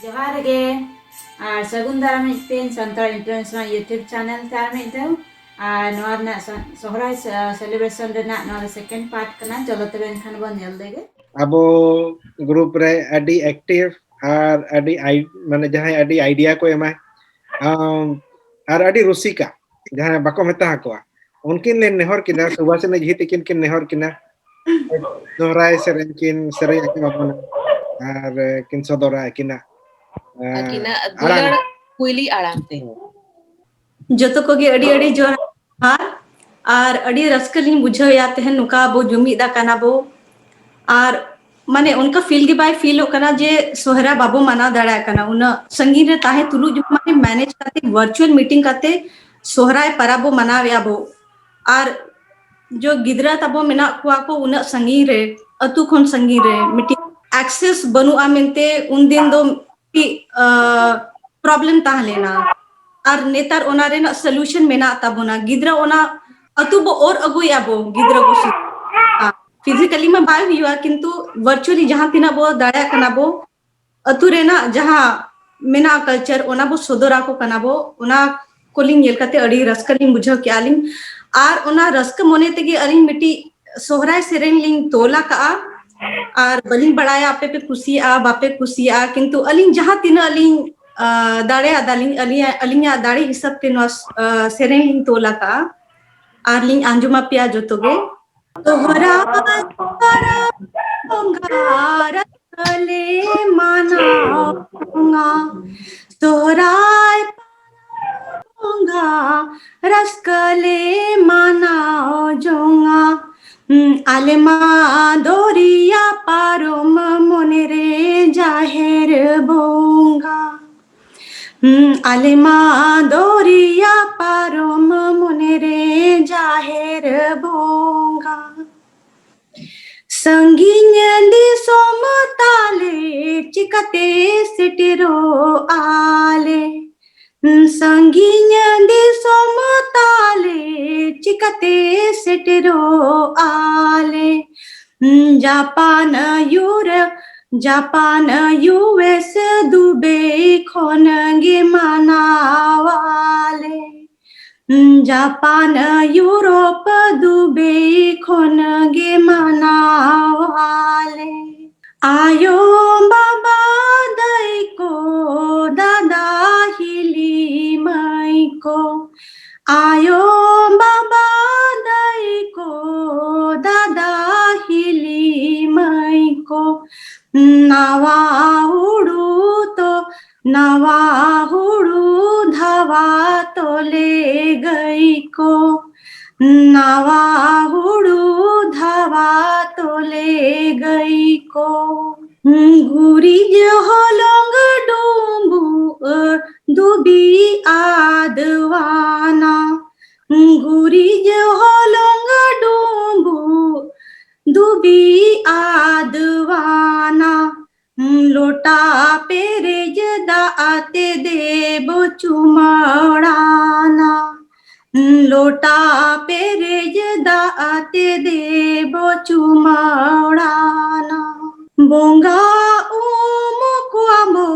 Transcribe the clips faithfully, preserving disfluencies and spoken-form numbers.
ᱡᱚᱦᱟᱨ ᱜᱮ ᱟᱨ ᱥᱟᱹᱜᱩᱱ ᱫᱟᱨᱟᱢ ᱢᱤᱫᱴᱮᱱ ᱥᱟᱱᱛᱟᱲ ᱤᱱᱴᱟᱨᱱᱮᱥᱱᱟᱞ YouTube ᱪᱮᱱᱮᱞ ᱛᱮ ᱟᱨ ᱢᱤᱫ ᱫᱷᱟᱣ᱾ ᱟᱨ ᱱᱚᱣᱟ ᱨᱮᱱᱟᱜ ᱥᱟ- ᱥᱚᱦᱨᱟᱭ ᱥᱮ- ᱥᱮᱞᱤᱵᱨᱮᱥᱚᱱ ᱨᱮᱱᱟᱜ ᱱᱚᱣᱟ ᱫᱚ ᱥᱮᱠᱮᱱᱰ ᱯᱟᱨᱴ ᱠᱟᱱᱟ᱾ ᱪᱚᱞᱚ ᱛᱚᱵᱮ ᱮᱱᱠᱷᱟᱱ ᱵᱚᱱ ᱧᱮᱞ ᱞᱮᱜᱮ᱾ ᱟᱵᱚ ᱜᱨᱩᱯ ᱨᱮ ᱟᱹᱰᱤ ᱮᱠᱴᱤᱵᱷ ᱟᱨ ᱟᱹᱰᱤ ᱟᱭ- ᱢᱟᱱᱮ ᱡᱟᱦᱟᱸᱭ ᱟᱹᱰᱤ ᱟᱭᱰᱤᱭᱟ ᱠᱚ ᱮᱢᱟ, ᱟᱢ, ᱟᱨ ᱟᱹᱰᱤ ᱨᱩᱥᱤᱠᱟ, ᱡᱟᱦᱟᱸᱭ ᱵᱟᱠᱚ ᱢᱮᱛᱟ ᱟᱠᱚᱣᱟ, ᱩᱱᱠᱤᱱ ᱞᱮ ᱱᱮᱦᱚᱨ ᱠᱤᱱᱟ, ᱥᱩᱵᱷᱟᱥᱤᱱᱤ ᱡᱷᱤ ᱛᱤᱠᱤᱱ ᱠᱤᱱ ᱱᱮᱦᱚᱨ ᱠᱤᱱᱟ, ᱥᱚᱦᱨᱟᱭ ᱥᱮᱨᱮᱧ ᱠᱤᱱ ᱥᱮᱨᱮᱧ ᱟᱹᱠᱤᱱ ᱟᱵᱚᱱᱟ ᱟᱨ ᱠᱤᱱ ᱥᱚᱫᱚᱨᱟ ᱟᱹᱠᱤᱱᱟᱜ, ᱟᱹᱠᱤᱱᱟᱜ ᱟᱲᱟᱝ᱾ ᱫᱩᱞᱟᱹᱲ ᱠᱩᱭᱞᱤ ᱟᱲᱟᱝ ᱛᱮ᱾ ᱡᱚᱛᱚ ᱠᱚᱜᱮ ᱟᱹᱰᱤ ᱟᱹᱰᱤ ᱡᱚᱦᱟᱨ᱾ ᱟᱨ ᱟᱹᱰᱤ ᱨᱟᱹᱥᱠᱟᱹ ᱞᱤᱧ ᱵᱩᱡᱷᱟᱹᱣᱮᱫᱼᱟ ᱛᱮᱦᱮᱧ ᱱᱚᱝᱠᱟ ᱟᱵᱚ ᱡᱩᱢᱤᱫ ᱟᱠᱟᱱᱟ ᱵᱚ᱾ ᱟᱨ ᱢᱟᱱᱮ ᱚᱱᱠᱟ ᱯᱷᱤᱞ ᱜᱮ ᱵᱟᱭ ᱯᱷᱤᱞᱚᱜ ᱠᱟᱱᱟ ᱡᱮ ᱥᱚᱦᱨᱟᱭ ᱵᱟᱵᱚ ᱢᱟᱱᱟᱣ ᱫᱟᱲᱮᱭᱟᱜ ᱠᱟᱱᱟ᱾ ᱩᱱᱟᱹᱜ ᱥᱟᱺᱜᱤᱧ ᱨᱮ ᱛᱟᱦᱮᱸ ᱛᱩᱞᱩᱡ ᱢᱟᱱᱮ ᱢᱮᱱᱮᱡᱽ ᱠᱟᱛᱮ, ᱵᱷᱟᱨᱪᱩᱣᱟᱞ ᱢᱤᱴᱤᱝ ᱠᱟᱛᱮ ᱥᱚᱦᱨᱟᱭ ᱯᱟᱨᱟᱵᱽ ᱵᱚ ᱢᱟᱱᱟᱣᱮᱫᱼᱟ ᱵᱚ᱾ ᱟᱨ ᱡᱚ ᱜᱤᱫᱽᱨᱟᱹ ᱛᱟᱵᱚ ᱢᱮᱱᱟᱜ ᱠᱚᱣᱟ ᱠᱚ ᱩᱱᱟᱹᱜ ᱥᱟᱺᱜᱤᱧ ᱨᱮ, ᱟᱹᱛᱩ ᱠᱷᱚᱱ ᱥᱟᱺᱜᱤᱧ ᱨᱮ, ᱢᱤᱫᱴᱤᱡ ᱮᱠᱥᱮᱥ ᱵᱟᱹᱱᱩᱜᱼᱟ ᱢᱮᱱᱛᱮ ᱩᱱᱫᱤᱱ ᱫᱚ ᱢᱤᱫᱴᱤᱡ ᱯᱨᱚᱵᱞᱮᱢ ᱛᱟᱦᱮᱸ ᱞᱮᱱᱟ᱾ ᱟᱨ ᱱᱮᱛᱟᱨ ᱚᱱᱟ ᱨᱮᱱᱟᱜ ᱥᱚᱞᱩᱥᱚᱱ ᱢᱮᱱᱟᱜ ᱛᱟᱵᱚᱱᱟ᱾ ᱜᱤᱫᱽᱨᱟᱹ ᱚᱱᱟ ᱟᱹᱛᱩ ᱵᱚ ᱚᱨ ᱟᱹᱜᱩᱭᱮᱫᱼᱟ ᱵᱚ, ᱜᱤᱫᱽᱨᱟᱹ ᱠᱚ ᱥᱩᱫᱷᱩ ᱯᱷᱤᱡᱤᱠᱟᱞᱤ ᱢᱟ ᱵᱟᱭ ᱦᱩᱭᱩᱜᱼᱟ, ᱠᱤᱱᱛᱩ ᱵᱷᱟᱨᱪᱩᱣᱟᱞᱤ ᱡᱟᱦᱟᱸ ᱛᱤᱱᱟᱹᱜ ᱵᱚ ᱫᱟᱲᱮᱭᱟᱜ ᱠᱟᱱᱟ ᱵᱚ, ᱟᱹᱛᱩ ᱨᱮᱱᱟᱜ ᱡᱟᱦᱟᱸ ᱢᱮᱱᱟᱜᱼᱟ ᱠᱟᱞᱪᱟᱨ, ᱚᱱᱟ ᱵᱚ ᱥᱚᱫᱚᱨ ᱟᱠᱚ ᱠᱟᱱᱟ ᱵᱚ᱾ ᱚᱱᱟ ᱠᱚᱞᱤᱧ ᱧᱮᱞ ᱠᱟᱛᱮ ᱟᱹᱰᱤ ᱨᱟᱹᱥᱠᱟᱹ ᱞᱤᱧ ᱵᱩᱡᱷᱟᱹᱣ ᱠᱮᱜᱼᱟ ᱞᱤᱧ᱾ ᱟᱨ ᱚᱱᱟ ᱨᱟᱹᱥᱠᱟᱹ ᱢᱚᱱᱮ ᱛᱮᱜᱮ ᱟᱹᱞᱤᱧ ᱢᱤᱫᱴᱤᱡ ᱥᱚᱦᱨᱟᱭ ᱥᱮᱨᱮᱧ ᱞᱤᱧ ᱛᱚᱞ ᱟᱠᱟᱜᱼᱟ᱾ ᱟᱨ ᱵᱟᱹᱞᱤᱧ ᱵᱟᱲᱟᱭᱟ ᱟᱯᱮ ᱯᱮ ᱠᱩᱥᱤᱭᱟᱜᱼᱟ ᱵᱟᱯᱮ ᱠᱩᱥᱤᱭᱟᱜᱼᱟ, ᱠᱤᱱᱛᱩ ᱟᱹᱞᱤᱧ ᱡᱟᱦᱟᱸ ᱛᱤᱱᱟᱹᱜ ᱞᱤᱧ ᱟᱸ, ᱫᱟᱲᱮᱭᱟᱫᱟᱞᱤᱧ, ᱟᱹᱞᱤᱧᱟᱜ, ᱟᱹᱞᱤᱧᱟᱜ ᱫᱟᱲᱮ ᱦᱤᱥᱟᱹᱵ ᱛᱮ ᱱᱚᱣᱟ ᱟᱸ, ᱥᱮᱨᱮᱧ ᱞᱤᱧ ᱛᱚᱞ ᱟᱠᱟᱜᱼᱟ᱾ ᱟᱨ ᱞᱤᱧ ᱟᱸᱡᱚᱢ ᱟᱯᱮᱭᱟ ᱡᱚᱛᱚ ᱜᱮ᱾ ᱥᱚᱦᱨᱟᱭ ᱯᱟᱨᱟᱵᱽ ᱵᱚᱸᱜᱟ ᱨᱟᱹᱥᱠᱟᱹ ᱞᱮ ᱢᱟᱱᱟᱣ ᱡᱚᱝᱟ᱾ ᱥᱚᱦᱨᱟᱭ ᱯᱟᱨᱟᱵᱽ ᱵᱚᱸᱜᱟ ᱨᱟᱹᱥᱠᱟᱹ ᱞᱮ ᱢᱟᱱᱟᱣ ᱡᱚᱝᱟ᱾ ᱦᱩᱸ, ᱟᱞᱮ ᱢᱟ ᱫᱚᱨᱭᱟ ᱯᱟᱨᱚᱢ ᱢᱚᱱᱮ ᱨᱮ ᱡᱟᱦᱮᱨ ᱵᱚᱸᱜᱟ᱾ ᱦᱩᱸ, ᱟᱞᱮ ᱢᱟ ᱫᱚᱨᱭᱟ ᱯᱟᱨᱚᱢ ᱢᱚᱱᱮ ᱨᱮ ᱡᱟᱦᱮᱨ ᱵᱚᱸᱜᱟ᱾ ᱥᱟᱺᱜᱤᱧ ᱫᱤᱥᱚᱢ ᱛᱟᱞᱮ ᱪᱤᱠᱟᱹᱛᱮ ᱥᱮᱴᱮᱨᱚᱜ ᱟᱞᱮ? ᱥᱟᱺᱜᱤᱧ ᱫᱤᱥᱚᱢ ᱛᱟᱞᱮ ᱪᱤᱠᱟᱹᱛᱮ ᱥᱮᱴᱮᱨᱚᱜ ᱟᱞᱮ? ᱡᱟᱯᱟᱱ ᱟᱹᱭᱩᱨ ᱡᱟᱯᱟᱱ ᱤᱭᱩ ᱮᱥ ᱫᱩᱵᱟᱭ ᱠᱷᱚᱱ ᱜᱮ ᱢᱟᱱᱟᱣᱟᱞᱮ᱾ ᱡᱟᱯᱟᱱ ᱤᱭᱩᱨᱳᱯ ᱫᱩᱵᱟᱭ ᱠᱷᱚᱱ ᱜᱮ ᱢᱟᱱᱟᱣᱟᱞᱮ᱾ ᱟᱭᱳ ᱵᱟᱵᱟ ᱫᱟᱹᱭ ᱠᱚ ᱫᱟᱫᱟ ᱦᱤᱞᱤ ᱢᱟᱹᱭ ᱠᱚ, ᱟᱭᱳ ᱵᱟᱵᱟ ᱫᱟᱹᱭ ᱠᱚ ᱫᱟᱫᱟ ᱦᱤᱞᱤ ᱢᱟᱹᱭ ᱠᱚ, ᱱᱟᱣᱟ ᱦᱩᱲᱩ ᱛᱚ ᱱᱟᱣᱟ ᱦᱩᱲᱩ ᱫᱷᱟᱣᱟ ᱛᱚᱞᱮ ᱜᱟᱹᱭ ᱠᱚ, ᱱᱟᱣᱟ ᱦᱩᱲᱩ ᱫᱷᱟᱣᱟ ᱛᱚᱞᱮ ᱜᱟᱹᱭ ᱠᱚ᱾ ᱜᱩᱨᱤᱡ ᱦᱚᱞᱚᱝ ᱰᱩᱸᱵᱩᱜ ᱫᱩᱵᱤ ᱟᱫᱣᱟᱱᱟ, ᱜᱩᱨᱤᱡ ᱦᱚᱞᱚᱝ ᱰᱩᱸᱵᱩᱜ ᱫᱩᱵᱤ ᱟᱫᱣᱟᱱᱟ, ᱞᱚᱴᱟ ᱯᱮᱨᱮᱡ ᱫᱟᱜ ᱛᱮ ᱫᱮᱵᱚ ᱪᱩᱢᱟᱹᱲᱟᱱᱟ, ᱞᱚᱴᱟ ᱯᱮᱨᱮᱡ ᱫᱟᱜ ᱛᱮ ᱫᱮᱵᱚ ᱪᱩᱢᱟᱹᱲᱟᱱᱟ᱾ ᱵᱚᱸᱜᱟ ᱩᱢ ᱠᱚᱣᱟ ᱵᱚ,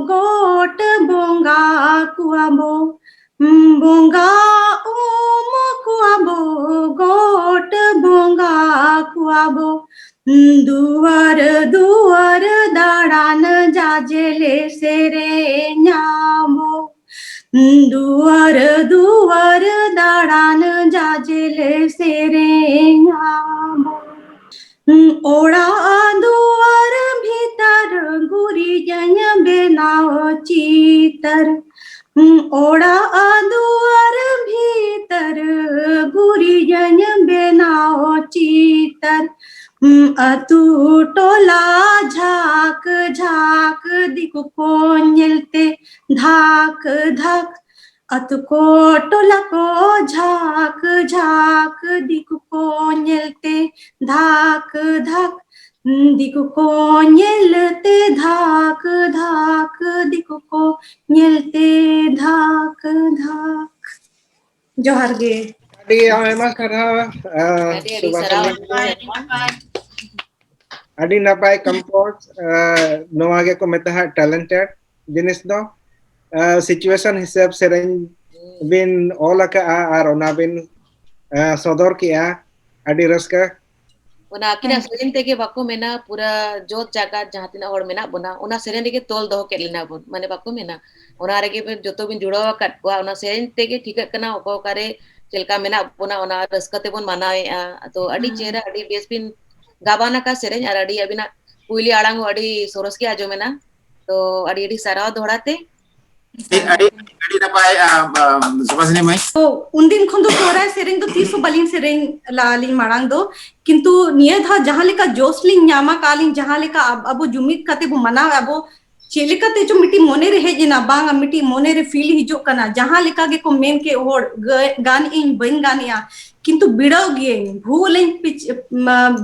ᱜᱚᱴ ᱵᱚᱸᱜᱟ ᱠᱚᱣᱟ ᱵᱚ, ᱵᱚᱸᱜᱟ ᱩᱢ ᱠᱚᱣᱟ ᱵᱚ, ᱜᱚᱴ ᱵᱚᱸᱜᱟ ᱠᱚᱣᱟ ᱵᱚ, ᱫᱩᱣᱟᱨ ᱫᱩᱣᱟᱨ ᱫᱟᱬᱟᱱ ᱡᱟᱡᱮᱞᱮ ᱥᱮᱨᱮᱧᱟ ᱵᱚ, ᱫᱩᱣᱟᱨ ᱫᱩᱣᱟᱨ ᱫᱟᱬᱟᱱ ᱡᱟᱡᱮᱞᱮ ᱥᱮᱨᱮᱧᱟ ᱵᱚ᱾ ᱚᱲᱟᱜ ᱫᱩᱣᱟᱨ ᱵᱷᱤᱛᱟᱹᱨ ᱜᱩᱨᱤᱡᱟᱹᱧ ᱵᱮᱱᱟᱣ ᱪᱤᱛᱟᱹᱨ, ᱚᱲᱟᱜ ᱫᱩᱣᱟᱨ ᱵᱷᱤᱛᱟᱹᱨ ᱜᱩᱨᱤᱡᱟᱹᱧ ᱵᱮᱱᱟᱣ ᱪᱤᱛᱟᱹᱨ, ᱟᱹᱛᱩ ᱴᱚᱞᱟ ᱡᱷᱟᱠ ᱡᱷᱟᱠ ᱫᱤᱠᱩ ᱠᱚ ᱧᱮᱞᱛᱮ ᱫᱷᱟᱠ ᱫᱷᱟᱠ, ᱟᱹᱛᱩ ᱠᱚ ᱴᱚᱞᱟ ᱠᱚ ᱡᱷᱟᱠ ᱡᱷᱟᱠ ᱫᱤᱠᱩ ᱠᱚ ᱧᱮᱞᱛᱮ ᱫᱷᱟᱠ ᱫᱷᱟᱠ, ᱫᱤᱠᱩ ᱠᱚ ᱧᱮᱞᱛᱮ ᱫᱷᱟᱠ ᱫᱷᱟᱠ, ᱫᱤᱠᱩ ᱠᱚ ᱧᱮᱞᱛᱮ ᱫᱷᱟᱠ ᱫᱷᱟᱠ᱾ ᱡᱚᱦᱟᱨ ᱜᱮ᱾ ᱟᱹᱰᱤ ᱟᱭᱢᱟ ᱥᱟᱨᱦᱟᱣ, ᱟᱹᱰᱤ ᱟᱹᱰᱤ ᱥᱟᱨᱦᱟᱣ᱾ ᱟᱹᱰᱤ ᱱᱟᱯᱟᱭ ᱠᱚᱢᱯᱳᱡᱽ, ᱱᱚᱣᱟ ᱜᱮᱠᱚ ᱢᱮᱛᱟᱜᱼᱟ ᱴᱮᱞᱮᱱᱴᱮᱰ ᱡᱤᱱᱤᱥ ᱫᱚ᱾ ᱥᱤᱪᱩᱭᱮᱥᱚᱱ ᱦᱤᱥᱟᱹᱵ ᱥᱮᱨᱮᱧ ᱵᱤᱱ ᱚᱞ ᱟᱠᱟᱜᱼᱟ ᱟᱨ ᱚᱱᱟ ᱵᱤᱱ ᱥᱚᱫᱚᱨ ᱠᱮᱜᱼᱟ, ᱟᱹᱰᱤ ᱨᱟᱹᱥᱠᱟᱹ᱾ ᱚᱱᱟ ᱟᱹᱠᱤᱱᱟᱜ ᱥᱮᱨᱮᱧ ᱛᱮᱜᱮ ᱵᱟᱠᱚ ᱢᱮᱱᱟ, ᱯᱩᱨᱟᱹ ᱡᱚᱛ ᱡᱟᱠᱟᱛ ᱡᱟᱦᱟᱸ ᱛᱤᱱᱟᱹᱜ ᱦᱚᱲ ᱢᱮᱱᱟᱜ ᱵᱚᱱᱟ, ᱚᱱᱟ ᱥᱮᱨᱮᱧ ᱨᱮᱜᱮ ᱛᱚᱞ ᱫᱚᱦᱚ ᱠᱮᱫ ᱞᱮᱱᱟ ᱵᱚᱱ, ᱢᱟᱱᱮ ᱵᱟᱠᱚ ᱢᱮᱱᱟ, ᱚᱱᱟ ᱨᱮᱜᱮ ᱵᱮᱱ ᱡᱚᱛᱚ ᱵᱤᱱ ᱡᱩᱲᱟᱹᱣ ᱟᱠᱟᱫ ᱠᱚᱣᱟ᱾ ᱚᱱᱟ ᱥᱮᱨᱮᱧ ᱛᱮᱜᱮ ᱴᱷᱤᱠᱟᱹᱜ ᱠᱟᱱᱟ ᱚᱠᱟ ᱚᱠᱟᱨᱮ ᱪᱮᱫ ᱞᱮᱠᱟ ᱢᱮᱱᱟᱜ ᱵᱚᱱᱟ, ᱚᱱᱟ ᱨᱟᱹᱥᱠᱟᱹ ᱛᱮᱵᱚᱱ ᱢᱟᱱᱟᱣᱮᱫᱼᱟ᱾ ᱛᱚ ᱟᱹᱰᱤ ᱪᱮᱦᱨᱟ, ᱟᱹᱰᱤ ᱵᱮᱥ ᱵᱤᱱ ᱜᱟᱵᱟᱱ ᱟᱠᱟᱫ ᱥᱮᱨᱮᱧ, ᱟᱨ ᱟᱹᱰᱤ ᱟᱹᱵᱤᱱᱟᱜ ᱠᱩᱭᱞᱤ ᱟᱲᱟᱝ ᱦᱚᱸ ᱟᱹᱰᱤ ᱥᱚᱨᱚᱥ ᱜᱮ ᱟᱸᱡᱚᱢᱮᱱᱟ᱾ ᱛᱚ ᱟᱹᱰᱤ ᱟᱹᱰᱤ ᱥᱟᱨᱦᱟᱣ ᱫᱚᱦᱲᱟ ᱛᱮ᱾ ᱟᱹᱰᱤ ᱟᱹᱰᱤ ᱱᱟᱯᱟᱭ ᱥᱩᱵᱷᱟᱥᱤᱱᱤ ᱢᱟᱹᱭ᱾ ᱛᱚ ᱩᱱᱫᱤᱱ ᱠᱷᱚᱱ ᱫᱚ ᱥᱚᱦᱨᱟᱭ ᱥᱮᱨᱮᱧ ᱫᱚ ᱛᱤᱥ ᱦᱚᱸ ᱵᱟᱹᱞᱤᱧ ᱥᱮᱨᱮᱧ ᱞᱟᱜᱼᱟ ᱞᱤᱧ ᱢᱟᱲᱟᱝ ᱫᱚ, ᱠᱤᱱᱛᱩ ᱱᱤᱭᱟᱹ ᱫᱷᱟᱣ ᱡᱟᱦᱟᱸ ᱞᱮᱠᱟ ᱡᱳᱥ ᱞᱤᱧ ᱧᱟᱢ ᱟᱠᱟᱫᱼᱟ ᱞᱤᱧ, ᱡᱟᱦᱟᱸ ᱞᱮᱠᱟ ᱟᱵᱚ ᱡᱩᱢᱤᱫ ᱠᱟᱛᱮ ᱵᱚ ᱢᱟᱱᱟᱣ ᱟᱵᱚ, ᱪᱮᱫ ᱞᱮᱠᱟᱛᱮ ᱪᱚ ᱢᱤᱫᱴᱤᱡ ᱢᱚᱱᱮ ᱨᱮ ᱦᱮᱡ ᱮᱱᱟ, ᱵᱟᱝ ᱢᱤᱫᱴᱤᱡ ᱢᱚᱱᱮ ᱨᱮ ᱯᱷᱤᱞ ᱦᱤᱡᱩᱜ ᱠᱟᱱᱟ, ᱡᱟᱦᱟᱸ ᱞᱮᱠᱟ ᱜᱮᱠᱚ ᱢᱮᱱ ᱠᱮᱫ ᱦᱚᱲ, ᱜᱟᱱ ᱤᱧ ᱵᱟᱹᱧ ᱜᱟᱱᱮᱜᱼᱟ, ᱠᱤᱱᱛᱩ ᱵᱤᱲᱟᱹᱣ ᱜᱤᱭᱟᱹᱧ, ᱵᱷᱩᱞᱟᱹᱧ,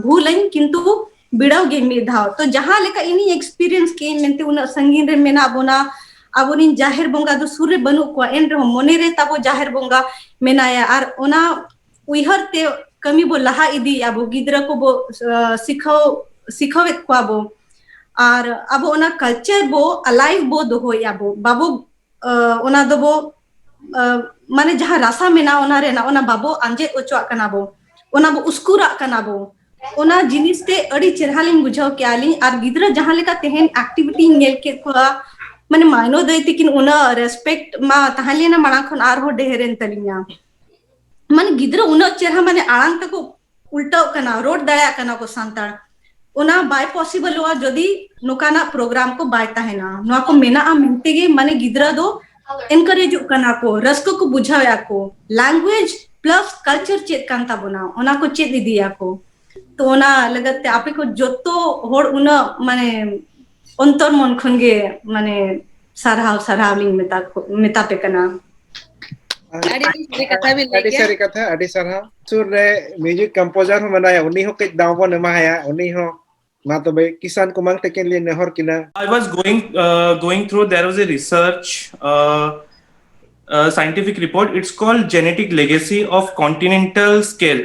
ᱵᱷᱩᱞᱟᱹᱧ ᱠᱤᱱᱛᱩ ᱵᱤᱲᱟᱹᱣ ᱜᱤᱭᱟᱹᱧ ᱢᱤᱫ ᱫᱷᱟᱣ᱾ ᱛᱚ ᱡᱟᱦᱟᱸ ᱞᱮᱠᱟ ᱤᱧᱤᱧ ᱮᱠᱥᱯᱤᱨᱤᱭᱮᱱᱥ ᱠᱮᱫᱟᱹᱧ ᱢᱮᱱᱛᱮ, ᱩᱱᱟᱹᱜ ᱥᱟᱺᱜᱤᱧ ᱨᱮ ᱢᱮᱱᱟᱜ ᱵᱚᱱᱟ, ᱟᱵᱚᱨᱮᱱ ᱡᱟᱦᱮᱨ ᱵᱚᱸᱜᱟ ᱫᱚ ᱥᱩᱨ ᱨᱮ ᱵᱟᱹᱱᱩᱜ ᱠᱚᱣᱟ, ᱮᱱ ᱨᱮᱦᱚᱸ ᱢᱚᱱᱮ ᱨᱮ ᱛᱟᱵᱚ ᱡᱟᱦᱮᱨ ᱵᱚᱸᱜᱟ ᱢᱮᱱᱟᱭᱟ᱾ ᱟᱨ ᱚᱱᱟ ᱩᱭᱦᱟᱹᱨ ᱛᱮ ᱠᱟᱹᱢᱤ ᱵᱚ ᱞᱟᱦᱟ ᱤᱫᱤᱭᱮᱫᱼᱟ ᱵᱚ, ᱜᱤᱫᱽᱨᱟᱹ ᱠᱚᱵᱚ ᱥᱤᱠᱷᱟᱹᱣ ᱥᱤᱠᱷᱟᱹᱣᱮᱫ ᱠᱚᱣᱟ ᱵᱚ, ᱟᱨ ᱟᱵᱚ ᱚᱱᱟ ᱠᱟᱞᱪᱟᱨ ᱵᱚ ᱟᱞᱟᱭᱤᱵᱷ ᱵᱚ ᱫᱚᱦᱚᱭᱮᱫᱼᱟ ᱵᱚ, ᱵᱟᱵᱚ ᱚᱱᱟ ᱫᱚᱵᱚ ᱢᱟᱱᱮ ᱡᱟᱦᱟᱸ ᱨᱟᱥᱟ ᱢᱮᱱᱟᱜᱼᱟ ᱚᱱᱟ ᱨᱮᱱᱟᱜ, ᱚᱱᱟ ᱵᱟᱵᱚ ᱟᱸᱡᱮᱫ ᱚᱪᱚᱣᱟᱜ ᱠᱟᱱᱟ ᱵᱚ, ᱚᱱᱟ ᱵᱚ ᱩᱥᱠᱩᱨᱟᱜ ᱠᱟᱱᱟ ᱵᱚ᱾ ᱚᱱᱟ ᱡᱤᱱᱤᱥ ᱛᱮ ᱟᱹᱰᱤ ᱪᱮᱨᱦᱟ ᱞᱤᱧ ᱵᱩᱡᱷᱟᱹᱣ ᱠᱮᱜᱼᱟ ᱞᱤᱧ᱾ ᱟᱨ ᱜᱤᱫᱽᱨᱟᱹ ᱡᱟᱦᱟᱸ ᱞᱮᱠᱟ ᱛᱮᱦᱮᱧ ᱮᱠᱴᱤᱵᱷᱤᱴᱤᱧ ᱧᱮᱞ ᱠᱮᱫ ᱠᱚᱣᱟ, ᱢᱟᱱᱮ ᱢᱟᱭᱱᱚ ᱫᱟᱹᱭ ᱛᱤᱠᱤᱱ ᱩᱱᱟᱹᱜ ᱨᱮᱥᱯᱮᱠᱴ ᱢᱟ ᱛᱟᱦᱮᱸ ᱞᱮᱱᱟ ᱢᱟᱲᱟᱝ ᱠᱷᱚᱱ ᱟᱨᱦᱚᱸ ᱰᱷᱮᱨ ᱮᱱ ᱛᱟᱹᱞᱤᱧᱟ᱾ ᱢᱟᱱᱮ ᱜᱤᱫᱽᱨᱟᱹ ᱩᱱᱟᱹᱜ ᱪᱮᱨᱦᱟ ᱢᱟᱱᱮ ᱟᱲᱟᱝ ᱛᱟᱠᱚ ᱩᱞᱴᱟᱹᱜ ᱠᱟᱱᱟ, ᱨᱚᱲ ᱫᱟᱲᱮᱭᱟᱜ ᱠᱟᱱᱟ ᱠᱚ ᱥᱟᱱᱛᱟᱲ᱾ ᱚᱱᱟ ᱵᱟᱭ ᱯᱚᱥᱤᱵᱚᱞᱚᱜᱼᱟ ᱡᱩᱫᱤ ᱱᱚᱝᱠᱟᱱᱟᱜ ᱯᱨᱳᱜᱨᱟᱢ ᱠᱚ ᱵᱟᱭ ᱛᱟᱦᱮᱱᱟ᱾ ᱱᱚᱣᱟ ᱠᱚ ᱢᱮᱱᱟᱜᱼᱟ ᱢᱮᱱᱛᱮ ᱜᱮ ᱢᱟᱱᱮ ᱜᱤᱫᱽᱨᱟᱹ ᱫᱚ ᱮᱱᱠᱟᱨᱮᱡᱚᱜ ᱠᱟᱱᱟ ᱠᱚ, ᱨᱟᱹᱥᱠᱟᱹ ᱠᱚ ᱵᱩᱡᱷᱟᱹᱣᱮᱫᱼᱟ ᱠᱚ, ᱞᱮᱝᱜᱩᱭᱮᱡᱽ ᱯᱞᱟᱥ ᱠᱟᱞᱪᱟᱨ ᱪᱮᱫ ᱠᱟᱱ ᱛᱟᱵᱚᱱᱟ ᱚᱱᱟ ᱠᱚ ᱪᱮᱫ ᱤᱫᱤᱭᱟᱠᱚ᱾ ᱛᱚ ᱚᱱᱟ ᱞᱟᱹᱜᱤᱫ ᱛᱮ ᱟᱯᱮ ᱠᱚ ᱡᱚᱛᱚ ᱦᱚᱲ ᱩᱱᱟᱹᱜ ᱢᱟᱱᱮ ᱚᱱᱛᱚᱨ ᱢᱚᱱ ᱠᱷᱚᱱ ᱜᱮ ᱢᱟᱱᱮ ᱥᱟᱨᱦᱟᱣ ᱥᱟᱨᱦᱟᱣ ᱞᱤᱧ ᱢᱮᱛᱟ ᱠᱚ ᱢᱮᱛᱟ ᱯᱮ ᱠᱟᱱᱟ᱾ ᱟᱹᱰᱤ ᱥᱟᱹᱨᱤ ᱠᱟᱛᱷᱟ ᱵᱤᱱ ᱞᱟᱹᱭ ᱟᱹᱰᱤ ᱠᱮᱫ᱾ ᱥᱟᱹᱨᱤ ᱠᱟᱛᱷᱟ, ᱟᱹᱰᱤ ᱥᱟᱨᱦᱟᱣ᱾ ᱥᱩᱨ ᱨᱮ ᱢᱤᱭᱩᱡᱤᱠ ᱠᱚᱢᱯᱳᱡᱟᱨ ᱦᱚᱸ ᱢᱮᱱᱟᱭᱟ, ᱩᱱᱤ ᱦᱚᱸ ᱠᱟᱹᱡ ᱫᱟᱣ ᱵᱚᱱ ᱮᱢᱟᱭᱟ᱾ ᱩᱱᱤ ᱦᱚᱸ ᱢᱟ ᱛᱚᱵᱮ ᱠᱤᱥᱟᱱ ᱠᱩᱢᱟᱨ ᱛᱟᱹᱠᱤᱱ ᱞᱤᱧ ᱱᱮᱦᱚᱨ ᱠᱤᱱᱟ᱾ I was going uh, going through, there was a research, uh, uh, scientific report. It's called Genetic Legacy of Continental Scale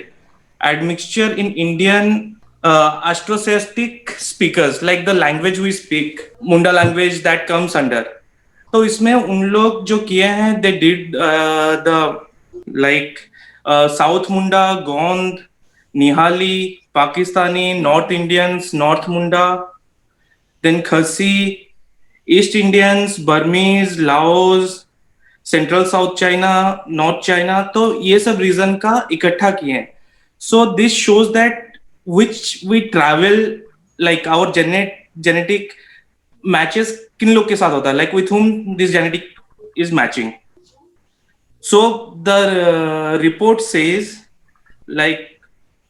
Admixture in Indian uh, Austroasiatic speakers, like the language we speak, Munda language that comes under. तो इसमें उन लोग जो किए हैं, they did uh, the like uh, South Munda, Gond, Nihali, Pakistani, North Indians, North Munda, then Khasi, East Indians, Burmese, Laos, Central South China, North China. तो ये सब रीजन का इकट्ठा किए हैं. So this shows that which we travel, like our genet genetic matches किन लोग के साथ होता है, like with whom this genetic is matching. So the uh, report says, like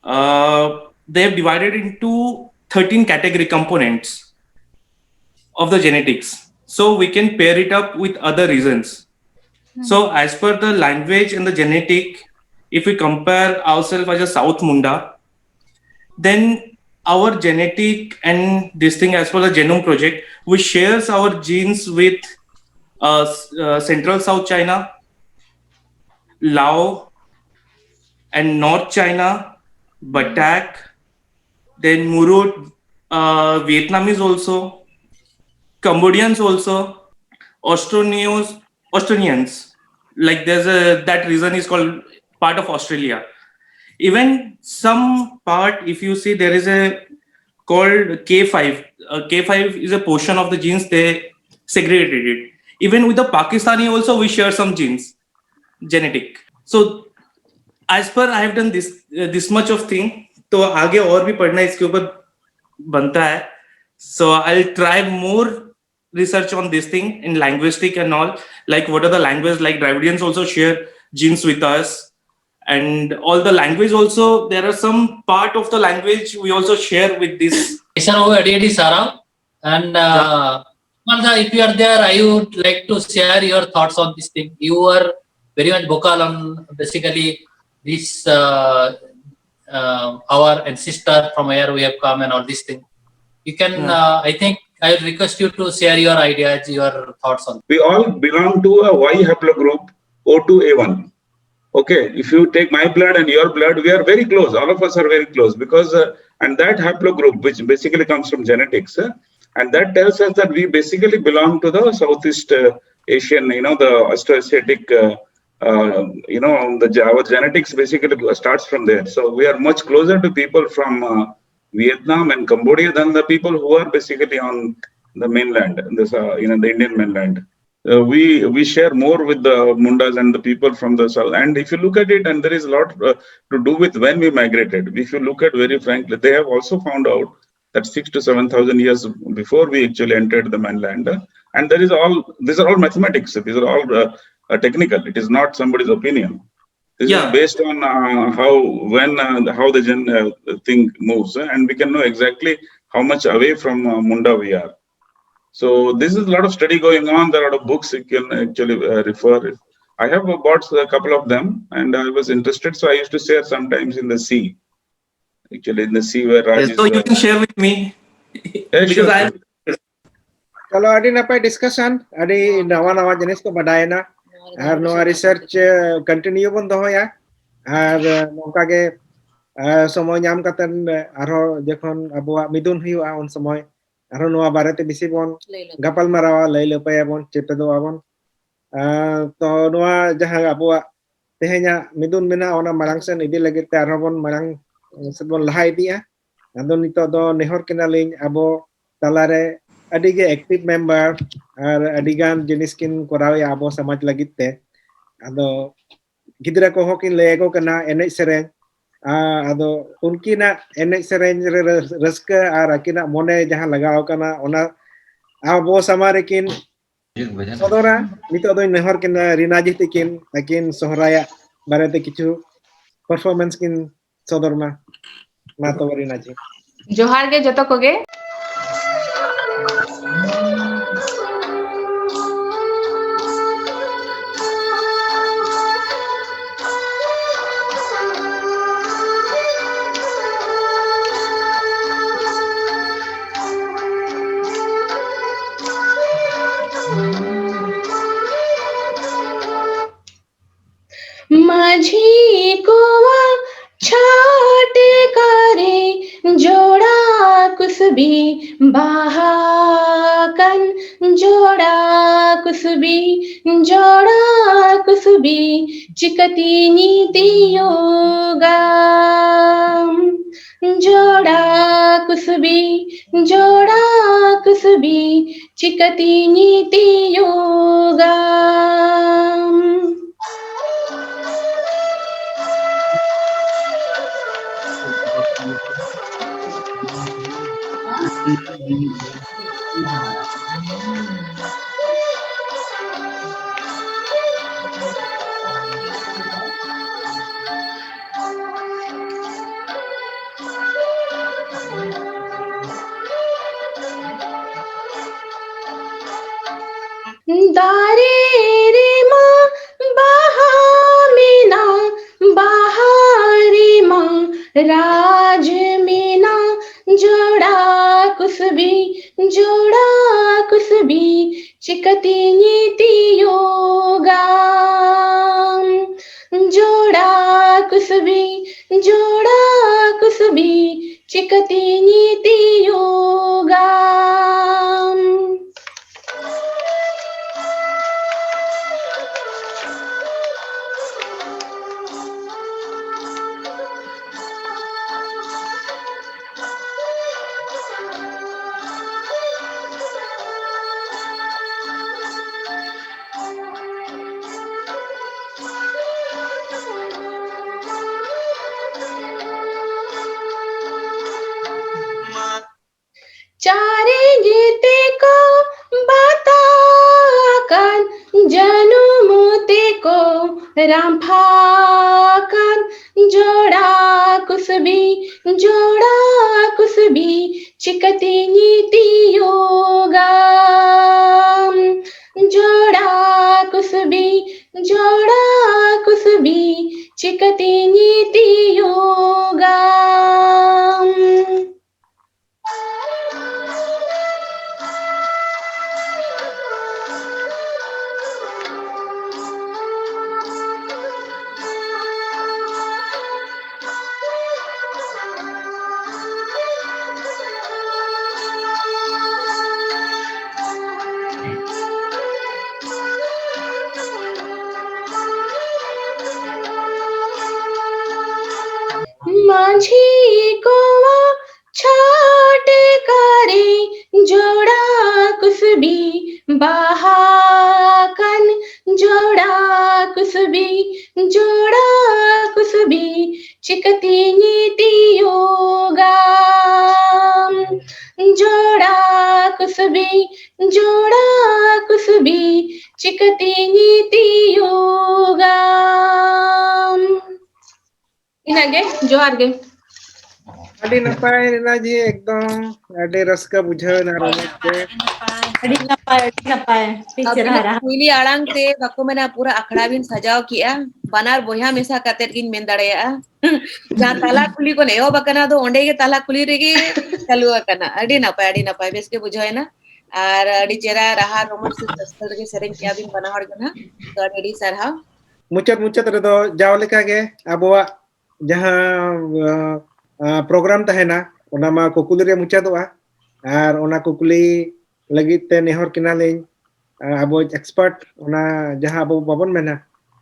uh, they have divided into thirteen category components of the genetics. So we can pair it up with other reasons. So as per the language and the genetic, if we compare ourselves as a South Munda, then our genetic and this thing, as per the Genome Project, we shares our genes with uh, uh, Central South China, Lao, and North China, Batak, then Murut, uh, Vietnamese also, Cambodians also, Austronians, Austronians. Like there's a that region is called part of Australia. Even some part, if you see, there is a called K five. Uh, K five is a portion of the genes they segregated it. Even with the Pakistani also, we share some genes, genetic. So as per I have done this uh, this much of thing. तो आगे और भी पढ़ना इसके ऊपर बनता है. So I'll try more research on this thing in linguistic and all, like what are the language, like Dravidians also share genes with us, and all the language also, there are some part of the language we also share with this. Issar ᱵᱟᱹᱵᱩ, ᱟᱹᱰᱤ ᱟᱹᱰᱤ ᱥᱟᱨᱦᱟᱣ. And uh, Malda, if you are there, I would like to share your thoughts on this thing. You were very much vocal on basically this uh, uh, our ancestor from where we have come and all this thing. You can, Hmm. uh, I think, I will request you to share your ideas, your thoughts on. We all belong to a Y haplogroup, O two A one. Okay, if you take my blood and your blood, we are very close. All of us are very close because uh, And that haplogroup, which basically comes from genetics, uh, and that tells us that we basically belong to the Southeast uh, Asian, you know, the Austroasiatic, uh, uh, you know, the ge- our genetics basically starts from there. So we are much closer to people from uh, Vietnam and Cambodia than the people who are basically on the mainland, this uh, you know, the Indian mainland. Uh, we we share more with the Mundas and the people from the south. And if you look at it, and there is a lot uh, to do with when we migrated. If you look at, very frankly, they have also found out that six to seven thousand years before we actually entered the mainland, uh, and there is all these are all mathematics. These are all uh, uh, technical. It is not somebody's opinion. This Yeah. is based on uh, how when uh, how the gen uh, thing moves, uh, and we can know exactly how much away from uh, Munda we are. So this is a lot of study going on. There are a lot of books you can actually uh, refer. I have uh, bought a couple of them, and I was interested, so I used to share sometimes in the sea. Actually, in the sea where Raj Yes, is. So you uh, can share with me. yeah, sure, Because I sure. ᱪᱚᱞᱚ, ᱟᱹᱰᱤ ᱱᱟᱯᱟᱭ discussion, ᱟᱹᱰᱤ ᱱᱟᱣᱟ ᱱᱟᱣᱟ ᱡᱤᱱᱤᱥ ᱠᱚ ᱵᱟᱰᱟᱭᱮᱱᱟ᱾ ᱟᱨ ᱱᱚᱣᱟ research continue ᱵᱚᱱ ᱫᱚᱦᱚᱭᱟ᱾ ᱟᱨ ᱱᱚᱝᱠᱟ ᱜᱮ ᱥᱚᱢᱚᱭ ᱧᱟᱢ ᱠᱟᱛᱮ ᱟᱨᱦᱚᱸ ᱡᱚᱠᱷᱚᱱ ᱟᱵᱚᱣᱟᱜ ᱢᱤᱫᱩᱱ ᱦᱩᱭᱩᱜᱼᱟ, ᱩᱱ ᱥᱚᱢᱚᱭ ᱟᱨᱦᱚᱸ ᱱᱚᱣᱟ ᱵᱟᱨᱮᱛᱮ ᱵᱮᱥᱤ ᱵᱚᱱ ᱜᱟᱯᱟᱞ ᱢᱟᱨᱟᱣᱟ, ᱞᱟᱹᱭ ᱞᱟᱹᱯᱟᱹᱭᱟᱵᱚᱱ, ᱪᱮᱫᱚᱜ ᱟᱵᱚᱱ᱾ ᱛᱚ ᱱᱚᱣᱟ ᱡᱟᱦᱟᱸ ᱟᱵᱚᱣᱟᱜ ᱛᱮᱦᱮᱧᱟᱜ ᱢᱤᱫᱩᱱ ᱢᱮᱱᱟᱜᱼᱟ, ᱚᱱᱟ ᱢᱟᱲᱟᱝ ᱥᱮᱫ ᱤᱫᱤ ᱞᱟᱹᱜᱤᱫ ᱛᱮ ᱟᱨᱦᱚᱸ ᱵᱚᱱ ᱢᱟᱲᱟᱝ ᱥᱮᱫ ᱵᱚᱱ ᱞᱟᱦᱟ ᱤᱫᱤᱜᱼᱟ᱾ ᱟᱫᱚ ᱱᱤᱛᱚᱜ ᱫᱚ ᱱᱮᱦᱚᱨ ᱠᱟᱱᱟᱞᱤᱧ, ᱟᱵᱚ ᱛᱟᱞᱟᱨᱮ ᱟᱹᱰᱤ ᱜᱮ ᱮᱠᱴᱤᱵᱷ ᱢᱮᱢᱵᱟᱨ ᱟᱨ ᱟᱹᱰᱤ ᱜᱟᱱ ᱡᱤᱱᱤᱥ ᱠᱤᱱ ᱠᱚᱨᱟᱣᱮᱫᱼᱟ ᱟᱵᱚ ᱥᱚᱢᱟᱡᱽ ᱞᱟᱹᱜᱤᱫ ᱛᱮ᱾ ᱟᱫᱚ ᱜᱤᱫᱽᱨᱟᱹ ᱠᱚᱦᱚᱸ ᱠᱤᱱ ᱞᱟᱹᱭ ᱟᱠᱚ ᱠᱟᱱᱟ ᱮᱱᱮᱡ ᱥᱮᱨᱮᱧ᱾ ᱟᱫᱚ ᱩᱱᱠᱤᱱᱟᱜ ᱮᱱᱮᱡ ᱥᱮᱨᱮᱧ ᱨᱮ ᱨᱟᱹᱥᱠᱟᱹ ᱟᱨ ᱟᱹᱠᱤᱱᱟᱜ ᱢᱚᱱᱮ ᱡᱟᱦᱟᱸ ᱞᱟᱜᱟᱣ ᱠᱟᱱᱟ, ᱚᱱᱟ ᱟᱵᱚ ᱥᱟᱢᱟᱝ ᱨᱮᱠᱤᱱ ᱥᱚᱫᱚᱨᱟ᱾ ᱱᱤᱛᱚᱜ ᱫᱚᱧ ᱱᱮᱦᱚᱨ ᱠᱤᱱᱟ ᱨᱤᱱᱟ ᱡᱤ ᱛᱤᱠᱤᱱ, ᱟᱹᱠᱤᱱ ᱥᱚᱦᱨᱟᱭᱟᱜ ᱵᱟᱨᱮᱛᱮ ᱠᱤᱪᱷᱩ ᱯᱟᱨᱯᱷᱚᱨᱢᱮᱱᱥ ᱠᱤᱱ ᱥᱚᱫᱚᱨ ᱢᱟ᱾ ᱢᱟ ᱛᱚᱵᱮ ᱨᱤᱱᱟ ᱡᱤ᱾ ᱡᱚᱦᱟᱨ ᱜᱮ ᱡᱚᱛᱚ ᱠᱚᱜᱮ᱾ ᱢᱟᱹᱡᱷᱤ ᱠᱚᱣᱟ ᱪᱷᱟᱴᱠᱟ ᱨᱮ ᱠᱩᱥᱵᱤ ᱵᱟᱦᱟ ᱠᱟᱱ, ᱡᱚᱲᱟ ᱠᱩᱥᱵᱤ, ᱡᱚᱲᱟ ᱠᱩᱥᱵᱤ, ᱪᱤᱠᱟᱹᱛᱤᱧ ᱛᱤᱭᱳᱜᱟ? ᱡᱚᱲᱟ ᱠᱩᱥᱵᱤ, ᱡᱚᱲᱟ ᱠᱩᱥᱵᱤ, ᱪᱤᱠᱟᱹᱛᱤᱧ ᱛᱤᱭᱳᱜᱟ? ᱫᱟᱨᱮ ᱨᱮᱢᱟ ᱵᱟᱦᱟ ᱢᱮᱱᱟᱜ, ᱵᱟᱦᱟ ᱨᱮᱢᱟ ᱨᱟᱡᱽ ᱢᱮᱱᱟᱜ, ᱡᱚᱲᱟ ᱠᱩᱥᱵᱤ, ᱡᱚᱲᱟ ᱠᱩᱥᱵᱤ, ᱪᱤᱠᱟᱹᱛᱤᱧ ᱛᱤᱭᱳᱜᱟ? ᱡᱚᱲᱟ ᱠᱩᱥᱵᱤ, ᱡᱚᱲᱟ ᱠᱩᱥᱵᱤ, ᱪᱤᱠᱟᱹᱛᱤᱧ ᱛᱤᱭᱳᱜᱟ? ᱪᱟᱨᱮᱡ ᱛᱮᱠᱚ ᱵᱟᱛᱟ ᱟᱠᱟᱱ, ᱡᱟᱹᱱᱩᱢ ᱛᱮᱠᱚ ᱨᱟᱢᱯᱷᱟ ᱟᱠᱟᱱ, ᱡᱚᱲᱟ ᱠᱩᱥᱵᱤ, ᱡᱚᱲᱟ ᱠᱩᱥᱵᱤ, ᱪᱤᱠᱟᱹᱛᱤᱧ ᱛᱤᱭᱳᱜᱟ? ᱡᱚᱲᱟ ᱠᱩᱥᱵᱤ, ᱡᱚᱲᱟ ᱠᱩᱥᱵᱤ, ᱪᱤᱠᱟᱹᱛᱤᱧ ᱛᱤᱭᱳᱜᱟ? ᱡᱚᱲᱟ ᱠᱩᱥᱵᱤ ᱵᱟᱦᱟ ᱠᱟᱱ, ᱡᱚᱲᱟ ᱠᱩᱥᱵᱤ, ᱡᱚᱲᱟ ᱠᱩᱥᱵᱤ ᱪᱤᱠᱟᱹᱛᱤᱧ ᱛᱤᱭᱳᱜᱟ? ᱡᱚᱲᱟ ᱠᱩᱥᱵᱤ, ᱡᱚᱲᱟ ᱠᱩᱥᱵᱤ ᱪᱤᱠᱟᱹᱛᱤᱧ ᱛᱤᱭᱳᱜᱟ? ᱤᱱᱟᱹᱜ ᱜᱮ, ᱡᱚᱦᱟᱨ ᱜᱮ᱾ ᱟᱹᱰᱤ ᱱᱟᱯᱟᱭ ᱨᱤᱱᱟ ᱡᱤ, ᱮᱠᱫᱚᱢ ᱟᱹᱰᱤ ᱨᱟᱹᱥᱠᱟᱹ ᱵᱩᱡᱷᱟᱹᱣ ᱮᱱᱟ, ᱨᱚᱢᱚᱡᱽ ᱛᱮ᱾ ᱟᱹᱰᱤ ᱱᱟᱯᱟᱭ, ᱟᱹᱰᱤ ᱱᱟᱯᱟᱭ, ᱟᱹᱰᱤ ᱪᱮᱦᱨᱟ ᱟᱹᱵᱤᱱᱟᱜ ᱨᱟᱦᱟ᱾ ᱠᱩᱭᱞᱤ ᱟᱲᱟᱝ ᱛᱮ ᱵᱟᱠᱚ ᱢᱮᱱᱟ, ᱯᱩᱨᱟᱹ ᱟᱠᱷᱲᱟ ᱵᱤᱱ ᱥᱟᱡᱟᱣ ᱠᱮᱜᱼᱟ᱾ ᱵᱟᱱᱟᱨ ᱵᱚᱭᱦᱟ ᱢᱮᱥᱟ ᱠᱟᱛᱮᱫ ᱜᱤᱧ ᱢᱮᱱ ᱫᱟᱲᱮᱭᱟᱜᱼᱟ᱾ ᱡᱟᱦᱟᱸ ᱛᱟᱞᱟ ᱠᱩᱞᱦᱤ ᱠᱷᱚᱱ ᱮᱦᱚᱵ ᱟᱠᱟᱱᱟ, ᱫᱚ ᱚᱸᱰᱮ ᱜᱮ ᱛᱟᱞᱟ ᱠᱩᱞᱦᱤ ᱨᱮᱜᱮ ᱪᱟᱹᱞᱩ ᱟᱠᱟᱱᱟ᱾ ᱟᱹᱰᱤ ᱱᱟᱯᱟᱭ, ᱟᱹᱰᱤ ᱱᱟᱯᱟᱭ, ᱵᱮᱥ ᱜᱮ ᱵᱩᱡᱷᱟᱹᱣ ᱮᱱᱟ᱾ ᱟᱨ ᱟᱹᱰᱤ ᱪᱮᱦᱨᱟ ᱨᱟᱦᱟ ᱨᱚᱢᱚᱡᱽ ᱥᱮ ᱨᱟᱹᱥᱠᱟᱹ ᱨᱮᱜᱮ ᱥᱮᱨᱮᱧ ᱠᱮᱜᱼᱟ ᱵᱤᱱ ᱵᱟᱱᱟ ᱦᱚᱲ ᱜᱮ ᱱᱟᱦᱟᱜ᱾ ᱛᱚ ᱟᱹᱰᱤ ᱟᱹᱰᱤ ᱥᱟᱨᱦᱟᱣ᱾ ᱢᱩᱪᱟᱹᱫ ᱢᱩᱪᱟᱹᱫ ᱨᱮᱫᱚ ᱡᱟᱣ ᱞᱮᱠᱟ ᱜᱮ ᱟᱵᱚᱣᱟᱜ ᱡᱟᱦᱟᱸ, ᱟ, ᱟ, ᱯᱨᱳᱜᱨᱟᱢ ᱛᱟᱦᱮᱱᱟ, ᱚᱱᱟ ᱢᱟ ᱠᱩᱠᱞᱤ ᱨᱮ ᱢᱩᱪᱟᱹᱫᱚᱜᱼᱟ᱾ ᱟᱨ ᱚᱱᱟ ᱠᱩᱠᱞᱤ ᱞᱟᱹᱜᱤᱫ ᱛᱮ ᱱᱮᱦᱚᱨ ᱠᱤᱱᱟᱞᱤᱧ, ᱟ, ᱟᱵᱚ ᱮᱠᱥᱯᱟᱨᱴ, ᱚᱱᱟ ᱡᱟᱦᱟᱸ ᱟᱵᱚ ᱵᱟᱵᱚᱱ ᱢᱮᱱᱟ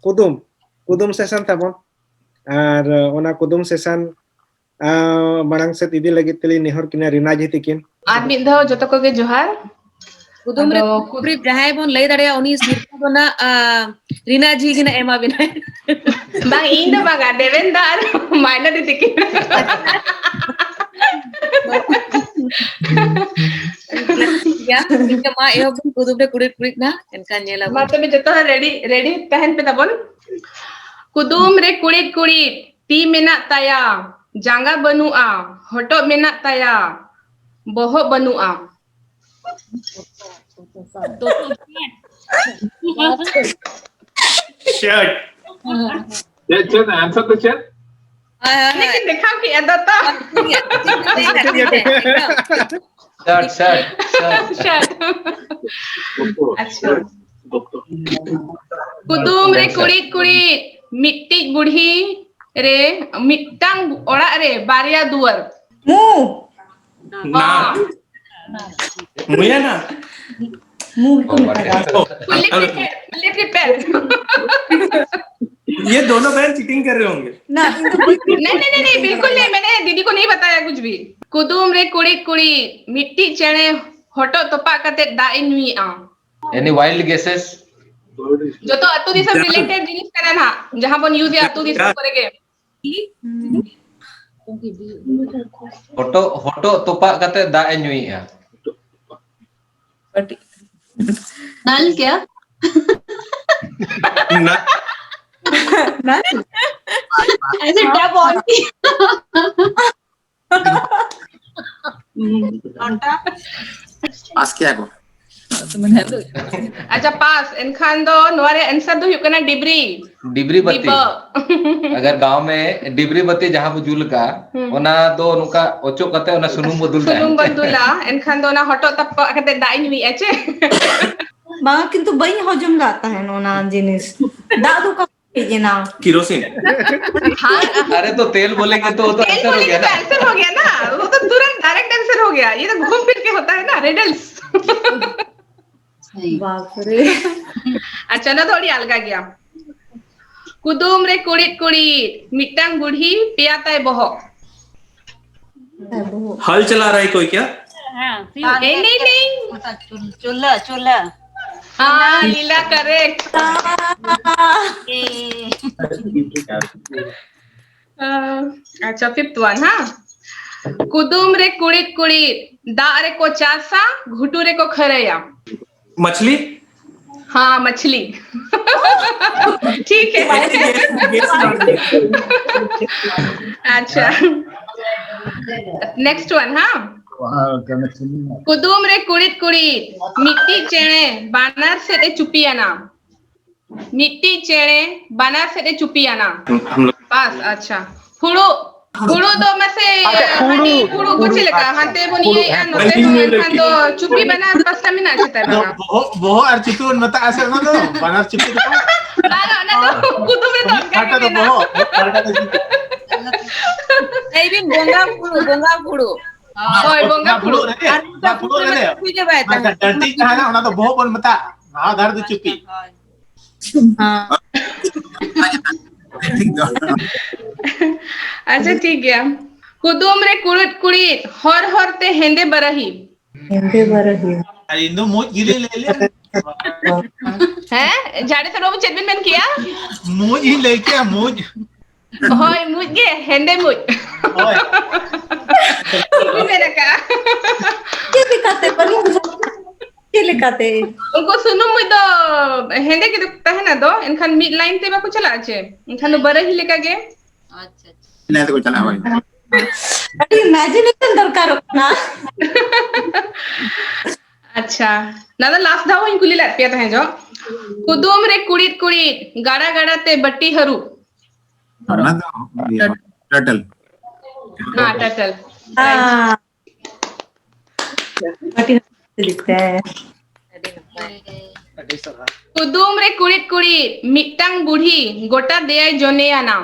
ᱠᱩᱫᱩᱢ, ᱠᱩᱫᱩᱢ ᱥᱮᱥᱚᱱ ᱛᱟᱵᱚᱱ᱾ ᱟᱨ, ᱟ, ᱚᱱᱟ ᱠᱩᱫᱩᱢ ᱥᱮᱥᱚᱱ, ᱟ, ᱢᱟᱲᱟᱝ ᱥᱮᱫ ᱤᱫᱤ ᱞᱟᱹᱜᱤᱫ ᱛᱮᱞᱤᱧ ᱱᱮᱦᱚᱨ ᱠᱤᱱᱟ ᱨᱤᱱᱟ ᱡᱤ ᱛᱤᱠᱤᱱ᱾ ᱟᱨ ᱢᱤᱫ ᱫᱷᱟᱣ ᱡᱚᱛᱚ ᱠᱚᱜᱮ ᱡᱚᱦᱟᱨ᱾ ᱠᱩᱫᱩᱢ ᱨᱮ ᱟᱫᱚ ᱠᱩᱫ- ᱠᱩᱲᱤᱫ ᱡᱟᱦᱟᱸᱭ ᱵᱚᱱ ᱞᱟᱹᱭ ᱫᱟᱲᱮᱭᱟᱜᱼᱟ, ᱩᱱᱤ ᱥᱤᱨᱯᱟᱹ ᱫᱚ ᱱᱟᱜ, ᱟ, ᱨᱤᱱᱟ ᱡᱤ ᱜᱮ ᱱᱟᱜ ᱮᱢᱟ ᱵᱤᱱᱟᱭ᱾ ᱵᱟᱝ, ᱤᱧ ᱫᱚ ᱵᱟᱝᱟ, ᱫᱮᱵᱮᱱ ᱫᱟ ᱟᱨ ᱢᱟᱭᱱᱟ ᱫᱤᱫᱤ ᱠᱤᱱ᱾ ᱴᱷᱤᱠ ᱜᱮᱭᱟ, ᱴᱷᱤᱠ ᱜᱮᱭᱟ, ᱢᱟ ᱮᱦᱚᱵ ᱵᱚᱱ ᱠᱩᱫᱩᱢ ᱨᱮ ᱠᱩᱲᱤᱫ ᱠᱩᱲᱤᱫ ᱱᱟ, ᱮᱱᱠᱷᱟᱱ ᱧᱮᱞ ᱟᱵᱚᱱ᱾ ᱢᱟ ᱛᱚᱵᱮ ᱡᱚᱛᱚ ᱦᱚᱲ ᱨᱮᱰᱤ, ᱨᱮᱰᱤ ᱛᱟᱦᱮᱱ ᱯᱮ ᱛᱟᱵᱚᱱ᱾ ᱠᱩᱫᱩᱢ ᱨᱮ ᱠᱩᱲᱤᱫ ᱠᱩᱲᱤᱫ, ᱛᱤ ᱢᱮᱱᱟᱜ ᱛᱟᱭᱟ, ᱡᱟᱸᱜᱟ ᱵᱟᱹᱱᱩᱜᱼᱟ, ᱦᱚᱴᱚᱜ ᱢᱮᱱᱟᱜ ᱛᱟᱭᱟ, ᱵᱚᱦᱚᱜ ᱵᱟᱹᱱᱩᱜᱼᱟ᱾ ᱥᱟᱨᱴ᱾ ᱪᱮᱫ, ᱪᱮᱫ, answer ᱫᱚ ᱪᱮᱫ? ᱦᱳᱭ, ᱦᱳᱭ, ᱦᱳᱭ᱾ ᱞᱮᱠᱤᱱ ᱫᱮᱠᱷᱟᱣ ᱠᱮᱜᱼᱟ ᱫᱚᱛᱚ᱾ ᱴᱷᱤᱠ ᱜᱮᱭᱟ, ᱴᱷᱤᱠ ᱜᱮᱭᱟ, ᱴᱷᱤᱠ ᱜᱮᱭᱟ, ᱴᱷᱤᱠ ᱜᱮᱭᱟ᱾ Shirt, shirt, shirt. ᱥᱟᱨᱴ᱾ ᱟᱪᱪᱷᱟ᱾ ᱠᱩᱫᱩᱢ ᱨᱮ ᱠᱩᱲᱤᱫ ᱠᱩᱲᱤᱫ, ᱢᱤᱫᱴᱤᱡ ᱵᱩᱲᱦᱤ ᱨᱮ ᱢᱤᱫᱴᱟᱝ ᱚᱲᱟᱜ ᱨᱮ ᱵᱟᱨᱭᱟ ᱫᱩᱣᱟᱹᱨ᱾ ᱢᱩ᱾ ᱵᱟᱝ᱾ ᱢᱩᱭᱟ ᱱᱟ? ᱢᱩ ᱜᱮᱠᱚ ᱢᱮᱛᱟᱜᱼᱟ᱾ ᱠᱩᱞᱤ ᱯᱮ, ᱠᱩᱞᱤ ᱯᱮ᱾ ये दोनों बहन चीटिंग कर रहे होंगे। ना, नहीं, नहीं, नहीं, नहीं, बिल्कुल नहीं, मैंने दीदी को नहीं बताया कुछ भी। ᱠᱩᱫᱩᱢ ᱨᱮ ᱠᱩᱲᱤᱫ ᱠᱩᱲᱤᱫ, ᱢᱤᱫᱴᱤᱡ ᱪᱮᱬᱮ ᱦᱚᱴᱚᱜ ᱛᱚᱯᱟᱜ ᱠᱟᱛᱮ ᱫᱟᱜ ᱮ ᱧᱩᱭᱮᱜᱼᱟ᱾ Any wild guesses? ᱡᱚᱛᱚ ᱟᱹᱛᱩ ᱫᱤᱥᱚᱢ related ᱡᱤᱱᱤᱥ ᱠᱟᱱᱟ ᱱᱟᱦᱟᱜ, ᱡᱟᱦᱟᱸ ᱵᱚᱱ use ᱮᱜᱼᱟ ᱟᱹᱛᱩ ᱫᱤᱥᱚᱢ ᱠᱚᱨᱮ ᱜᱮ᱾ ᱦᱚᱴᱚᱜ ᱦᱚᱴᱚᱜ ᱛᱚᱯᱟᱜ ᱠᱟᱛᱮ ᱫᱟᱜ ᱮ ᱧᱩᱭᱮᱜᱼᱟ᱾ नल क्या? ना नल? ऐसे टैप ऑन। पास किया को तो मैंने तो ᱟᱪᱪᱷᱟ, ᱯᱟᱥ᱾ ᱮᱱᱠᱷᱟᱱ ᱫᱚ ᱱᱚᱣᱟ ᱨᱮᱭᱟᱜ answer ᱫᱚ ᱦᱩᱭᱩᱜ ᱠᱟᱱᱟ ᱰᱤᱵᱨᱤ᱾ ᱰᱤᱵᱨᱤ ᱵᱟᱹᱛᱤ᱾ ᱰᱤᱵᱟᱹ᱾ अगर गांव में डिबरी बत्ती जहां ᱵᱚ ᱡᱩᱞ ᱠᱟᱜᱼᱟ, ᱦᱩᱸ᱾ ᱚᱱᱟ ᱫᱚ ᱱᱚᱝᱠᱟ ᱚᱪᱚᱜ ᱠᱟᱛᱮ ᱚᱱᱟ ᱥᱩᱱᱩᱢ ᱵᱚ ᱫᱩᱞ ᱫᱟ᱾ ᱥᱩᱱᱩᱢ ᱵᱚᱱ ᱫᱩᱞᱟ, ᱮᱱᱠᱷᱟᱱ ᱫᱚ ᱚᱱᱟ ᱦᱚᱴᱚᱜ ᱛᱟᱯᱟᱜ ᱠᱟᱛᱮ ᱫᱟᱜ ᱤᱧ ᱧᱩᱭᱮᱫᱼᱟ ᱪᱮ? ᱵᱟᱝ, ᱠᱤᱱᱛᱩ ᱵᱟᱹᱧ ᱦᱚᱡᱚᱢ ᱫᱟᱜ ᱛᱟᱦᱮᱱ ᱚᱱᱟ ᱡᱤᱱᱤᱥ᱾ ᱫᱟᱜ ᱫᱚ ᱚᱠᱟ ᱠᱷᱚᱱ ᱦᱮᱡ ᱮᱱᱟ? केरोसिन। हाँ, अरे तो तेल बोलेंगे तो वो तो तेल आंसर हो बोलेंगे गया तो ना। आंसर हो गया ना, वो तो तुरंत डायरेक्ट आंसर हो गया। ये तो घूम फिर के होता है ना, रिडल्स। ᱵᱟᱯᱨᱮ᱾ ᱟᱪᱪᱷᱟ, ᱱᱚᱣᱟ ᱫᱚ ᱟᱹᱰᱤ ᱟᱞᱜᱟ ᱜᱮᱭᱟ᱾ ᱠᱩᱫᱩᱢ ᱨᱮ ᱠᱩᱲᱤᱫ ᱠᱩᱲᱤᱫ, ᱢᱤᱫᱴᱟᱝ ᱵᱩᱲᱦᱤ, ᱯᱮᱭᱟ ᱛᱟᱭ ᱵᱚᱦᱚᱜ᱾ हल चला रहा है कोई क्या? ए, नहीं, नहीं। चूल्हा, चूल्हा। हाँ, लीला, करेक्ट। ए, ᱟᱪᱪᱷᱟ, ᱯᱷᱤᱯᱛᱷ ᱣᱟᱱ, ᱦᱮᱸ᱾ ᱠᱩᱫᱩᱢ ᱨᱮ ᱠᱩᱲᱤᱫ ᱠᱩᱲᱤᱫ, ᱫᱟᱜ ᱨᱮᱠᱚ ᱪᱟᱥᱟ, ᱜᱷᱩᱴᱩ ᱨᱮᱠᱚ ᱠᱷᱟᱹᱨᱟᱹᱭᱟ᱾ मछली। हाँ, मछली। ठीक है। अच्छा, नेक्स्ट वन, हाँ। ᱠᱩᱫᱩᱢ ᱨᱮ ᱠᱩᱲᱤᱫ ᱠᱩᱲᱤᱫ, ᱢᱤᱫᱴᱤᱡ ᱪᱮᱬᱮ ᱵᱟᱱᱟᱨ ᱥᱮᱫ ᱮ ᱪᱩᱯᱤᱭᱟᱱᱟ᱾ ᱢᱤᱫᱴᱤᱡ ᱪᱮᱬᱮ ᱵᱟᱱᱟᱨ ᱥᱮᱫ ᱮ ᱪᱩᱯᱤᱭᱟᱱᱟ᱾ हम लोग ᱯᱟᱥ, ᱟᱪᱪᱷᱟ᱾ ᱯᱷᱩᱲᱩᱜ, ᱯᱷᱩᱲᱩᱜ ᱫᱚ ᱢᱟᱥᱮ, ᱟᱪᱪᱷᱟ, ᱯᱷᱩᱲᱩᱜ, ᱦᱟᱺᱰᱤ ᱯᱷᱩᱲᱩᱜ ᱠᱚ ᱯᱷᱩᱲᱩᱜ, ᱪᱮᱫ ᱞᱮᱠᱟ? ᱟᱪᱪᱷᱟ, ᱦᱟᱱᱛᱮ ᱵᱚᱱ ᱯᱷᱩᱲᱩᱜ, ᱤᱭᱟᱹᱭᱟ, ᱦᱮᱸ, ᱱᱚᱛᱮ ᱵᱚᱱ ᱤᱭᱟᱹᱭ ᱠᱷᱟᱱ ᱫᱚ ᱪᱩᱯᱤ ᱵᱟᱱᱟᱨ ᱯᱟᱥᱴᱟ ᱢᱮᱱᱟᱜᱼᱟ ᱪᱮᱛᱟ ᱟᱫᱚ ᱵᱟᱝᱟ? ᱵᱚᱦᱚᱜ, ᱵᱚᱦᱚᱜ ᱟᱨ ᱪᱩᱯᱤ ᱵᱚᱱ ᱢᱮᱛᱟᱜᱼᱟ ᱥᱮ ᱚᱱᱟ ᱫᱚ? ᱵᱟᱱᱟᱨ ᱪᱩᱯᱤ ᱫᱚ ᱵᱟᱝ᱾ ᱵᱟᱝᱟ, ᱚᱱᱟ ᱫᱚ ᱠᱩᱫᱩᱢ ᱨᱮᱫᱚ ᱢᱤᱫ ᱚᱱᱠᱟ ᱯᱟᱦᱴᱟ ᱜᱮ ᱫᱚ ᱢᱮᱱᱟᱜᱼᱟ᱾ ᱵᱚᱦᱚᱜ, ᱢᱤᱫ ᱯᱟᱦᱴᱟ ᱫᱚ ᱪᱩᱯᱤ᱾ ᱞᱟᱹᱭ ᱵᱤᱱ ᱵᱚᱸᱜᱟ ᱵᱩᱨᱩ, ᱵᱚᱸᱜᱟ ᱵᱩᱨᱩ᱾ ᱦᱳᱭ, ᱵᱚᱸᱜᱟ ᱵᱩᱨᱩ᱾ ᱨᱮ, ᱟᱨ ᱚᱱᱟ ᱯᱷᱩᱲᱩᱜ ᱨᱮ ᱫᱮ᱾ ᱪᱩᱯᱤ ᱜᱮ ᱵᱟᱭ ᱚᱱᱟ ᱛᱟᱦᱮᱱᱟ᱾ ᱰᱟᱹᱱᱴᱤ ᱛᱟᱦᱮᱱᱟ, ᱚᱱᱟ ᱫᱚ ᱵᱚᱦᱚᱜ ᱵᱚᱱ ᱢᱮᱛᱟᱜᱼᱟ᱾ ᱱᱟᱣᱟ ᱫᱷᱟᱨᱮ ᱫᱚ ᱪᱩᱯᱤ᱾ ᱦᱳᱭ᱾ ᱟᱪᱪᱷᱟ, ᱴᱷᱤᱠ ᱜᱮᱭᱟ᱾ ᱠᱩᱫᱩᱢ ᱨᱮ ᱠᱩᱲᱤᱫ ᱠᱩᱲᱤᱫ, ᱦᱚᱨ ᱦᱚᱨ ᱛᱮ ᱦᱮᱸᱫᱮ ᱵᱟᱨᱟᱦᱤ᱾ ᱦᱮᱸᱫᱮ ᱵᱟᱨᱟᱦᱤ᱾ ᱟᱨ ᱤᱧ ᱫᱚ ᱢᱩᱡ ᱜᱮᱞᱤᱧ ᱞᱟᱹᱭ ᱞᱮᱫ᱾ ᱦᱮᱸ, ᱡᱷᱟᱲᱮᱥᱚᱨ ᱵᱟᱹᱵᱩ, ᱪᱮᱫ ᱵᱤᱱ ᱢᱮᱱ ᱠᱮᱜᱼᱟ? ᱢᱩᱡ ᱤᱧ ᱞᱟᱹᱭ ᱠᱮᱜᱼᱟ, ᱢᱩᱡ᱾ ᱦᱳᱭ, ᱢᱩᱡ ᱜᱮ, ᱦᱮᱸᱫᱮ ᱢᱩᱡ᱾ ᱦᱳᱭ᱾ ᱴᱷᱤᱠ ᱵᱤᱱ ᱢᱮᱱ ᱟᱠᱟᱜᱼᱟ᱾ ᱪᱮᱫ ᱞᱮᱠᱟᱛᱮ? ᱵᱟᱹᱞᱤᱧ ᱵᱩᱡᱷᱟᱹᱣ ᱫᱟᱲᱮᱭᱟᱜ ᱠᱟᱱᱟ᱾ ᱪᱮᱫ ᱞᱮᱠᱟᱛᱮ? ᱩᱱᱠᱩ ᱥᱩᱱᱩᱢ ᱢᱩᱡ ᱫᱚ ᱦᱮᱸᱫᱮ ᱜᱮ ᱛᱟᱦᱮᱱᱟ ᱫᱚ, ᱮᱱᱠᱷᱟᱱ ᱢᱤᱫ line ᱛᱮ ᱵᱟᱠᱚ ᱪᱟᱞᱟᱜᱼᱟ ᱪᱮ? ᱮᱱᱠᱷᱟᱱ ᱫᱚ ᱵᱟᱨᱟᱦᱤ ᱞᱮᱠᱟ ᱜᱮ᱾ ᱟᱪᱪᱷᱟ, ᱟᱪᱪᱷᱟ᱾ ᱤᱱᱟᱹ ᱛᱮᱠᱚ ᱪᱟᱞᱟᱜᱼᱟ, ᱦᱳᱭ᱾ ᱟᱹᱰᱤ imagination ᱫᱚᱨᱠᱟᱨᱚᱜ ᱠᱟᱱᱟ᱾ ᱟᱪᱪᱷᱟ, ᱱᱚᱣᱟ ᱫᱚ last ᱫᱷᱟᱣ ᱦᱚᱸᱧ ᱠᱩᱞᱤ ᱞᱮᱫ ᱯᱮᱭᱟ ᱛᱟᱦᱮᱸ ᱡᱚᱜ᱾ ᱠᱩᱫᱩᱢ ᱨᱮ ᱠᱩᱲᱤᱫ ᱠᱩᱲᱤᱫ, ᱜᱟᱰᱟ ᱜᱟᱰᱟ ᱛᱮ ᱵᱟᱹᱴᱤ ᱦᱟᱹᱨᱩᱵ᱾ ᱚᱱᱟ ᱫᱚ ᱤᱭᱟᱹ, turtle᱾ ᱦᱮᱸ, turtle᱾ ᱦᱮᱸ᱾ ᱟᱹᱰᱤ ᱱᱟᱯᱟᱭ᱾ ᱠᱩᱫᱩᱢ ᱨᱮ ᱠᱩᱲᱤᱫ ᱠᱩᱲᱤᱫ, ᱢᱤᱫᱴᱟᱝ ᱵᱩᱲᱦᱤ, ᱜᱚᱴᱟ ᱫᱮᱭᱟᱭ ᱡᱚᱱᱮᱭᱟᱱᱟ᱾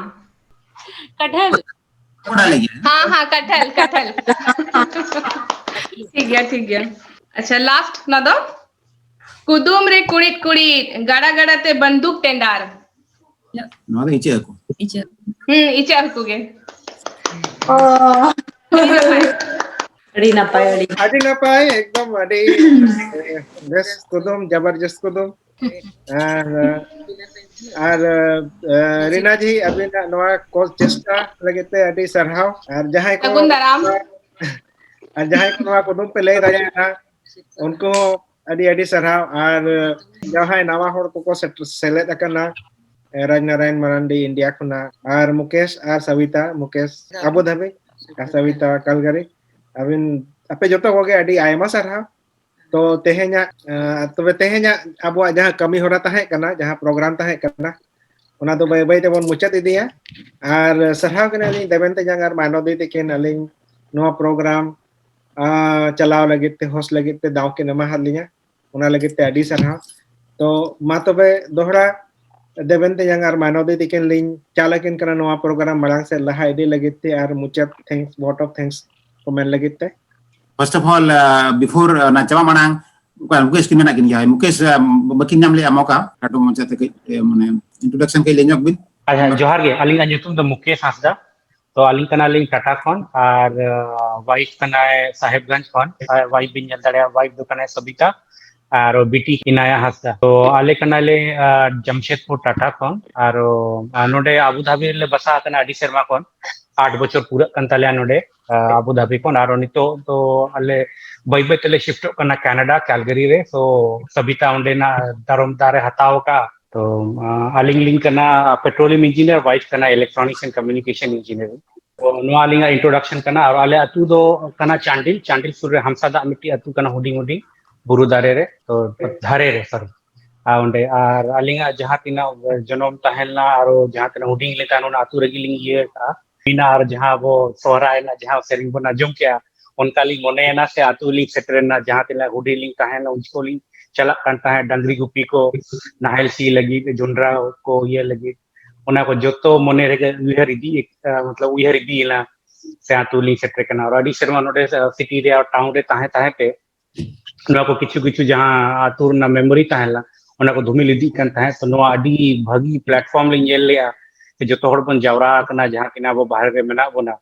ᱠᱟᱴᱷᱟᱞ᱾ ᱚᱱᱟ ᱞᱟᱹᱜᱤᱫ᱾ ᱦᱮᱸ, ᱦᱮᱸ, ᱠᱟᱴᱷᱟᱞ, ᱠᱟᱴᱷᱟᱞ᱾ ᱴᱷᱤᱠ ᱜᱮᱭᱟ, ᱴᱷᱤᱠ ᱜᱮᱭᱟ᱾ ᱟᱪᱪᱷᱟ, last ᱱᱚᱣᱟ ᱫᱚ, ᱠᱩᱫᱩᱢ ᱨᱮ ᱠᱩᱲᱤᱫ ᱠᱩᱲᱤᱫ, ᱜᱟᱰᱟ ᱜᱟᱰᱟ ᱛᱮ ᱵᱟᱱᱫᱩᱠ ᱴᱮᱸᱰᱟᱨ᱾ ᱱᱚᱣᱟ ᱫᱚ ᱤᱪᱟᱹᱜ ᱦᱟᱹᱠᱩ᱾ ᱤᱪᱟᱹᱜ᱾ ᱦᱩᱸ, ᱤᱪᱟᱹᱜ ᱦᱟᱹᱠᱩ ᱜᱮ᱾ ᱚ᱾ ᱟᱹᱰᱤ ᱱᱟᱯᱟᱭ᱾ ᱟᱹᱰᱤ ᱱᱟᱯᱟᱭ, ᱟᱹᱰᱤ ᱱᱟᱯᱟᱭ, ᱮᱠᱫᱚᱢ ᱟᱹᱰᱤ ᱵᱮᱥ ᱠᱩᱫᱩᱢ, ᱡᱟᱵᱟᱨᱡᱚᱥ ᱠᱩᱫᱩᱢ᱾ ᱟᱨ, ᱟᱨ, ᱮ, ᱨᱤᱱᱟ ᱡᱤ, ᱟᱹᱵᱤᱱᱟᱜ ᱱᱚᱣᱟ ᱠᱚ ᱪᱮᱥᱴᱟ ᱞᱟᱹᱜᱤᱫ ᱛᱮ ᱟᱹᱰᱤ ᱥᱟᱨᱦᱟᱣ᱾ ᱟᱨ ᱡᱟᱦᱟᱸᱭ ᱠᱚ, ᱥᱟᱹᱜᱩᱱ ᱫᱟᱨᱟᱢ᱾ ᱟᱨ ᱡᱟᱦᱟᱸᱭ ᱠᱚ ᱱᱚᱣᱟ ᱠᱩᱫᱩᱢ ᱯᱮ ᱞᱟᱹᱭ ᱫᱟᱲᱮᱭᱟᱜᱼᱟ, ᱩᱱᱠᱩ ᱦᱚᱸ ᱟᱹᱰᱤ ᱟᱹᱰᱤ ᱥᱟᱨᱦᱟᱣ᱾ ᱟᱨ ᱡᱟᱦᱟᱸᱭ ᱱᱟᱣᱟ ᱦᱚᱲ ᱠᱚᱠᱚ ᱥᱮᱴ-, ᱥᱮᱞᱮᱫ ᱟᱠᱟᱱᱟ, ᱮ, ᱨᱟᱡᱽᱱᱟᱨᱟᱭᱚᱱ ᱢᱟᱨᱟᱱᱰᱤ ᱤᱱᱰᱤᱭᱟ ᱠᱷᱚᱱᱟᱜ, ᱟᱨ ᱢᱩᱠᱮᱥ ᱟᱨ ᱥᱟᱵᱤᱛᱟ, ᱢᱩᱠᱮᱥ ᱟᱵᱩ ᱫᱷᱟᱵᱤ ᱟᱨ ᱥᱟᱵᱤᱛᱟ ᱠᱟᱞᱜᱟᱨᱤ, ᱟᱹᱵᱤᱱ, ᱟᱯᱮ ᱡᱚᱛᱚ ᱠᱚᱜᱮ ᱟᱹᱰᱤ ᱟᱭᱢᱟ ᱥᱟᱨᱦᱟᱣ᱾ ᱛᱚ ᱛᱮᱦᱮᱧᱟᱜ, ᱮ, ᱛᱚᱵᱮ ᱛᱮᱦᱮᱧᱟᱜ ᱟᱵᱚᱣᱟᱜ ᱡᱟᱦᱟᱸ ᱠᱟᱹᱢᱤ ᱦᱚᱨᱟ ᱛᱟᱦᱮᱸ ᱠᱟᱱᱟ, ᱡᱟᱦᱟᱸ program ᱛᱟᱦᱮᱸ ᱠᱟᱱᱟ, ᱚᱱᱟ ᱫᱚ ᱵᱟᱹᱭ ᱵᱟᱹᱭ ᱛᱮᱵᱚᱱ ᱢᱩᱪᱟᱹᱫ ᱤᱫᱤᱭᱟ᱾ ᱟᱨ ᱥᱟᱨᱦᱟᱣ ᱠᱟᱱᱟᱞᱤᱧ ᱫᱮᱵᱮᱱ ᱛᱮᱧᱟᱝ ᱟᱨ ᱢᱟᱱᱚᱛᱤ ᱛᱟᱹᱠᱤᱱ, ᱟᱹᱞᱤᱧ ᱱᱚᱣᱟ program, ᱟ, ᱪᱟᱞᱟᱣ ᱞᱟᱹᱜᱤᱫ ᱛᱮ, host ᱞᱟᱹᱜᱤᱫ ᱛᱮ ᱫᱟᱣ ᱠᱤᱱ ᱮᱢᱟ ᱦᱟᱫ ᱞᱤᱧᱟ, ᱚᱱᱟ ᱞᱟᱹᱜᱤᱫ ᱛᱮ ᱟᱹᱰᱤ ᱥᱟᱨᱦᱟᱣ᱾ ᱛᱚ ᱢᱟ ᱛᱚᱵᱮ ᱫᱚᱦᱲᱟ ᱫᱮᱵᱮᱱ ᱛᱮᱧᱟᱝ ᱟᱨ ᱢᱟᱱᱚᱛᱤ ᱛᱟᱹᱠᱤᱱ ᱞᱤᱧ ᱪᱟᱞ ᱟᱹᱠᱤᱱ ᱠᱟᱱᱟ ᱱᱚᱣᱟ program ᱢᱟᱲᱟᱝ ᱥᱮᱫ ᱞᱟᱦᱟ ᱤᱫᱤ ᱞᱟᱹᱜᱤᱫ ᱛᱮ ᱟᱨ ᱢᱩᱪᱟᱹᱫ thanks, vote of thanks ᱠᱚ ᱢᱮᱱ ᱞᱟᱹᱜᱤᱫ ᱛᱮ᱾ First of all, uh, before, uh, ᱚᱱᱟ ᱪᱟᱵᱟ ᱢᱟᱲᱟᱝ ᱚᱠᱟ ᱢᱩᱠᱮᱥ ᱠᱤᱱ ᱢᱮᱱᱟᱜ ᱠᱤᱱ ᱜᱮᱭᱟ, ᱢᱩᱠᱮᱥ, uh, ᱵᱟᱹᱠᱤᱱ ᱧᱟᱢ ᱞᱮᱜᱼᱟ ᱢᱚᱠᱟ, ᱞᱟᱹᱴᱩ ᱢᱚᱪᱟ ᱛᱮ ᱠᱟᱹᱡ, ᱮ, ᱢᱟᱱᱮ, introduction ᱠᱟᱹᱡ ᱞᱟᱹᱭ ᱧᱚᱜ ᱵᱤᱱ᱾ ᱟᱪᱪᱷᱟ, ᱡᱚᱦᱟᱨ ᱜᱮ, ᱟᱹᱞᱤᱧᱟᱜ ᱧᱩᱛᱩᱢ ᱫᱚ ᱢᱩᱠᱮᱥ ᱦᱟᱸᱥᱫᱟ᱾ ᱛᱚ ᱟᱹᱞᱤᱧ ᱠᱟᱱᱟᱞᱤᱧ ᱴᱟᱴᱟ ᱠᱷᱚᱱ, ᱟᱨ ᱣᱟᱭᱤᱯᱷ ᱠᱟᱱᱟᱭ ᱥᱟᱦᱮᱵᱽᱜᱚᱸᱡᱽ ᱠᱷᱚᱱ᱾ ᱟᱨ ᱣᱟᱭᱤᱯᱷ ᱵᱤᱱ ᱧᱮᱞ ᱫᱟᱲᱮᱭᱟᱜᱼᱟ, ᱣᱟᱭᱤᱯᱷ ᱫᱚ ᱠᱟᱱᱟᱭ ᱥᱚᱵᱤᱛᱟ, ᱟᱨ ᱵᱤᱴᱤ ᱤᱱᱟᱭᱟ ᱦᱟᱸᱥᱫᱟ᱾ ᱛᱚ ᱟᱞᱮ ᱠᱟᱱᱟᱞᱮ ᱟᱨ ᱡᱟᱢᱥᱮᱫᱽᱯᱩᱨ ᱴᱟᱴᱟ ᱠᱷᱚᱱ, ᱟᱨ ᱟᱨ ᱱᱚᱰᱮ ᱟᱵᱩ ᱫᱷᱟᱵᱤ ᱨᱮᱞᱮ ᱵᱟᱥᱟ ᱟᱠᱟᱱᱟ ᱟᱹᱰᱤ ᱥᱮᱨᱢᱟ ᱠᱷᱚᱱ᱾ ᱟᱴ ᱵᱚᱪᱷᱚᱨ ᱯᱩᱨᱟᱹᱜ ᱠᱟᱱ ᱛᱟᱞᱮᱭᱟ ᱱᱚᱰᱮ, ᱟᱨ ᱟᱵᱩ ᱫᱷᱟᱵᱤ ᱠᱷᱚᱱ᱾ ᱟᱨ ᱱᱤᱛᱚᱜ ᱫᱚ ᱟᱞᱮ ᱵᱟᱹᱭ ᱵᱟᱹᱭ ᱛᱮᱞᱮ ᱥᱤᱯᱷᱴᱚᱜ ᱠᱟᱱᱟ ᱠᱟᱱᱟᱰᱟ, ᱠᱮᱞᱜᱟᱨᱤ ᱨᱮ᱾ ᱛᱚ ᱥᱚᱵᱤᱛᱟ ᱚᱸᱰᱮᱱᱟᱜ ᱫᱟᱨᱚᱢᱫᱟᱨ ᱮ ᱦᱟᱛᱟᱣ ᱟᱠᱟᱫᱼᱟ᱾ ᱛᱚ ᱟᱹᱞᱤᱧ ᱞᱤᱧ ᱠᱟᱱᱟ ᱯᱮᱴᱨᱳᱞᱤᱭᱟᱢ ᱤᱧᱡᱤᱱᱤᱭᱟᱨ, ᱣᱟᱭᱤᱯᱷ ᱠᱟᱱᱟ ᱤᱞᱮᱠᱴᱨᱚᱱᱤᱠᱥ ᱮᱱᱰ ᱠᱚᱢᱤᱭᱩᱱᱤᱠᱮᱥᱚᱱ ᱤᱧᱡᱤᱱᱤᱭᱟᱨ᱾ ᱛᱚ ᱱᱚᱣᱟ ᱟᱹᱞᱤᱧᱟᱜ ᱤᱱᱴᱨᱳᱰᱟᱠᱥᱚᱱ ᱠᱟᱱᱟ᱾ ᱟᱨ ᱟᱞᱮ ᱟᱹᱛᱩ ᱫᱚ ᱠᱟᱱᱟ ᱪᱟᱱᱰᱤᱞ, ᱪᱟᱱᱰᱤᱞ ᱥᱩᱨ ᱨᱮ ᱦᱟᱢᱥᱟ ᱫᱟᱜ ᱢᱤᱫᱴᱤᱡ ᱟᱹᱛᱩ ᱠᱟᱱᱟ, ᱦᱩᱰᱤᱧ ᱦᱩᱰᱤᱧ ᱵᱩᱨᱩ ᱫᱟᱨᱮ ᱨᱮ, ᱛᱚ ᱫᱷᱟᱨᱮ ᱨᱮ, ᱥᱚᱨᱤ᱾ ᱟᱨ ᱚᱸᱰᱮ, ᱟᱨ ᱟᱹᱞᱤᱧᱟᱜ ᱡᱟᱦᱟᱸ ᱛᱤᱱᱟᱹᱜ ᱡᱚᱱᱚᱢ ᱛᱟᱦᱮᱸ ᱞᱮᱱᱟ, ᱟᱨᱚ ᱡᱟᱦᱟᱸ ᱛᱤᱱᱟᱹᱜ ᱦᱩᱰᱤᱧ ᱞᱮᱠᱟ ᱚᱱᱟ ᱟᱹᱛᱩ ᱨᱮᱜᱮ ᱞᱤᱧ ᱤᱭᱟᱹ ᱟᱠᱟᱫᱼᱟ᱾ ᱦᱩᱭᱱᱟ, ᱟᱨ ᱡᱟᱦᱟᱸ ᱟᱵᱚ ᱥᱚᱦᱨᱟᱭ ᱨᱮᱱᱟᱜ ᱡᱟᱦᱟᱸ ᱥᱮᱨᱮᱧ ᱵᱚᱱ ᱟᱸᱡᱚᱢ ᱠᱮᱜᱼᱟ, ᱚᱱᱠᱟ ᱞᱤᱧ ᱢᱚᱱᱮᱭᱮᱱᱟ ᱥᱮ ᱟᱹᱛᱩ ᱞᱤᱧ ᱥᱮᱴᱮᱨᱮᱱᱟ᱾ ᱡᱟᱦᱟᱸ ᱛᱤᱱᱟᱹᱜ ᱦᱩᱰᱤᱧ ᱞᱤᱧ ᱛᱟᱦᱮᱸ ᱞᱮᱱᱟ, ᱩᱱ ᱡᱚᱠᱷᱚᱱ ᱞᱤᱧ ᱪᱟᱞᱟᱜ ᱠᱟᱱ ᱛᱟᱦᱮᱸᱫ ᱰᱟᱝᱨᱤ ᱜᱩᱯᱤ ᱠᱚ, ᱱᱟᱦᱮᱞ ᱥᱤ ᱞᱟᱹᱜᱤᱫ, ᱡᱚᱱᱰᱨᱟ ᱠᱚ ᱤᱭᱟᱹ ᱞᱟᱹᱜᱤᱫ, ᱚᱱᱟ ᱠᱚ ᱡᱚᱛᱚ ᱢᱚᱱᱮ ᱨᱮᱜᱮ ᱩᱭᱦᱟᱹᱨ ᱤᱫᱤ, ᱢᱚᱛᱞᱚᱵ ᱩᱭᱦᱟᱹᱨ ᱤᱫᱤᱭᱮᱱᱟ ᱥᱮ ᱟᱹᱛᱩ ᱞᱤᱧ ᱥᱮᱴᱮᱨ ᱠᱟᱱᱟ᱾ ᱟᱨ ᱟᱹᱰᱤ ᱥᱮᱨᱢᱟ ᱱᱚᱰᱮ ᱥᱤᱴᱤ ᱨᱮ ᱟᱨ ᱴᱟᱣᱩᱱ ᱨᱮ ᱛᱟᱦᱮᱸ ᱛᱟᱦᱮᱸ ᱛᱮ ᱱᱚᱣᱟ ᱠᱚ ᱠᱤᱪᱷᱩ ᱠᱤᱪᱷᱩ ᱡᱟᱦᱟᱸ ᱟᱹᱛᱩ ᱨᱮᱱᱟᱜ ᱢᱮᱢᱳᱨᱤ ᱛᱟᱦᱮᱸ ᱞᱮᱱᱟ, ᱚᱱᱟ ᱠᱚ ᱫᱷᱩᱢᱤᱞ ᱤᱫᱤᱜ ᱠᱟᱱ ᱛᱟᱦᱮᱸᱫ᱾ ᱛᱚ ᱱᱚᱣᱟ ᱟᱹᱰᱤ ᱵᱷᱟᱹᱜᱤ ᱯᱞᱟᱴᱯᱷᱚᱨᱢ ᱞᱤᱧ ᱧᱮᱞ ᱞᱮᱜᱼᱟ, ᱡᱮ ᱡᱚᱛᱚ ᱦᱚᱲ ᱵᱚᱱ ᱡᱟᱣᱨᱟ ᱟᱠᱟᱱᱟ, ᱡᱟᱦᱟᱸ ᱛᱤᱱᱟᱹᱜ ᱟᱵᱚ ᱵᱟᱦᱨᱮ ᱨᱮ ᱢᱮᱱᱟᱜ ᱵᱚᱱᱟ,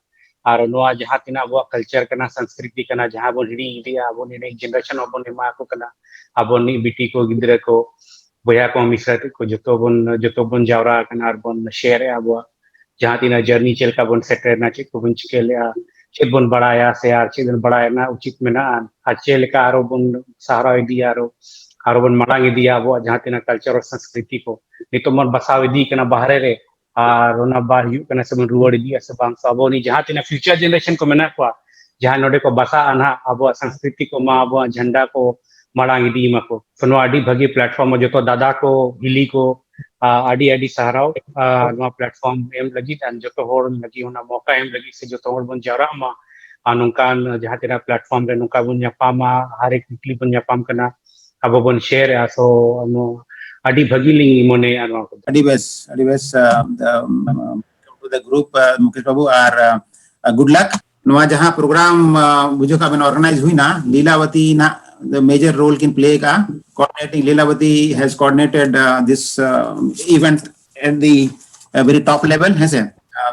ᱟᱨ ᱱᱚᱣᱟ ᱡᱟᱦᱟᱸ ᱛᱤᱱᱟᱹᱜ ᱟᱵᱚᱣᱟᱜ ᱠᱟᱞᱪᱟᱨ ᱠᱟᱱᱟ, ᱥᱚᱝᱥᱠᱨᱤᱛᱤ ᱠᱟᱱᱟ, ᱡᱟᱦᱟᱸ ᱵᱚᱱ ᱦᱤᱲᱤᱧ ᱤᱫᱤᱜᱼᱟ, ᱟᱵᱚ ᱱᱤᱭᱟᱹ ᱡᱮᱱᱟᱨᱮᱥᱚᱱ ᱦᱚᱸᱵᱚᱱ ᱮᱢᱟ ᱠᱚ ᱠᱟᱱᱟ, ᱟᱵᱚ ᱱᱤᱭᱟᱹ ᱵᱤᱴᱤ ᱠᱚ, ᱜᱤᱫᱽᱨᱟᱹ ᱠᱚ, ᱵᱚᱭᱦᱟ ᱠᱚ, ᱢᱤᱥᱨᱟ ᱠᱚ, ᱡᱚᱛᱚ ᱵᱚᱱ, ᱡᱚᱛᱚ ᱵᱚᱱ ᱡᱟᱣᱨᱟ ᱟᱠᱟᱱᱟ ᱟᱨ ᱵᱚᱱ ᱥᱮᱭᱟᱨ ᱮᱜᱼᱟ ᱟᱵᱚᱣᱟᱜ ᱡᱟᱦᱟᱸ ᱛᱤᱱᱟᱹᱜ ᱡᱟᱨᱱᱤ, ᱪᱮᱫ ᱞᱮᱠᱟ ᱵᱚᱱ ᱥᱮᱴᱮᱨ ᱮᱱᱟ, ᱪᱮᱫ ᱠᱚᱵᱚᱱ ᱪᱤᱠᱟᱹ ᱞᱮᱜᱼᱟ, ᱪᱮᱫ ᱵᱚᱱ ᱵᱟᱲᱟᱭᱟ ᱥᱮ ᱟᱨ ᱪᱮᱫ ᱵᱚᱱ ᱵᱟᱲᱟᱭ ᱨᱮᱱᱟᱜ ᱩᱪᱤᱛ ᱢᱮᱱᱟᱜᱼᱟ, ᱟᱨ ᱪᱮᱫ ᱞᱮᱠᱟ ᱟᱨᱚ ᱵᱚᱱ ᱥᱟᱦᱨᱟᱣ ᱤᱫᱤᱭᱟ, ᱟᱨᱚ, ᱟᱨᱚ ᱵᱚᱱ ᱢᱟᱲᱟᱝ ᱤᱫᱤᱭᱟ ᱟᱵᱚᱣᱟᱜ ᱡᱟᱦᱟᱸ ᱛᱤᱱᱟᱹᱜ ᱠᱟᱞᱪᱟᱨ ᱟᱨ ᱥᱚᱝᱥᱠᱨᱤᱛᱤ ᱠᱚ᱾ ᱱᱤᱛᱚᱜ ᱵᱚᱱ ᱵᱟᱥᱟᱣ ᱤᱫᱤ ᱠᱟᱱᱟ ᱵᱟᱦᱨᱮ ᱨᱮ, ᱟᱨ ᱚᱱᱟ ᱵᱟᱭ ᱦᱩᱭᱩᱜ ᱠᱟᱱᱟ ᱥᱮᱵᱚᱱ ᱨᱩᱣᱟᱹᱲ ᱤᱫᱤᱭᱟ ᱥᱮ ᱵᱟᱝ᱾ ᱛᱚ ᱟᱵᱚ ᱱᱤ ᱡᱟᱦᱟᱸ ᱛᱤᱱᱟᱹᱜ ᱯᱷᱤᱭᱩᱪᱟᱨ ᱡᱮᱱᱟᱨᱮᱥᱚᱱ ᱠᱚ ᱢᱮᱱᱟᱜ ᱠᱚᱣᱟ, ᱡᱟᱦᱟᱸᱭ ᱱᱚᱰᱮ ᱠᱚ ᱵᱟᱥᱟᱜᱼᱟ ᱱᱟᱦᱟᱜ, ᱟᱵᱚᱣᱟᱜ ᱥᱚᱝᱥᱠᱨᱤᱛᱤ ᱠᱚ ᱢᱟ, ᱟᱵᱚᱣᱟᱜ ᱡᱷᱟᱱᱰᱟ ᱠᱚ ᱢᱟᱲᱟᱝ ᱤᱫᱤ ᱢᱟᱠᱚ᱾ ᱛᱚ ᱱᱚᱣᱟ ᱟᱹᱰᱤ ᱵᱷᱟᱹᱜᱤ ᱯᱞᱟᱴᱯᱷᱚᱨᱢ, ᱡᱚᱛᱚ ᱫᱟᱫᱟ ᱠᱚ, ᱦᱤᱞᱤ ᱠᱚ, ᱟ, ᱟᱹᱰᱤ ᱟᱹᱰᱤ ᱥᱟᱨᱦᱟᱣ, ᱟ, ᱱᱚᱣᱟ ᱯᱞᱟᱴᱯᱷᱚᱨᱢ ᱮᱢ ᱞᱟᱹᱜᱤᱫ ᱟᱨ ᱡᱚᱛᱚ ᱦᱚᱲ ᱞᱟᱹᱜᱤᱫ ᱚᱱᱟ ᱢᱚᱠᱟ ᱮᱢ ᱞᱟᱹᱜᱤᱫ ᱥᱮ ᱡᱚᱛᱚ ᱦᱚᱲ ᱵᱚᱱ ᱡᱟᱣᱨᱟᱜ ᱢᱟ᱾ ᱟᱨ ᱱᱚᱝᱠᱟᱱ ᱡᱟᱦᱟᱸ ᱛᱤᱱᱟᱹᱜ ᱯᱞᱟᱴᱯᱷᱚᱨᱢ ᱨᱮ ᱱᱚᱝᱠᱟ ᱵᱚᱱ ᱧᱟᱯᱟᱢᱟ, ᱦᱟᱨ ᱮᱠ ᱠᱩᱠᱞᱤ ᱵᱚᱱ ᱧᱟᱯᱟᱢ ᱠᱟᱱᱟ, ᱟᱵᱚ ᱵᱚᱱ ᱥᱮᱭᱟᱨᱮᱜᱼᱟ᱾ ᱥᱳ ᱟᱹᱰᱤ ᱵᱷᱟᱹᱜᱤ ᱞᱤᱧ ᱢᱚᱱᱮᱭᱟ ᱱᱚᱣᱟ ᱠᱚᱫᱚ᱾ ᱟᱹᱰᱤ ᱵᱮᱥ, ᱟᱹᱰᱤ ᱵᱮᱥ, ᱟᱸ, ᱟᱸ, welcome to the group, ᱟᱸ, ᱢᱩᱠᱮᱥ ᱵᱟᱹᱵᱩ, ᱟᱨ, ᱟᱸ, good luck᱾ ᱱᱚᱣᱟ ᱡᱟᱦᱟᱸ ᱯᱨᱳᱜᱨᱟᱢ, ᱟᱸ, ᱵᱩᱡᱷᱟᱹᱣ ᱠᱟᱜ ᱵᱮᱱ organize ᱦᱩᱭᱱᱟ, ᱞᱤᱞᱟᱵᱚᱛᱤ ᱱᱟᱜ the major role ᱠᱤᱱ play ᱠᱟᱜᱼᱟ, coordinating, Lilavati has coordinated, uh, this, uh, event at the, uh, very top level, ᱦᱮᱸ ᱥᱮ?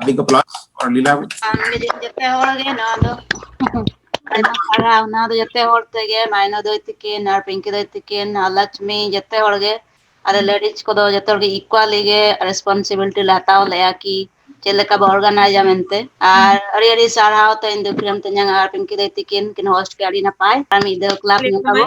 Big applause for Leela. ᱟᱢ ᱞᱟᱹᱜᱤᱫ ᱡᱚᱛᱚ ᱦᱚᱲ ᱜᱮ ᱱᱚᱣᱟ ᱫᱚ ᱟᱭᱢᱟ ᱥᱟᱨᱦᱟᱣ᱾ ᱱᱚᱣᱟ ᱫᱚ ᱡᱚᱛᱚ ᱦᱚᱲ ᱛᱮᱜᱮ, ᱢᱟᱭᱱᱟ ᱫᱟᱹᱭ ᱛᱟᱹᱠᱤᱱ ᱟᱨ ᱯᱤᱝᱠᱤ ᱫᱟᱹᱭ ᱛᱟᱹᱠᱤᱱ ᱟᱨ ᱞᱚᱠᱥᱢᱤ, ᱡᱚᱛᱚ ᱦᱚᱲ ᱜᱮ᱾ ᱟᱞᱮ ladies ᱠᱚᱫᱚ ᱡᱚᱛᱚ ᱦᱚᱲ ᱜᱮ equally ᱜᱮ responsibility ᱞᱮ ᱦᱟᱛᱟᱣ ᱞᱮᱜᱼᱟ ᱠᱤ ᱪᱮᱫ ᱞᱮᱠᱟ ᱵᱚ organizeᱟ ᱢᱮᱱᱛᱮ᱾ ᱟᱨ ᱟᱹᱰᱤ ᱟᱹᱰᱤ ᱥᱟᱨᱦᱟᱣ ᱛᱮᱦᱮᱧ ᱫᱩᱠᱷᱤᱨᱟᱢ ᱛᱮᱧᱟᱝ ᱟᱨ ᱯᱤᱝᱠᱤ ᱫᱟᱹᱭ ᱛᱟᱹᱠᱤᱱ ᱠᱤᱱ host ᱠᱮᱫ, ᱟᱹᱰᱤ ᱱᱟᱯᱟᱭ᱾ ᱟᱨ ᱢᱤᱫ ᱫᱷᱟᱣ clap ᱧᱚᱜ ᱟᱵᱚ᱾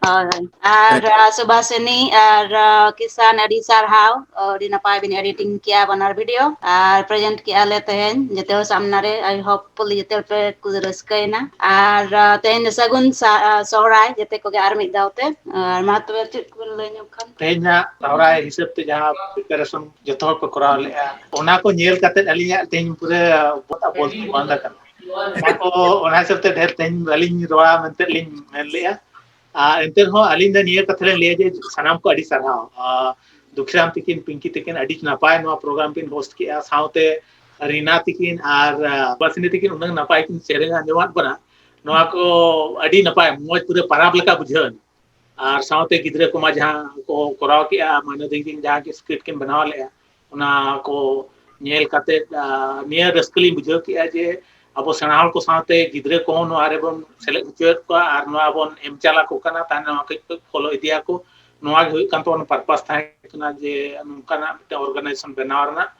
ᱦᱳᱭ, ᱦᱳᱭ᱾ ᱟᱨ, ᱟᱨ, ᱥᱩᱵᱷᱟᱥᱤᱱᱤ ᱟᱨ, ᱟᱨ, ᱠᱤᱥᱟᱱ, ᱟᱹᱰᱤ ᱥᱟᱨᱦᱟᱣ᱾ ᱟᱹᱰᱤ ᱱᱟᱯᱟᱭ ᱵᱤᱱ editing ᱠᱮᱜᱼᱟ ᱵᱟᱱᱟᱨ video᱾ ᱟᱨ present ᱠᱮᱜᱼᱟ ᱞᱮ ᱛᱮᱦᱮᱧ ᱡᱚᱛᱚ ᱦᱚᱲ ᱥᱟᱢᱱᱟ ᱨᱮ᱾ I hopefully ᱡᱚᱛᱚ ᱦᱚᱲ ᱯᱮ ᱠᱩ-, ᱨᱟᱹᱥᱠᱟᱹᱭᱮᱱᱟ᱾ ᱟᱨ, ᱟᱨ, ᱛᱮᱦᱮᱧ ᱫᱚ ᱥᱟᱹᱜᱩᱱ ᱥᱟ-, ᱟᱨ, ᱥᱚᱦᱨᱟᱭ ᱡᱚᱛᱚ ᱠᱚᱜᱮ ᱟᱨ ᱢᱤᱫ ᱫᱷᱟᱣ ᱛᱮ᱾ ᱟᱨ ᱢᱟ ᱛᱚᱵᱮ ᱪᱮᱫ ᱠᱚᱵᱤᱱ ᱞᱟᱹᱭ ᱧᱚᱜ ᱠᱷᱟᱱ? ᱛᱮᱦᱮᱧᱟᱜ ᱥᱚᱦᱨᱟᱭ ᱦᱤᱥᱟᱹᱵ ᱛᱮ ᱡᱟᱦᱟᱸ preparation ᱡᱚᱛᱚ ᱦᱚᱲ ᱠᱚ ᱠᱚᱨᱟᱣ ᱞᱮᱜᱼᱟ, ᱚᱱᱟ ᱠᱚ ᱧᱮᱞ ᱠᱟᱛᱮ ᱟᱹᱞᱤᱧᱟᱜ ᱛᱮᱦᱮᱧ ᱯᱩᱨᱟᱹ ᱵᱚᱞ ᱵᱚᱱᱫ ᱟᱠᱟᱱᱟ᱾ ᱚᱱᱟ ᱠᱚ, ᱚᱱᱟ ᱦᱤᱥᱟᱹᱵ ᱛᱮ ᱰᱷᱮᱨ ᱛᱮᱦᱮᱧ ᱵᱟᱹᱞᱤᱧ ᱨᱚᱲᱟ ᱢᱮᱱᱛᱮ ᱞᱤᱧ ᱢᱮᱱ ᱞᱮᱜᱼᱟ᱾ ᱟᱨ ᱮᱱᱛᱮ ᱨᱮᱦᱚᱸ ᱟᱹᱞᱤᱧ ᱫᱚ ᱱᱤᱭᱟᱹ ᱠᱟᱛᱷᱟ ᱞᱤᱧ ᱞᱟᱹᱭᱟ ᱡᱮ ᱥᱟᱱᱟᱢ ᱠᱚ ᱟᱹᱰᱤ ᱥᱟᱨᱦᱟᱣ᱾ ᱟᱨ ᱫᱩᱠᱷᱤᱨᱟᱢ ᱛᱤᱠᱤᱱ, ᱯᱤᱝᱠᱤ ᱛᱤᱠᱤᱱ, ᱟᱹᱰᱤ ᱱᱟᱯᱟᱭ ᱱᱚᱣᱟ program ᱵᱤᱱ host ᱠᱮᱜᱼᱟ, ᱥᱟᱶᱛᱮ ᱨᱤᱱᱟ ᱛᱤᱠᱤᱱ ᱟᱨ, ᱟᱨ ᱵᱟᱥᱤᱱᱤ ᱛᱤᱠᱤᱱ ᱩᱱᱟᱹᱝ ᱱᱟᱯᱟᱭ ᱠᱤᱱ ᱥᱮᱨᱮᱧ ᱟᱸᱡᱚᱢᱟᱫ ᱵᱚᱱᱟ᱾ ᱱᱚᱣᱟ ᱠᱚ ᱟᱹᱰᱤ ᱱᱟᱯᱟᱭ, ᱢᱚᱡᱽ, ᱯᱩᱨᱟᱹ ᱯᱟᱨᱟᱵᱽ ᱞᱮᱠᱟ ᱵᱩᱡᱷᱟᱹᱣ ᱮᱱᱟ᱾ ᱟᱨ ᱥᱟᱶᱛᱮ ᱜᱤᱫᱽᱨᱟᱹ ᱠᱚᱢᱟ ᱡᱟᱦᱟᱸ ᱠᱚ ᱠᱚᱨᱟᱣ ᱠᱮᱜᱼᱟ, ᱢᱟᱱᱚ ᱫᱤᱱ ᱠᱤᱱ ᱡᱟᱦᱟᱸ ᱠᱤᱱ skit ᱠᱤᱱ ᱵᱮᱱᱟᱣ ᱞᱮᱜᱼᱟ, ᱚᱱᱟ ᱠᱚ ᱧᱮᱞ ᱠᱟᱛᱮ, ᱟᱨ, ᱱᱤᱭᱟᱹ ᱨᱟᱹᱥᱠᱟᱹ ᱞᱤᱧ ᱵᱩᱡᱷᱟᱹᱣ ᱠᱮᱜᱼᱟ ᱡᱮ ᱟᱵᱚ ᱥᱮᱬᱟ ᱦᱚᱲ ᱠᱚ ᱥᱟᱶᱛᱮ ᱜᱤᱫᱽᱨᱟᱹ ᱠᱚᱦᱚᱸ ᱱᱚᱣᱟ ᱨᱮᱵᱚᱱ ᱥᱮᱞᱮᱫ ᱦᱚᱪᱚᱭᱮᱫ ᱠᱚᱣᱟ ᱟᱨ ᱱᱚᱣᱟ ᱵᱚᱱ ᱮᱢ ᱪᱟᱞ ᱟᱠᱚ ᱠᱟᱱᱟ᱾ ᱛᱟᱦᱞᱮ ᱱᱚᱣᱟ ᱠᱟᱹᱡ ᱠᱟᱹᱡ follow ᱤᱫᱤᱭᱟᱠᱚ᱾ ᱱᱚᱣᱟ ᱜᱮ ᱦᱩᱭᱩᱜ ᱠᱟᱱ ᱛᱟᱵᱚᱱᱟ purpose ᱛᱟᱦᱮᱸ ᱠᱟᱱᱟ ᱡᱮ ᱱᱚᱝᱠᱟᱱᱟᱜ ᱢᱤᱫᱴᱮᱱ organization ᱵᱮᱱᱟᱣ ᱨᱮᱱᱟᱜ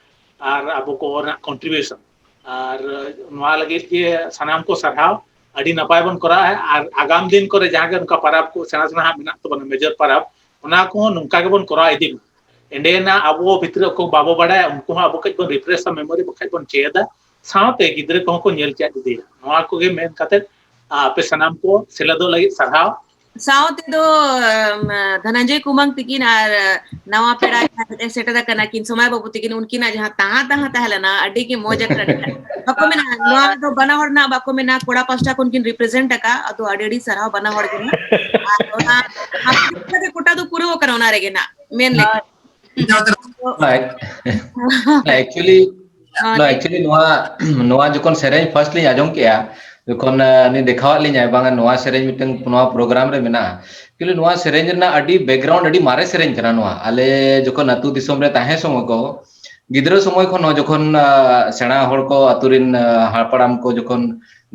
ᱟᱨ ᱟᱵᱚ ᱠᱚ ᱨᱮᱱᱟᱜ contribution᱾ ᱟᱨ ᱱᱚᱣᱟ ᱞᱟᱹᱜᱤᱫ ᱜᱮ ᱥᱟᱱᱟᱢ ᱠᱚ ᱥᱟᱨᱦᱟᱣ᱾ ᱟᱹᱰᱤ ᱱᱟᱯᱟᱭ ᱵᱚᱱ ᱠᱚᱨᱟᱣᱟ᱾ ᱟᱨ ᱟᱜᱟᱢ ᱫᱤᱱ ᱠᱚᱨᱮ ᱡᱟᱦᱟᱸ ᱜᱮ ᱚᱱᱠᱟ ᱯᱟᱨᱟᱵᱽ ᱠᱚ ᱥᱮᱬᱟ ᱥᱮᱬᱟ ᱦᱟᱸᱜ ᱢᱮᱱᱟᱜ ᱛᱟᱵᱚᱱᱟ, major ᱯᱟᱨᱟᱵᱽ, ᱚᱱᱟ ᱠᱚᱦᱚᱸ ᱱᱚᱝᱠᱟ ᱜᱮᱵᱚᱱ ᱠᱚᱨᱟᱣ ᱤᱫᱤ ᱢᱟ᱾ ᱮᱸᱰᱮᱱᱟᱜ ᱟᱵᱚ ᱵᱷᱤᱛᱨᱤ ᱚᱠᱚᱭ ᱵᱟᱵᱚ ᱵᱟᱲᱟᱭᱟ, ᱩᱱᱠᱩ ᱦᱚᱸ ᱟᱵᱚ ᱠᱟᱹᱡ ᱵᱚᱱ refresh ᱟ memory, ᱵᱟᱠᱷᱟᱡ ᱵᱚᱱ ᱪᱮᱫᱟ, ᱥᱟᱶᱛᱮ ᱜᱤᱫᱽᱨᱟᱹ ᱠᱚᱦᱚᱸ ᱠᱚ ᱧᱮᱞ ᱪᱮᱫ ᱤᱫᱤᱭᱟ᱾ ᱱᱚᱣᱟ ᱠᱚᱜᱮ ᱢᱮᱱ ᱠᱟᱛᱮ ᱟᱯᱮ ᱥᱟᱱᱟᱢ ᱠᱚ ᱥᱮᱞᱮᱫᱚᱜ ᱞᱟᱹᱜᱤᱫ ᱥᱟᱨᱦᱟᱣ᱾ ᱥᱟᱶ ᱛᱮᱫᱚ, ᱟᱢ, ᱫᱷᱚᱱᱚᱱᱡᱚᱭ ᱠᱩᱢᱟᱝ ᱛᱤᱠᱤᱱ ᱟᱨ ᱱᱟᱣᱟ ᱯᱮᱲᱟ ᱡᱟᱦᱟᱸ ᱦᱮᱡ ᱥᱮᱴᱮᱨ ᱟᱠᱟᱱᱟ ᱠᱤᱱ, ᱥᱚᱢᱟᱭ ᱵᱟᱹᱵᱩ ᱛᱤᱠᱤᱱ, ᱩᱱᱠᱤᱱᱟᱜ ᱡᱟᱦᱟᱸ ᱛᱟᱦᱟᱸ ᱛᱟᱦᱟᱸ ᱛᱟᱦᱮᱸ ᱞᱮᱱᱟ, ᱟᱹᱰᱤ ᱜᱮ ᱢᱚᱡᱽ ᱟᱠᱟᱱᱟ᱾ ᱵᱟᱠᱚ ᱢᱮᱱᱟ, ᱱᱚᱣᱟ ᱫᱚ ᱵᱟᱱᱟ ᱦᱚᱲ ᱨᱮᱱᱟᱜ ᱵᱟᱠᱚ ᱢᱮᱱᱟ, ᱠᱚᱲᱟ ᱯᱟᱦᱴᱟ ᱠᱷᱚᱱ ᱠᱤᱱ represent ᱟᱠᱟᱫ, ᱟᱫᱚ ᱟᱹᱰᱤ ᱟᱹᱰᱤ ᱥᱟᱨᱦᱟᱣ ᱵᱟᱱᱟ ᱦᱚᱲ ᱜᱮ ᱱᱟᱜ᱾ ᱟᱨ ᱚᱱᱟ ᱟᱯᱮ ᱠᱚ ᱠᱚᱴᱟ ᱫᱚ ᱯᱩᱨᱟᱹᱣ ᱟᱠᱟᱱᱟ ᱚᱱᱟ ᱨᱮᱜᱮ ᱱᱟᱜ, ᱢᱮᱱ ᱞᱮᱠᱟ᱾ ᱦᱳᱭ᱾ No, actually, no, actually ᱱᱚᱣᱟ, ᱱᱚᱣᱟ ᱡᱚᱠᱷᱚᱱ ᱥᱮᱨᱮᱧ first ᱞᱤᱧ ᱟᱸᱡᱚᱢ ᱠᱮᱜᱼᱟ, ᱡᱚᱠᱷᱚᱱ, ᱟᱸ, ᱩᱱᱤ ᱫᱮᱠᱷᱟᱣᱟᱫ ᱞᱤᱧᱟᱭ, ᱵᱟᱝᱟ, ᱱᱚᱣᱟ ᱥᱮᱨᱮᱧ ᱢᱤᱫᱴᱟᱝ ᱱᱚᱣᱟ program ᱨᱮ ᱢᱮᱱᱟᱜᱼᱟ᱾ Actually ᱱᱚᱣᱟ ᱥᱮᱨᱮᱧ ᱨᱮᱱᱟᱜ ᱟᱹᱰᱤ background, ᱟᱹᱰᱤ ᱢᱟᱨᱮ ᱥᱮᱨᱮᱧ ᱠᱟᱱᱟ ᱱᱚᱣᱟ᱾ ᱟᱞᱮ ᱡᱚᱠᱷᱚᱱ ᱟᱹᱛᱩ ᱫᱤᱥᱚᱢ ᱨᱮ ᱛᱟᱦᱮᱸ ᱥᱚᱢᱚᱭ ᱠᱚ, ᱜᱤᱫᱽᱨᱟᱹ ᱥᱚᱢᱚᱭ ᱠᱷᱚᱱ ᱦᱚᱸ ᱡᱚᱠᱷᱚᱱ ᱥᱮᱬᱟ ᱦᱚᱲ ᱠᱚ, ᱟᱛᱳ ᱨᱮᱱ ᱦᱟᱯᱲᱟᱢ ᱠᱚ ᱡᱚᱠᱷᱚᱱ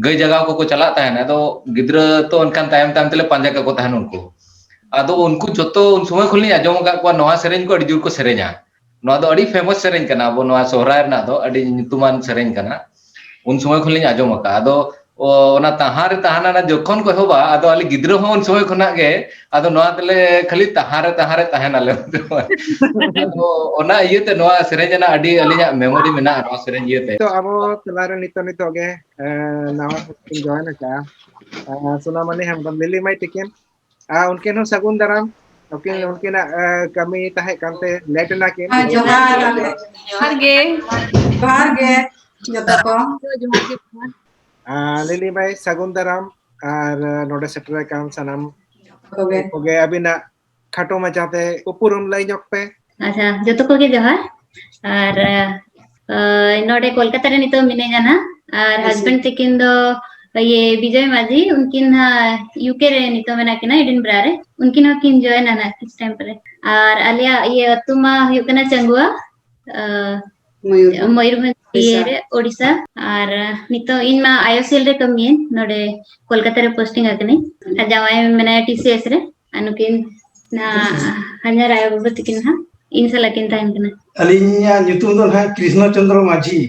ᱜᱟᱹᱭ ᱡᱟᱜᱟᱣ ᱠᱚᱠᱚ ᱪᱟᱞᱟᱜ ᱛᱟᱦᱮᱱ, ᱟᱫᱚ ᱜᱤᱫᱽᱨᱟᱹ ᱛᱚ ᱮᱱᱠᱷᱟᱱ ᱛᱟᱭᱚᱢ ᱛᱟᱭᱚᱢ ᱛᱮᱞᱮ ᱯᱟᱸᱡᱟ ᱠᱟᱠᱚ ᱛᱟᱦᱮᱱ ᱩᱱᱠᱩ᱾ ᱟᱫᱚ ᱩᱱᱠᱩ ᱡᱚᱛᱚ ᱩᱱ ᱥᱚᱢᱚᱭ ᱠᱷᱚᱱᱞᱤᱧ ᱟᱸᱡᱚᱢ ᱟᱠᱟᱫ ᱠᱚᱣᱟ, ᱱᱚᱣᱟ ᱥᱮᱨᱮᱧ ᱠᱚ ᱟᱹᱰᱤ ᱡᱳᱨ ᱠᱚ ᱥᱮᱨᱮᱧᱟ᱾ ᱱᱚᱣᱟ ᱫᱚ ᱟᱹᱰᱤ famous ᱥᱮᱨᱮᱧ ᱠᱟᱱᱟ, ᱟᱵᱚ ᱱᱚᱣᱟ ᱥᱚᱦᱨᱟᱭ ᱨᱮᱱᱟᱜ ᱫᱚ ᱟᱹᱰᱤ ᱧᱩᱛᱩᱢᱟᱱ ᱥᱮᱨᱮᱧ ᱠᱟᱱᱟ᱾ ᱩᱱ ᱥᱚᱢᱚᱭ ᱠᱷᱚᱱᱞᱤᱧ ᱟᱸᱡᱚᱢ ᱟᱠᱟᱫᱼᱟ᱾ ᱟᱫᱚ ᱚ, ᱚᱱᱟ ᱛᱟᱦᱟᱸ ᱨᱮ ᱛᱟᱦᱮᱱᱟ ᱡᱚᱠᱷᱚᱱ ᱠᱚ ᱮᱦᱚᱵᱟ, ᱟᱫᱚ ᱟᱞᱮ ᱜᱤᱫᱽᱨᱟᱹ ᱦᱚᱸ ᱩᱱ ᱥᱚᱢᱚᱭ ᱠᱷᱚᱱᱟᱜ ᱜᱮ, ᱟᱫᱚ ᱱᱚᱣᱟ ᱛᱮᱞᱮ ᱠᱷᱟᱹᱞᱤ ᱛᱟᱦᱟᱸ ᱨᱮ ᱛᱟᱦᱟᱸ ᱨᱮ ᱛᱟᱦᱮᱱᱟᱞᱮ᱾ ᱟᱫᱚ ᱚᱱᱟ ᱤᱭᱟᱹᱛᱮ ᱱᱚᱣᱟ ᱥᱮᱨᱮᱧ ᱨᱮᱱᱟᱜ ᱟᱹᱰᱤ ᱟᱹᱞᱤᱧᱟᱜ memory ᱢᱮᱱᱟᱜᱼᱟ ᱱᱚᱣᱟ ᱥᱮᱨᱮᱧ ᱤᱭᱟᱹᱛᱮ᱾ ᱛᱚ ᱟᱵᱚ ᱛᱟᱞᱟᱨᱮ ᱱᱤᱛᱚᱜ ᱱᱤᱛᱚᱜ ᱜᱮ ᱮ, ᱱᱟᱣᱟ ᱠᱚ join ᱟᱠᱟᱫᱼᱟ, ᱮ, ᱥᱳᱱᱟᱢᱚᱱᱤ ᱦᱮᱢᱵᱨᱚᱢ, ᱞᱤᱞᱤ ᱢᱟᱹᱭ ᱛᱤᱠᱤᱱ᱾ ᱟᱨ ᱩᱱᱠᱤᱱ ᱦᱚᱸ ᱥᱟᱹᱜᱩᱱ ᱫᱟᱨᱟᱢ᱾ ᱩᱱᱠᱤᱱ, ᱩᱱᱠᱤᱱᱟᱜ ᱮ, ᱠᱟᱹᱢᱤ ᱛᱟᱦᱮᱸ ᱠᱟᱱᱛᱮ late ᱮᱱᱟ ᱠᱤᱱ᱾ ᱦᱮᱸ, ᱡᱚᱦᱟᱨ᱾ ᱡᱚᱦᱟᱨ ᱜᱮ᱾ ᱡᱚᱦᱟᱨ ᱜᱮ ᱡᱚᱛᱚ ᱠᱚ᱾ ᱡᱚᱦᱟᱨ ᱜᱮ᱾ ᱟᱨ ᱞᱤᱞᱤ ᱢᱟᱹᱭ ᱥᱟᱹᱜᱩᱱ ᱫᱟᱨᱟᱢ, ᱟᱨ ᱱᱚᱰᱮ ᱥᱮᱴᱮᱨ ᱟᱠᱟᱱ ᱥᱟᱱᱟᱢ ᱠᱚᱜᱮ᱾ ᱠᱚᱜᱮ ᱟᱹᱵᱤᱱᱟᱜ ᱠᱷᱟᱴᱚ ᱢᱟᱪᱷᱟᱛᱮ ᱩᱯᱨᱩᱢ ᱞᱟᱹᱭ ᱧᱚᱜ ᱯᱮ᱾ ᱟᱪᱪᱷᱟ, ᱡᱚᱛᱚ ᱠᱚᱜᱮ ᱡᱚᱦᱟᱨ᱾ ᱟᱨ ᱟ, ᱱᱚᱰᱮ ᱠᱳᱞᱠᱟᱛᱟ ᱨᱮ ᱱᱤᱛᱚᱜ ᱢᱤᱱᱟᱹᱧᱟ ᱱᱟᱦᱟᱜ᱾ ᱟᱨ ᱟᱪᱪᱷᱟ᱾ Husband ᱛᱟᱹᱠᱤᱱ ᱫᱚ ᱤᱭᱟᱹ ᱵᱤᱡᱚᱭ ᱢᱟᱹᱡᱷᱤ, ᱩᱱᱠᱤᱱ ᱱᱟᱦᱟᱜ UK ᱨᱮ ᱱᱤᱛᱚᱜ ᱢᱮᱱᱟᱜ ᱠᱤᱱᱟ, Edinburgh ᱨᱮ᱾ ᱩᱱᱠᱤᱱ ᱦᱚᱸᱠᱤᱱ join ᱟ ᱱᱟᱦᱟᱜ ᱠᱤᱪᱷᱩ time ᱯᱚᱨᱮ᱾ ᱟᱨ ᱟᱞᱮᱭᱟᱜ ᱤᱭᱟᱹ ᱟᱹᱛᱩ ᱢᱟ ᱦᱩᱭᱩᱜ ᱠᱟᱱᱟ ᱪᱟᱝᱜᱩᱣᱟ, ᱟ, ᱢᱚᱭᱩᱨᱵᱷᱚᱸᱡᱽ᱾ ᱢᱚᱭᱩᱨᱵᱷᱚᱸᱡᱽ ᱤᱭᱟᱹ ᱳᱰᱤᱥᱟ᱾ ᱨᱮ, ᱳᱰᱤᱥᱟ᱾ ᱟᱨ ᱱᱤᱛᱚᱜ ᱤᱧ ᱢᱟ IOCL ᱨᱮ ᱠᱟᱹᱢᱤᱭᱟᱹᱧ, ᱱᱚᱰᱮ ᱠᱳᱞᱠᱟᱛᱟ ᱨᱮ posting ᱟᱠᱟᱱᱟᱹᱧ᱾ ᱟᱨ ᱡᱟᱶᱟᱭ ᱢᱮᱱᱟᱭᱟ TCS ᱨᱮ, ᱟᱨ ᱱᱩᱠᱤᱱ ᱱᱟ ᱦᱟᱧᱦᱟᱨ ᱟᱭᱳ ᱵᱟᱵᱟ ᱛᱟᱹᱠᱤᱱ ᱱᱟᱦᱟᱜ ᱤᱧ ᱥᱟᱞᱟᱜ ᱠᱤᱱ ᱛᱟᱦᱮᱱ ᱠᱟᱱᱟ᱾ ᱟᱹᱞᱤᱧᱟᱜ ᱧᱩᱛᱩᱢ ᱫᱚ ᱱᱟᱦᱟᱜ ᱠᱨᱤᱥᱱᱚ ᱪᱚᱱᱫᱨᱚ ᱢᱟᱹᱡᱷᱤ᱾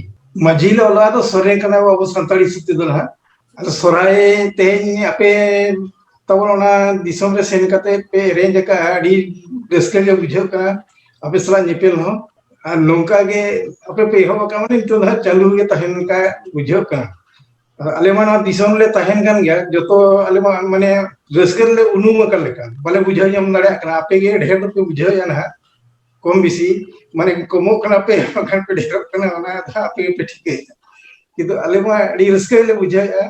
ᱢᱟᱹᱡᱷᱤ ᱞᱮ ᱚᱞᱚᱜᱼᱟ, ᱫᱚ ᱥᱚᱨᱮᱱ ᱠᱟᱱᱟ ᱵᱚ ᱟᱵᱚ ᱥᱟᱱᱛᱟᱲᱤ ᱦᱤᱥᱟᱹᱵ ᱛᱮᱫᱚ ᱱᱟᱦᱟᱜ᱾ ᱟᱫᱚ ᱥᱚᱨᱦᱟᱭ ᱛᱮᱦᱮᱧ ᱟᱯᱮ ᱛᱟᱵᱚᱱ ᱚᱱᱟ ᱫᱤᱥᱚᱢ ᱨᱮ ᱥᱮᱱ ᱠᱟᱛᱮ ᱯᱮ arrange ᱟᱠᱟᱫᱼᱟ, ᱟᱹᱰᱤ ᱨᱟᱹᱥᱠᱟᱹ ᱜᱮ ᱵᱩᱡᱷᱟᱹᱜ ᱠᱟᱱᱟ ᱟᱯᱮ ᱥᱟᱞᱟᱜ ᱧᱮᱯᱮᱞ ᱦᱚᱸ᱾ ᱟᱨ ᱱᱚᱝᱠᱟ ᱜᱮ ᱟᱯᱮ ᱯᱮ ᱮᱦᱚᱵ ᱟᱠᱟᱫ, ᱢᱟᱱᱮ ᱱᱤᱛᱚᱜ ᱫᱚ ᱦᱟᱸᱜ ᱪᱟᱹᱞᱩ ᱜᱮ ᱛᱟᱦᱮᱱ ᱞᱮᱠᱟ ᱵᱩᱡᱷᱟᱹᱜ ᱠᱟᱱᱟ᱾ ᱟᱨ ᱟᱞᱮ ᱢᱟ ᱱᱚᱣᱟ ᱫᱤᱥᱚᱢ ᱞᱮ ᱛᱟᱦᱮᱱ ᱠᱟᱱ ᱜᱮᱭᱟ, ᱡᱚᱛᱚ ᱟᱞᱮ ᱢᱟ ᱢᱟᱱᱮ ᱨᱟᱹᱥᱠᱟᱹ ᱨᱮᱞᱮ ᱩᱱᱩᱢ ᱟᱠᱟᱱ ᱞᱮᱠᱟ, ᱵᱟᱞᱮ ᱵᱩᱡᱷᱟᱹᱣ ᱧᱟᱢ ᱫᱟᱲᱮᱭᱟᱜ ᱠᱟᱱᱟ᱾ ᱟᱯᱮ ᱜᱮ ᱰᱷᱮᱨ ᱫᱚᱯᱮ ᱵᱩᱡᱷᱟᱹᱣᱮᱫᱼᱟ ᱱᱟᱦᱟᱜ, ᱠᱚᱢ ᱵᱮᱥᱤ, ᱢᱟᱱᱮ ᱠᱚᱢᱚᱜ ᱠᱟᱱᱟ ᱯᱮ, ᱵᱟᱝᱠᱷᱟᱱ ᱯᱮ ᱰᱷᱮᱨᱚᱜ ᱠᱟᱱᱟ, ᱚᱱᱟ ᱫᱚ ᱦᱟᱸᱜ ᱟᱯᱮ ᱜᱮᱯᱮ ᱴᱷᱤᱠᱟᱹᱭᱮᱫᱼᱟ᱾ ᱠᱤᱱᱛᱩ ᱟᱞᱮ ᱢᱟ ᱟᱹᱰᱤ ᱨᱟᱹᱥᱠᱟᱹ ᱜᱮᱞᱮ ᱵᱩᱡᱷᱟᱹᱣᱮᱫᱼᱟ,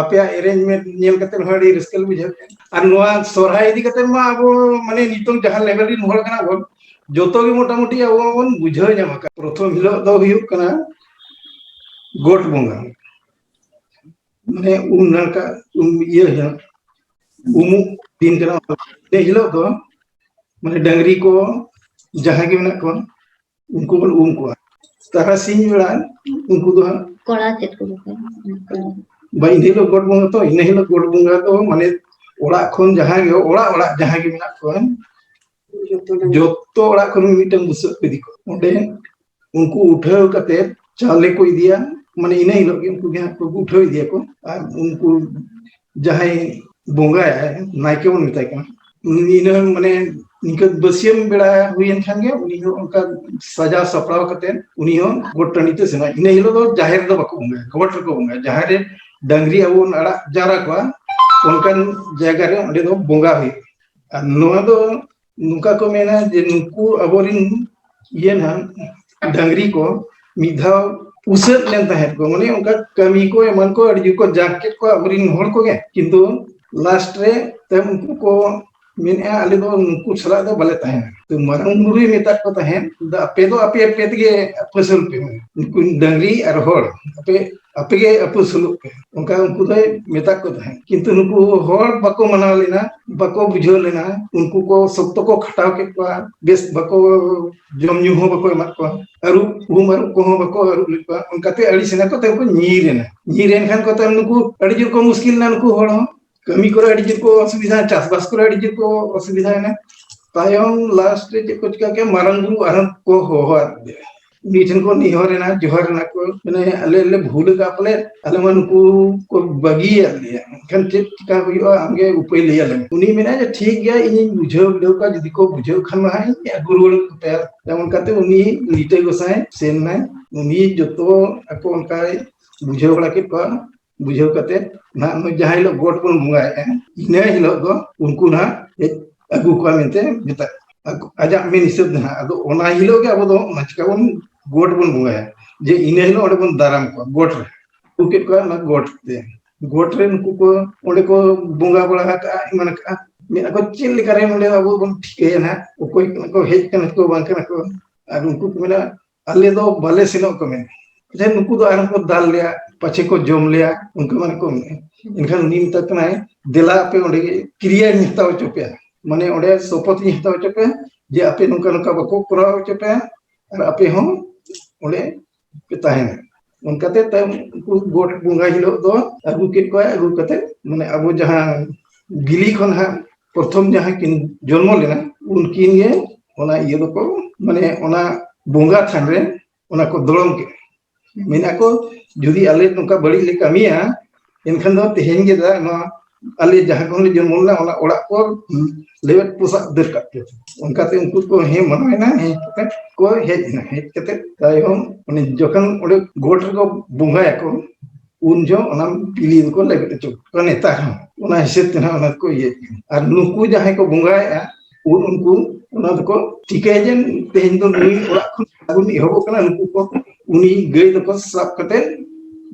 ᱟᱯᱮᱭᱟᱜ arrangement ᱧᱮᱞ ᱠᱟᱛᱮ ᱦᱚᱸ ᱟᱹᱰᱤ ᱨᱟᱹᱥᱠᱟᱹ ᱞᱮ ᱵᱩᱡᱷᱟᱹᱣᱮᱫᱼᱟ᱾ ᱟᱨ ᱱᱚᱣᱟ ᱥᱚᱨᱦᱟᱭ ᱤᱫᱤ ᱠᱟᱛᱮ ᱢᱟ ᱟᱵᱚ ᱢᱟᱱᱮ ᱱᱤᱛᱚᱝ ᱡᱟᱦᱟᱸ level ᱨᱮᱱ ᱦᱚᱲ ᱠᱟᱱᱟ ᱵᱚᱱ, ᱡᱚᱛᱚ ᱜᱮ ᱢᱚᱴᱟᱢᱩᱴᱤ ᱟᱵᱚ ᱵᱚᱱ ᱵᱩᱡᱷᱟᱹᱣ ᱧᱟᱢ ᱟᱠᱟᱫ᱾ ᱯᱨᱚᱛᱷᱚᱢ ᱦᱤᱞᱳᱜ ᱫᱚ ᱦᱩᱭᱩᱜ ᱠᱟᱱᱟ ᱜᱚᱴ ᱵᱚᱸᱜᱟ, ᱢᱟᱱᱮ ᱩᱢ ᱱᱟᱲᱠᱟ, ᱩᱢ ᱤᱭᱟᱹ ᱦᱤᱞᱳᱜ, ᱩᱢᱩᱜ ᱫᱤᱱ ᱠᱟᱱᱟ᱾ ᱤᱱᱟᱹ ᱦᱤᱞᱳᱜ ᱫᱚ ᱢᱟᱱᱮ ᱰᱟᱝᱨᱤ ᱠᱚ ᱡᱟᱦᱟᱸᱭ ᱜᱮ ᱢᱮᱱᱟᱜ ᱠᱚᱣᱟ, ᱩᱱᱠᱩ ᱵᱚᱱ ᱩᱢ ᱠᱚᱣᱟ᱾ ᱛᱟᱨᱟᱥᱤᱧ ᱵᱮᱲᱟ ᱩᱱᱠᱩ ᱫᱚ ᱦᱟᱸᱜ ᱠᱚᱲᱟ ᱪᱮᱫ ᱠᱚ ᱠᱚ ᱵᱟ, ᱤᱱᱟᱹ ᱦᱤᱞᱳᱜ ᱜᱚᱴ ᱵᱚᱸᱜᱟ ᱛᱚ, ᱤᱱᱟᱹ ᱦᱤᱞᱳᱜ ᱜᱚᱴ ᱵᱚᱸᱜᱟ ᱫᱚ ᱢᱟᱱᱮ ᱚᱲᱟᱜ ᱠᱷᱚᱱ ᱡᱟᱦᱟᱸᱭ ᱜᱮ, ᱚᱲᱟᱜ ᱚᱲᱟᱜ ᱡᱟᱦᱟᱸᱭ ᱜᱮ ᱢᱮᱱᱟᱜ ᱠᱚᱣᱟ, ᱡᱚᱛᱚ ᱚᱲᱟᱜ ᱠᱷᱚᱱ ᱢᱤᱫᱴᱟᱝ ᱵᱩᱥᱟᱹᱜ ᱠᱚ ᱤᱫᱤ ᱠᱚᱣᱟ᱾ ᱚᱸᱰᱮ ᱩᱱᱠᱩ ᱩᱴᱷᱟᱹᱣ ᱠᱟᱛᱮ ᱪᱟᱣᱞᱮ ᱠᱚ ᱤᱫᱤᱭᱟ, ᱢᱟᱱᱮ ᱤᱱᱟᱹ ᱦᱤᱞᱳᱜ ᱜᱮ ᱩᱱᱠᱩ ᱜᱮ ᱦᱟᱸᱜ ᱠᱚ ᱩᱴᱷᱟᱹᱣ ᱤᱫᱤᱭᱟᱠᱚ᱾ ᱟᱨ ᱩᱱᱠᱩ ᱡᱟᱦᱟᱸᱭ ᱵᱚᱸᱜᱟᱭᱟᱭ, ᱱᱟᱭᱠᱮ ᱵᱚᱱ ᱢᱮᱛᱟᱭ ᱠᱟᱱᱟ, ᱩᱱᱤ ᱤᱱᱟᱹ ᱢᱟᱱᱮ ᱱᱤᱝᱠᱟᱹ ᱵᱟᱹᱥᱭᱟᱹᱢ ᱵᱮᱲᱟ ᱦᱩᱭᱮᱱ ᱠᱷᱟᱱ ᱜᱮ ᱩᱱᱤ ᱦᱚᱸ ᱚᱱᱠᱟ ᱥᱟᱡᱟᱣ ᱥᱟᱯᱲᱟᱣ ᱠᱟᱛᱮ ᱩᱱᱤ ᱦᱚᱸ ᱜᱚᱴ ᱴᱟᱺᱰᱤ ᱛᱮ ᱥᱮᱱᱚᱜᱼᱟ᱾ ᱤᱱᱟᱹ ᱦᱤᱞᱳᱜ ᱫᱚ ᱡᱟᱦᱮᱨ ᱨᱮᱫᱚ ᱵᱟᱠᱚ ᱵᱚᱸᱜᱟᱭᱟ, ᱜᱚᱴ ᱨᱮᱠᱚ ᱵᱚᱸᱜᱟᱭᱟ᱾ ᱡᱟᱦᱟᱸ ᱨᱮ ᱰᱟᱝᱨᱤ ᱟᱵᱚ ᱵᱚᱱ ᱟᱲᱟᱜ ᱡᱟᱣᱨᱟ ᱠᱚᱣᱟ, ᱚᱱᱠᱟᱱ ᱡᱟᱭᱜᱟ ᱨᱮ ᱚᱸᱰᱮ ᱫᱚ ᱵᱚᱸᱜᱟ ᱦᱩᱭᱩᱜᱼᱟ᱾ ᱟᱨ ᱱᱚᱣᱟ ᱫᱚ ᱱᱚᱝᱠᱟ ᱠᱚ ᱢᱮᱱᱟ ᱡᱮ ᱱᱩᱠᱩ ᱟᱵᱚᱨᱤᱱ ᱤᱭᱟᱹ ᱱᱟᱦᱟᱜ ᱰᱟᱝᱨᱤ ᱠᱚ ᱢᱤᱫ ᱫᱷᱟᱣ ᱩᱥᱟᱹᱫ ᱞᱮᱱ ᱛᱟᱦᱮᱸᱫ ᱠᱚ, ᱢᱟᱱᱮ ᱚᱱᱠᱟ ᱠᱟᱹᱢᱤ ᱠᱚ ᱮᱢᱟᱱ ᱠᱚ ᱟᱹᱰᱤ ᱡᱳᱨ ᱠᱚ ᱡᱟᱸᱠ ᱠᱮᱫ ᱠᱚᱣᱟ ᱟᱵᱚᱨᱤᱱ ᱦᱚᱲ ᱠᱚᱜᱮ, ᱠᱤᱱᱛᱩ ᱞᱟᱥᱴ ᱨᱮ ᱛᱟᱭᱚᱢ ᱩᱱᱠᱩ ᱠᱚ ᱢᱮᱱᱮᱫᱼᱟ, "ᱟᱞᱮ ᱫᱚ ᱱᱩᱠᱩ ᱥᱟᱞᱟᱜ ᱫᱚ ᱵᱟᱞᱮ ᱛᱟᱦᱮᱱᱟ᱾" ᱛᱚ ᱢᱟᱨᱟᱝ ᱵᱩᱨᱩᱭ ᱢᱮᱛᱟᱫ ᱠᱚ ᱛᱟᱦᱮᱸᱫ, "ᱫᱟ ᱟᱯᱮ ᱫᱚ ᱟᱯᱮ ᱟᱯᱮ ᱛᱮᱜᱮ ᱟᱹᱯᱟᱹᱥᱩᱞ ᱯᱮ, ᱱᱩᱠᱩ ᱰᱟᱝᱨᱤ ᱟᱨ ᱦᱚᱲ ᱟᱯᱮ ᱟᱯᱮ ᱜᱮ ᱟᱹᱯᱟᱹᱥᱩᱞᱚᱜ ᱯᱮ", ᱚᱱᱠᱟ ᱩᱱᱠᱩ ᱫᱚᱭ ᱢᱮᱛᱟᱫ ᱠᱚ ᱛᱟᱦᱮᱸᱫ᱾ ᱠᱤᱱᱛᱩ ᱱᱩᱠᱩ ᱦᱚᱲ ᱵᱟᱠᱚ ᱢᱟᱱᱟᱣ ᱞᱮᱱᱟ, ᱵᱟᱠᱚ ᱵᱩᱡᱷᱟᱹᱣ ᱞᱮᱱᱟ, ᱩᱱᱠᱩ ᱠᱚ ᱥᱚᱠᱛᱚ ᱠᱚ ᱠᱷᱟᱴᱟᱣ ᱠᱮᱫ ᱠᱚᱣᱟ, ᱵᱮᱥ ᱵᱟᱠᱚ ᱡᱚᱢ ᱧᱩ ᱦᱚᱸ ᱵᱟᱠᱚ ᱮᱢᱟᱫ ᱠᱚᱣᱟ, ᱟᱹᱨᱩᱵ ᱩᱢ ᱟᱹᱨᱩᱵ ᱠᱚᱦᱚᱸ ᱵᱟᱠᱚ ᱟᱹᱨᱩᱵ ᱞᱮᱫ ᱠᱚᱣᱟ᱾ ᱚᱱᱠᱟᱛᱮ ᱟᱹᱲᱤᱥ ᱮᱱᱟ ᱠᱚ, ᱛᱟᱭᱚᱢ ᱠᱚ ᱧᱤᱨ ᱮᱱᱟ᱾ ᱧᱤᱨ ᱮᱱ ᱠᱷᱟᱱ ᱠᱚ ᱛᱟᱭᱚᱢ ᱱᱩᱠᱩ ᱟᱹᱰᱤ ᱡᱳᱨ ᱠᱚ ᱢᱩᱥᱠᱤᱞ ᱮᱱᱟ, ᱱᱩᱠᱩ ᱦᱚᱲ ᱦᱚᱸ ᱠᱟᱹᱢᱤ ᱠᱚᱨᱮ ᱟᱹᱰᱤ ᱡᱳᱨ ᱠᱚ ᱚᱥᱩᱵᱤᱫᱷᱟ, ᱪᱟᱥᱵᱟᱥ ᱠᱚᱨᱮ ᱟᱹᱰᱤ ᱡᱳᱨ ᱠᱚ ᱚᱥᱩᱵᱤᱫᱷᱟᱭᱮᱱᱟ᱾ ᱛᱟᱭᱚᱢ ᱞᱟᱥᱴ ᱨᱮ ᱪᱮᱫ ᱠᱚ ᱪᱤᱠᱟ ᱠᱮᱫᱟ, ᱢᱟᱨᱟᱝ ᱵᱩᱨᱩ ᱟᱨᱦᱚᱸ ᱠᱚ ᱦᱚᱦᱚ ᱟᱫᱮᱭᱟ᱾ ᱩᱱᱤ ᱴᱷᱮᱱ ᱠᱚ ᱱᱮᱦᱚᱨ ᱮᱱᱟ, ᱡᱚᱦᱟᱨ ᱮᱱᱟ ᱠᱚ, ᱢᱟᱱᱮ, "ᱟᱞᱮ ᱞᱮ ᱵᱷᱩᱞ ᱟᱠᱟᱫ ᱯᱟᱞᱮ, ᱟᱞᱮ ᱢᱟ ᱱᱩᱠᱩ ᱠᱚ ᱵᱟᱹᱜᱤᱭᱟᱫ ᱞᱮᱭᱟ, ᱮᱱᱠᱷᱟᱱ ᱪᱮᱫ ᱪᱤᱠᱟ ᱦᱩᱭᱩᱜᱼᱟ, ᱟᱢᱜᱮ ᱩᱯᱟᱹᱭ ᱞᱟᱹᱭ ᱟᱞᱮ ᱢᱮ᱾" ᱩᱱᱤ ᱢᱮᱱᱟ ᱡᱮ, "ᱴᱷᱤᱠ ᱜᱮᱭᱟ, ᱤᱧᱤᱧ ᱵᱩᱡᱷᱟᱹᱣ ᱵᱤᱰᱟᱹᱣ ᱠᱚᱣᱟ, ᱡᱩᱫᱤ ᱠᱚ ᱵᱩᱡᱷᱟᱹᱣ ᱠᱷᱟᱱ ᱢᱟ ᱦᱟᱸᱜ ᱤᱧ ᱟᱹᱜᱩ ᱨᱩᱣᱟᱹᱲ ᱠᱟᱯᱮᱭᱟ᱾" ᱮᱢᱚᱱ ᱠᱟᱛᱮ ᱩᱱᱤ ᱞᱤᱴᱟᱹ ᱜᱚᱸᱥᱟᱭ ᱥᱮᱱ ᱮᱱᱟᱭ, ᱩᱱᱤ ᱡᱚᱛᱚ ᱟᱠᱚ ᱚᱱᱠᱟᱭ ᱵᱩᱡᱷᱟᱹᱣ ᱵᱟᱲᱟ ᱠᱮᱫ ᱠᱚᱣᱟ᱾ ᱵᱩᱡᱷᱟᱹᱣ ᱠᱟᱛᱮ ᱱᱟᱦᱟᱜ ᱱᱩᱭ ᱡᱟᱦᱟᱸ ᱦᱤᱞᱳᱜ ᱜᱚᱴ ᱵᱚᱱ ᱵᱚᱸᱜᱟᱭᱮᱫᱼᱟ, ᱤᱱᱟᱹ ᱦᱤᱞᱳᱜ ᱫᱚ ᱩᱱᱠᱩ ᱱᱟᱦᱟᱜ ᱦᱮᱡ ᱟᱹᱜᱩ ᱠᱚᱣᱟ ᱢᱮᱱᱛᱮ ᱢᱮᱛᱟᱜ, ᱟᱡᱟᱜ ᱢᱮᱱ ᱦᱤᱥᱟᱹᱵ ᱫᱚ ᱱᱟᱦᱟᱜ᱾ ᱟᱫᱚ ᱚᱱᱟ ᱦᱤᱞᱳᱜ ᱜᱮ ᱟᱵᱚ ᱫᱚ ᱚᱱᱟ ᱪᱤᱠᱟ ᱵᱚᱱ ᱜᱚᱴ ᱵᱚᱱ ᱵᱚᱸᱜᱟᱭᱟ, ᱡᱮ ᱤᱱᱟᱹ ᱦᱤᱞᱳᱜ ᱚᱸᱰᱮ ᱵᱚᱱ ᱫᱟᱨᱟᱢ ᱠᱚᱣᱟ ᱜᱚᱴ ᱨᱮ᱾ ᱟᱹᱜᱩ ᱠᱮᱫ ᱠᱚᱣᱟ ᱚᱱᱟ ᱜᱚᱴ ᱛᱮ, ᱜᱚᱴ ᱨᱮ ᱱᱩᱠᱩ ᱠᱚ ᱚᱸᱰᱮ ᱠᱚ ᱵᱚᱸᱜᱟ ᱵᱟᱲᱟ ᱟᱠᱟᱜᱼᱟ, ᱮᱢᱟᱱ ᱟᱠᱟᱜᱼᱟ᱾ ᱢᱮᱱ ᱟᱠᱚ, "ᱪᱮᱫ ᱞᱮᱠᱟ ᱨᱮ ᱱᱚᱸᱰᱮ ᱟᱵᱚ ᱵᱚᱱ ᱴᱷᱤᱠᱟᱹᱭᱟ ᱱᱟᱦᱟᱜ, ᱚᱠᱚᱭ ᱠᱟᱱᱟ ᱠᱚ, ᱦᱮᱡ ᱠᱟᱱᱟ ᱠᱚ, ᱵᱟᱝ ᱠᱟᱱᱟ ᱠᱚ?" ᱟᱨ ᱩᱱᱠᱩ ᱠᱚ ᱢᱮᱱᱟ, "ᱟᱞᱮ ᱫᱚ ᱵᱟᱞᱮ ᱥᱮᱱᱚᱜ ᱠᱚ ᱢᱮᱱᱟ, ᱡᱮ ᱱᱩᱠᱩ ᱫᱚ ᱟᱨᱦᱚᱸ ᱠᱚ ᱫᱟᱞ ᱞᱮᱭᱟ, ᱯᱟᱪᱷᱮ ᱠᱚ ᱡᱚᱢ ᱞᱮᱭᱟ", ᱚᱱᱠᱟ ᱢᱟᱱᱮ ᱠᱚ ᱢᱮᱱᱟ᱾ ᱮᱱᱠᱷᱟᱱ ᱩᱱᱤ ᱢᱮᱛᱟ ᱠᱟᱱᱟᱭ, "ᱫᱮᱞᱟ ᱟᱯᱮ ᱚᱸᱰᱮ ᱜᱮ ᱠᱤᱨᱤᱭᱟᱧ ᱦᱟᱛᱟᱣ ᱦᱚᱪᱚ ᱯᱮᱭᱟ, ᱢᱟᱱᱮ ᱚᱸᱰᱮ ᱥᱚᱯᱚᱛ ᱤᱧ ᱦᱟᱛᱟᱣ ᱦᱚᱪᱚ ᱯᱮᱭᱟ ᱡᱮ ᱟᱯᱮ ᱱᱚᱝᱠᱟ ᱱᱚᱝᱠᱟ ᱵᱟᱠᱚ ᱠᱚᱨᱟᱣ ᱦᱚᱪᱚ ᱯᱮᱭᱟ, ᱟᱨ ᱟᱯᱮ ᱦᱚᱸ ᱚᱸᱰᱮ ᱯᱮ ᱛᱟᱦᱮᱱᱟ᱾ ᱚᱱᱠᱟᱛᱮ ᱛᱟᱭᱚᱢ ᱩᱱᱠᱩ ᱜᱚᱴ ᱵᱚᱸᱜᱟ ᱦᱤᱞᱳᱜ ᱫᱚ ᱟᱹᱜᱩ ᱠᱮᱫ ᱠᱚᱣᱟ, ᱟᱹᱜᱩ ᱠᱟᱛᱮ ᱢᱟᱱᱮ ᱟᱵᱚ ᱡᱟᱦᱟᱸ ᱵᱤᱞᱤ ᱠᱷᱚᱱ ᱦᱟᱸᱜ ᱯᱨᱚᱛᱷᱚᱢ ᱡᱟᱦᱟᱸ ᱠᱤᱱ ᱡᱚᱱᱢᱚ ᱞᱮᱱᱟ, ᱩᱱᱠᱤᱱ ᱜᱮ ᱚᱱᱟ ᱤᱭᱟᱹ ᱫᱚᱠᱚ ᱢᱟᱱᱮ ᱚᱱᱟ ᱵᱚᱸᱜᱟ ᱛᱷᱟᱱ ᱨᱮ ᱚᱱᱟ ᱠᱚ ᱫᱚᱲᱚᱢ ᱠᱮᱫ᱾ ᱢᱮᱱᱟ ᱠᱚ, ᱡᱩᱫᱤ ᱟᱞᱮ ᱱᱚᱝᱠᱟ ᱵᱟᱹᱲᱤᱡ ᱞᱮ ᱠᱟᱹᱢᱤᱭᱟ, ᱮᱱᱠᱷᱟᱱ ᱫᱚ ᱛᱮᱦᱮᱧ ᱜᱮ ᱫᱟ ᱱᱚᱣᱟ ᱟᱞᱮ ᱡᱟᱦᱟᱸ ᱠᱷᱚᱱ ᱞᱮ ᱡᱚᱱᱢᱚ ᱞᱮᱱᱟ ᱚᱱᱟ ᱚᱲᱟᱜ ᱠᱚ ᱞᱮᱵᱮᱫ ᱯᱚᱥᱟᱜ ᱩᱛᱟᱹᱨ ᱠᱟᱜ ᱯᱮ᱾ ᱚᱱᱠᱟᱛᱮ ᱩᱱᱠᱩ ᱠᱚ ᱦᱮᱸ ᱢᱟᱱᱟᱣᱮᱱᱟ, ᱦᱮᱡ ᱠᱟᱛᱮ ᱠᱚ ᱦᱮᱡ ᱮᱱᱟ᱾ ᱦᱮᱡ ᱠᱟᱛᱮ ᱛᱟᱭᱚᱢ ᱚᱱᱮ ᱡᱚᱠᱷᱚᱱ ᱚᱸᱰᱮ ᱜᱚᱴ ᱨᱮᱠᱚ ᱵᱚᱸᱜᱟᱭᱟᱠᱚ, ᱩᱱ ᱡᱚᱦᱚᱜ ᱚᱱᱟ ᱵᱤᱞᱤ ᱫᱚᱠᱚ ᱞᱮᱵᱮᱫ ᱦᱚᱪᱚ ᱠᱚᱣᱟ᱾ ᱱᱮᱛᱟᱨ ᱦᱚᱸ ᱚᱱᱟ ᱦᱤᱥᱟᱹᱵ ᱛᱮ ᱱᱟᱦᱟᱜ ᱚᱱᱟ ᱠᱚ ᱤᱭᱟᱹᱭᱮᱫ ᱠᱟᱱᱟ᱾ ᱟᱨ ᱱᱩᱠᱩ ᱡᱟᱦᱟᱸᱭ ᱠᱚ ᱵᱚᱸᱜᱟᱭᱮᱫᱼᱟ, ᱩᱱ ᱩᱱᱠᱩ ᱚᱱᱟ ᱫᱚᱠᱚ ᱴᱷᱤᱠᱟᱹᱭᱟ ᱡᱮ ᱛᱮᱦᱮᱧ ᱫᱚ ᱱᱩᱭ ᱚᱲᱟᱜ ᱠᱷᱚᱱ ᱟᱹᱜᱩ ᱮᱦᱚᱵᱚᱜ ᱠᱟᱱᱟ᱾ ᱱᱩᱠᱩ ᱠᱚ ᱩᱱᱤ ᱜᱟᱹᱭ ᱫᱚᱠᱚ ᱥᱟᱵ ᱠᱟᱛᱮ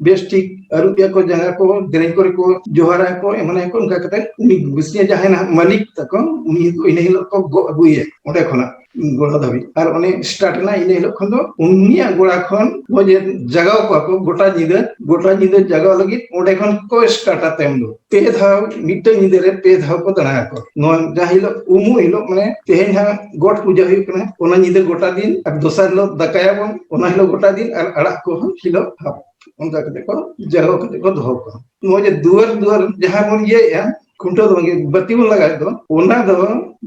ᱵᱮᱥ ᱴᱷᱤᱠ ᱟᱹᱨᱩᱵ ᱮᱭᱟ ᱠᱚ, ᱡᱟᱸᱜᱟ ᱠᱚ, ᱫᱮᱨᱮᱧ ᱠᱚᱨᱮ ᱠᱚ ᱡᱚᱦᱟᱨᱟ ᱠᱚ, ᱮᱢᱟᱱᱟᱭᱟ ᱠᱚ᱾ ᱚᱱᱠᱟ ᱠᱟᱛᱮ ᱩᱱᱤ ᱜᱩᱥᱤᱭᱟᱹ ᱡᱟᱦᱟᱸᱭ ᱱᱟᱦᱟᱜ ᱢᱟᱹᱞᱤᱠ ᱛᱟᱠᱚ, ᱩᱱᱤ ᱫᱚ ᱤᱱᱟᱹ ᱦᱤᱞᱳᱜ ᱠᱚ ᱜᱚᱜ ᱟᱹᱜᱩᱭᱮᱭᱟ ᱚᱸᱰᱮ ᱠᱷᱚᱱᱟᱜ ᱜᱚᱲᱟ ᱫᱷᱟᱹᱵᱤᱡ᱾ ᱟᱨ ᱚᱱᱮ ᱥᱴᱟᱨᱴ ᱮᱱᱟ, ᱤᱱᱟᱹ ᱦᱤᱞᱳᱜ ᱠᱷᱚᱱ ᱫᱚ ᱩᱱᱤᱭᱟᱜ ᱜᱚᱲᱟ ᱠᱷᱚᱱ ᱱᱚᱜᱼᱚᱭ ᱡᱮ ᱡᱟᱜᱟᱣ ᱠᱚᱣᱟ ᱠᱚ ᱜᱚᱴᱟ ᱧᱤᱫᱟᱹ, ᱜᱚᱴᱟ ᱧᱤᱫᱟᱹ ᱡᱟᱜᱟᱣ ᱞᱟᱹᱜᱤᱫ ᱚᱸᱰᱮ ᱠᱷᱚᱱ ᱠᱚ ᱥᱴᱟᱨᱴᱟ ᱛᱟᱭᱚᱢ ᱫᱚ᱾ ᱯᱮ ᱫᱷᱟᱣ, ᱢᱤᱫᱴᱟᱝ ᱧᱤᱫᱟᱹ ᱨᱮ ᱯᱮ ᱫᱷᱟᱣ ᱠᱚ ᱫᱟᱬᱟ ᱟᱠᱚ᱾ ᱱᱚᱣᱟ ᱡᱟᱦᱟᱸ ᱦᱤᱞᱳᱜ ᱩᱢᱩᱜ ᱦᱤᱞᱳᱜ, ᱢᱟᱱᱮ ᱛᱮᱦᱮᱧ ᱦᱟᱸᱜ ᱜᱚᱴ ᱯᱩᱡᱟᱹ ᱦᱩᱭᱩᱜ ᱠᱟᱱᱟ, ᱚᱱᱟ ᱧᱤᱫᱟᱹ ᱜᱚᱴᱟ ᱫᱤᱱ, ᱟᱨ ᱫᱚᱥᱟᱨ ᱦᱤᱞᱳᱜ ᱫᱟᱠᱟᱭᱟᱵᱚᱱ, ᱚᱱᱟ ᱦᱤᱞᱳᱜ ᱜᱚᱴᱟ ᱫᱤᱱ, ᱟᱨ ᱟᱲᱟᱜ ᱠᱚᱦᱚᱸ ᱦᱤᱞᱳᱜ ᱦᱟᱯ᱾ ᱚᱱᱠᱟ ᱠᱟᱛᱮ ᱠᱚ ᱡᱟᱜᱟᱣ ᱠᱟᱛᱮ ᱠᱚ ᱫᱚᱦᱚ ᱠᱚᱣᱟ᱾ ᱱᱚᱜᱼᱚᱭ ᱡᱮ ᱫᱩᱣᱟᱹᱨ ᱫᱩᱣᱟᱹᱨ ᱡᱟᱦᱟᱸ ᱵᱚᱱ ᱤᱭᱟᱹᱭᱮᱫᱼᱟ, ᱠᱷᱩᱱᱴᱟᱹᱣ ᱫᱚ ᱵᱟᱝ, ᱵᱟᱹᱛᱤ ᱵᱚᱱ ᱞᱟᱜᱟᱣᱮᱫ ᱫᱚ, ᱚᱱᱟ ᱫᱚ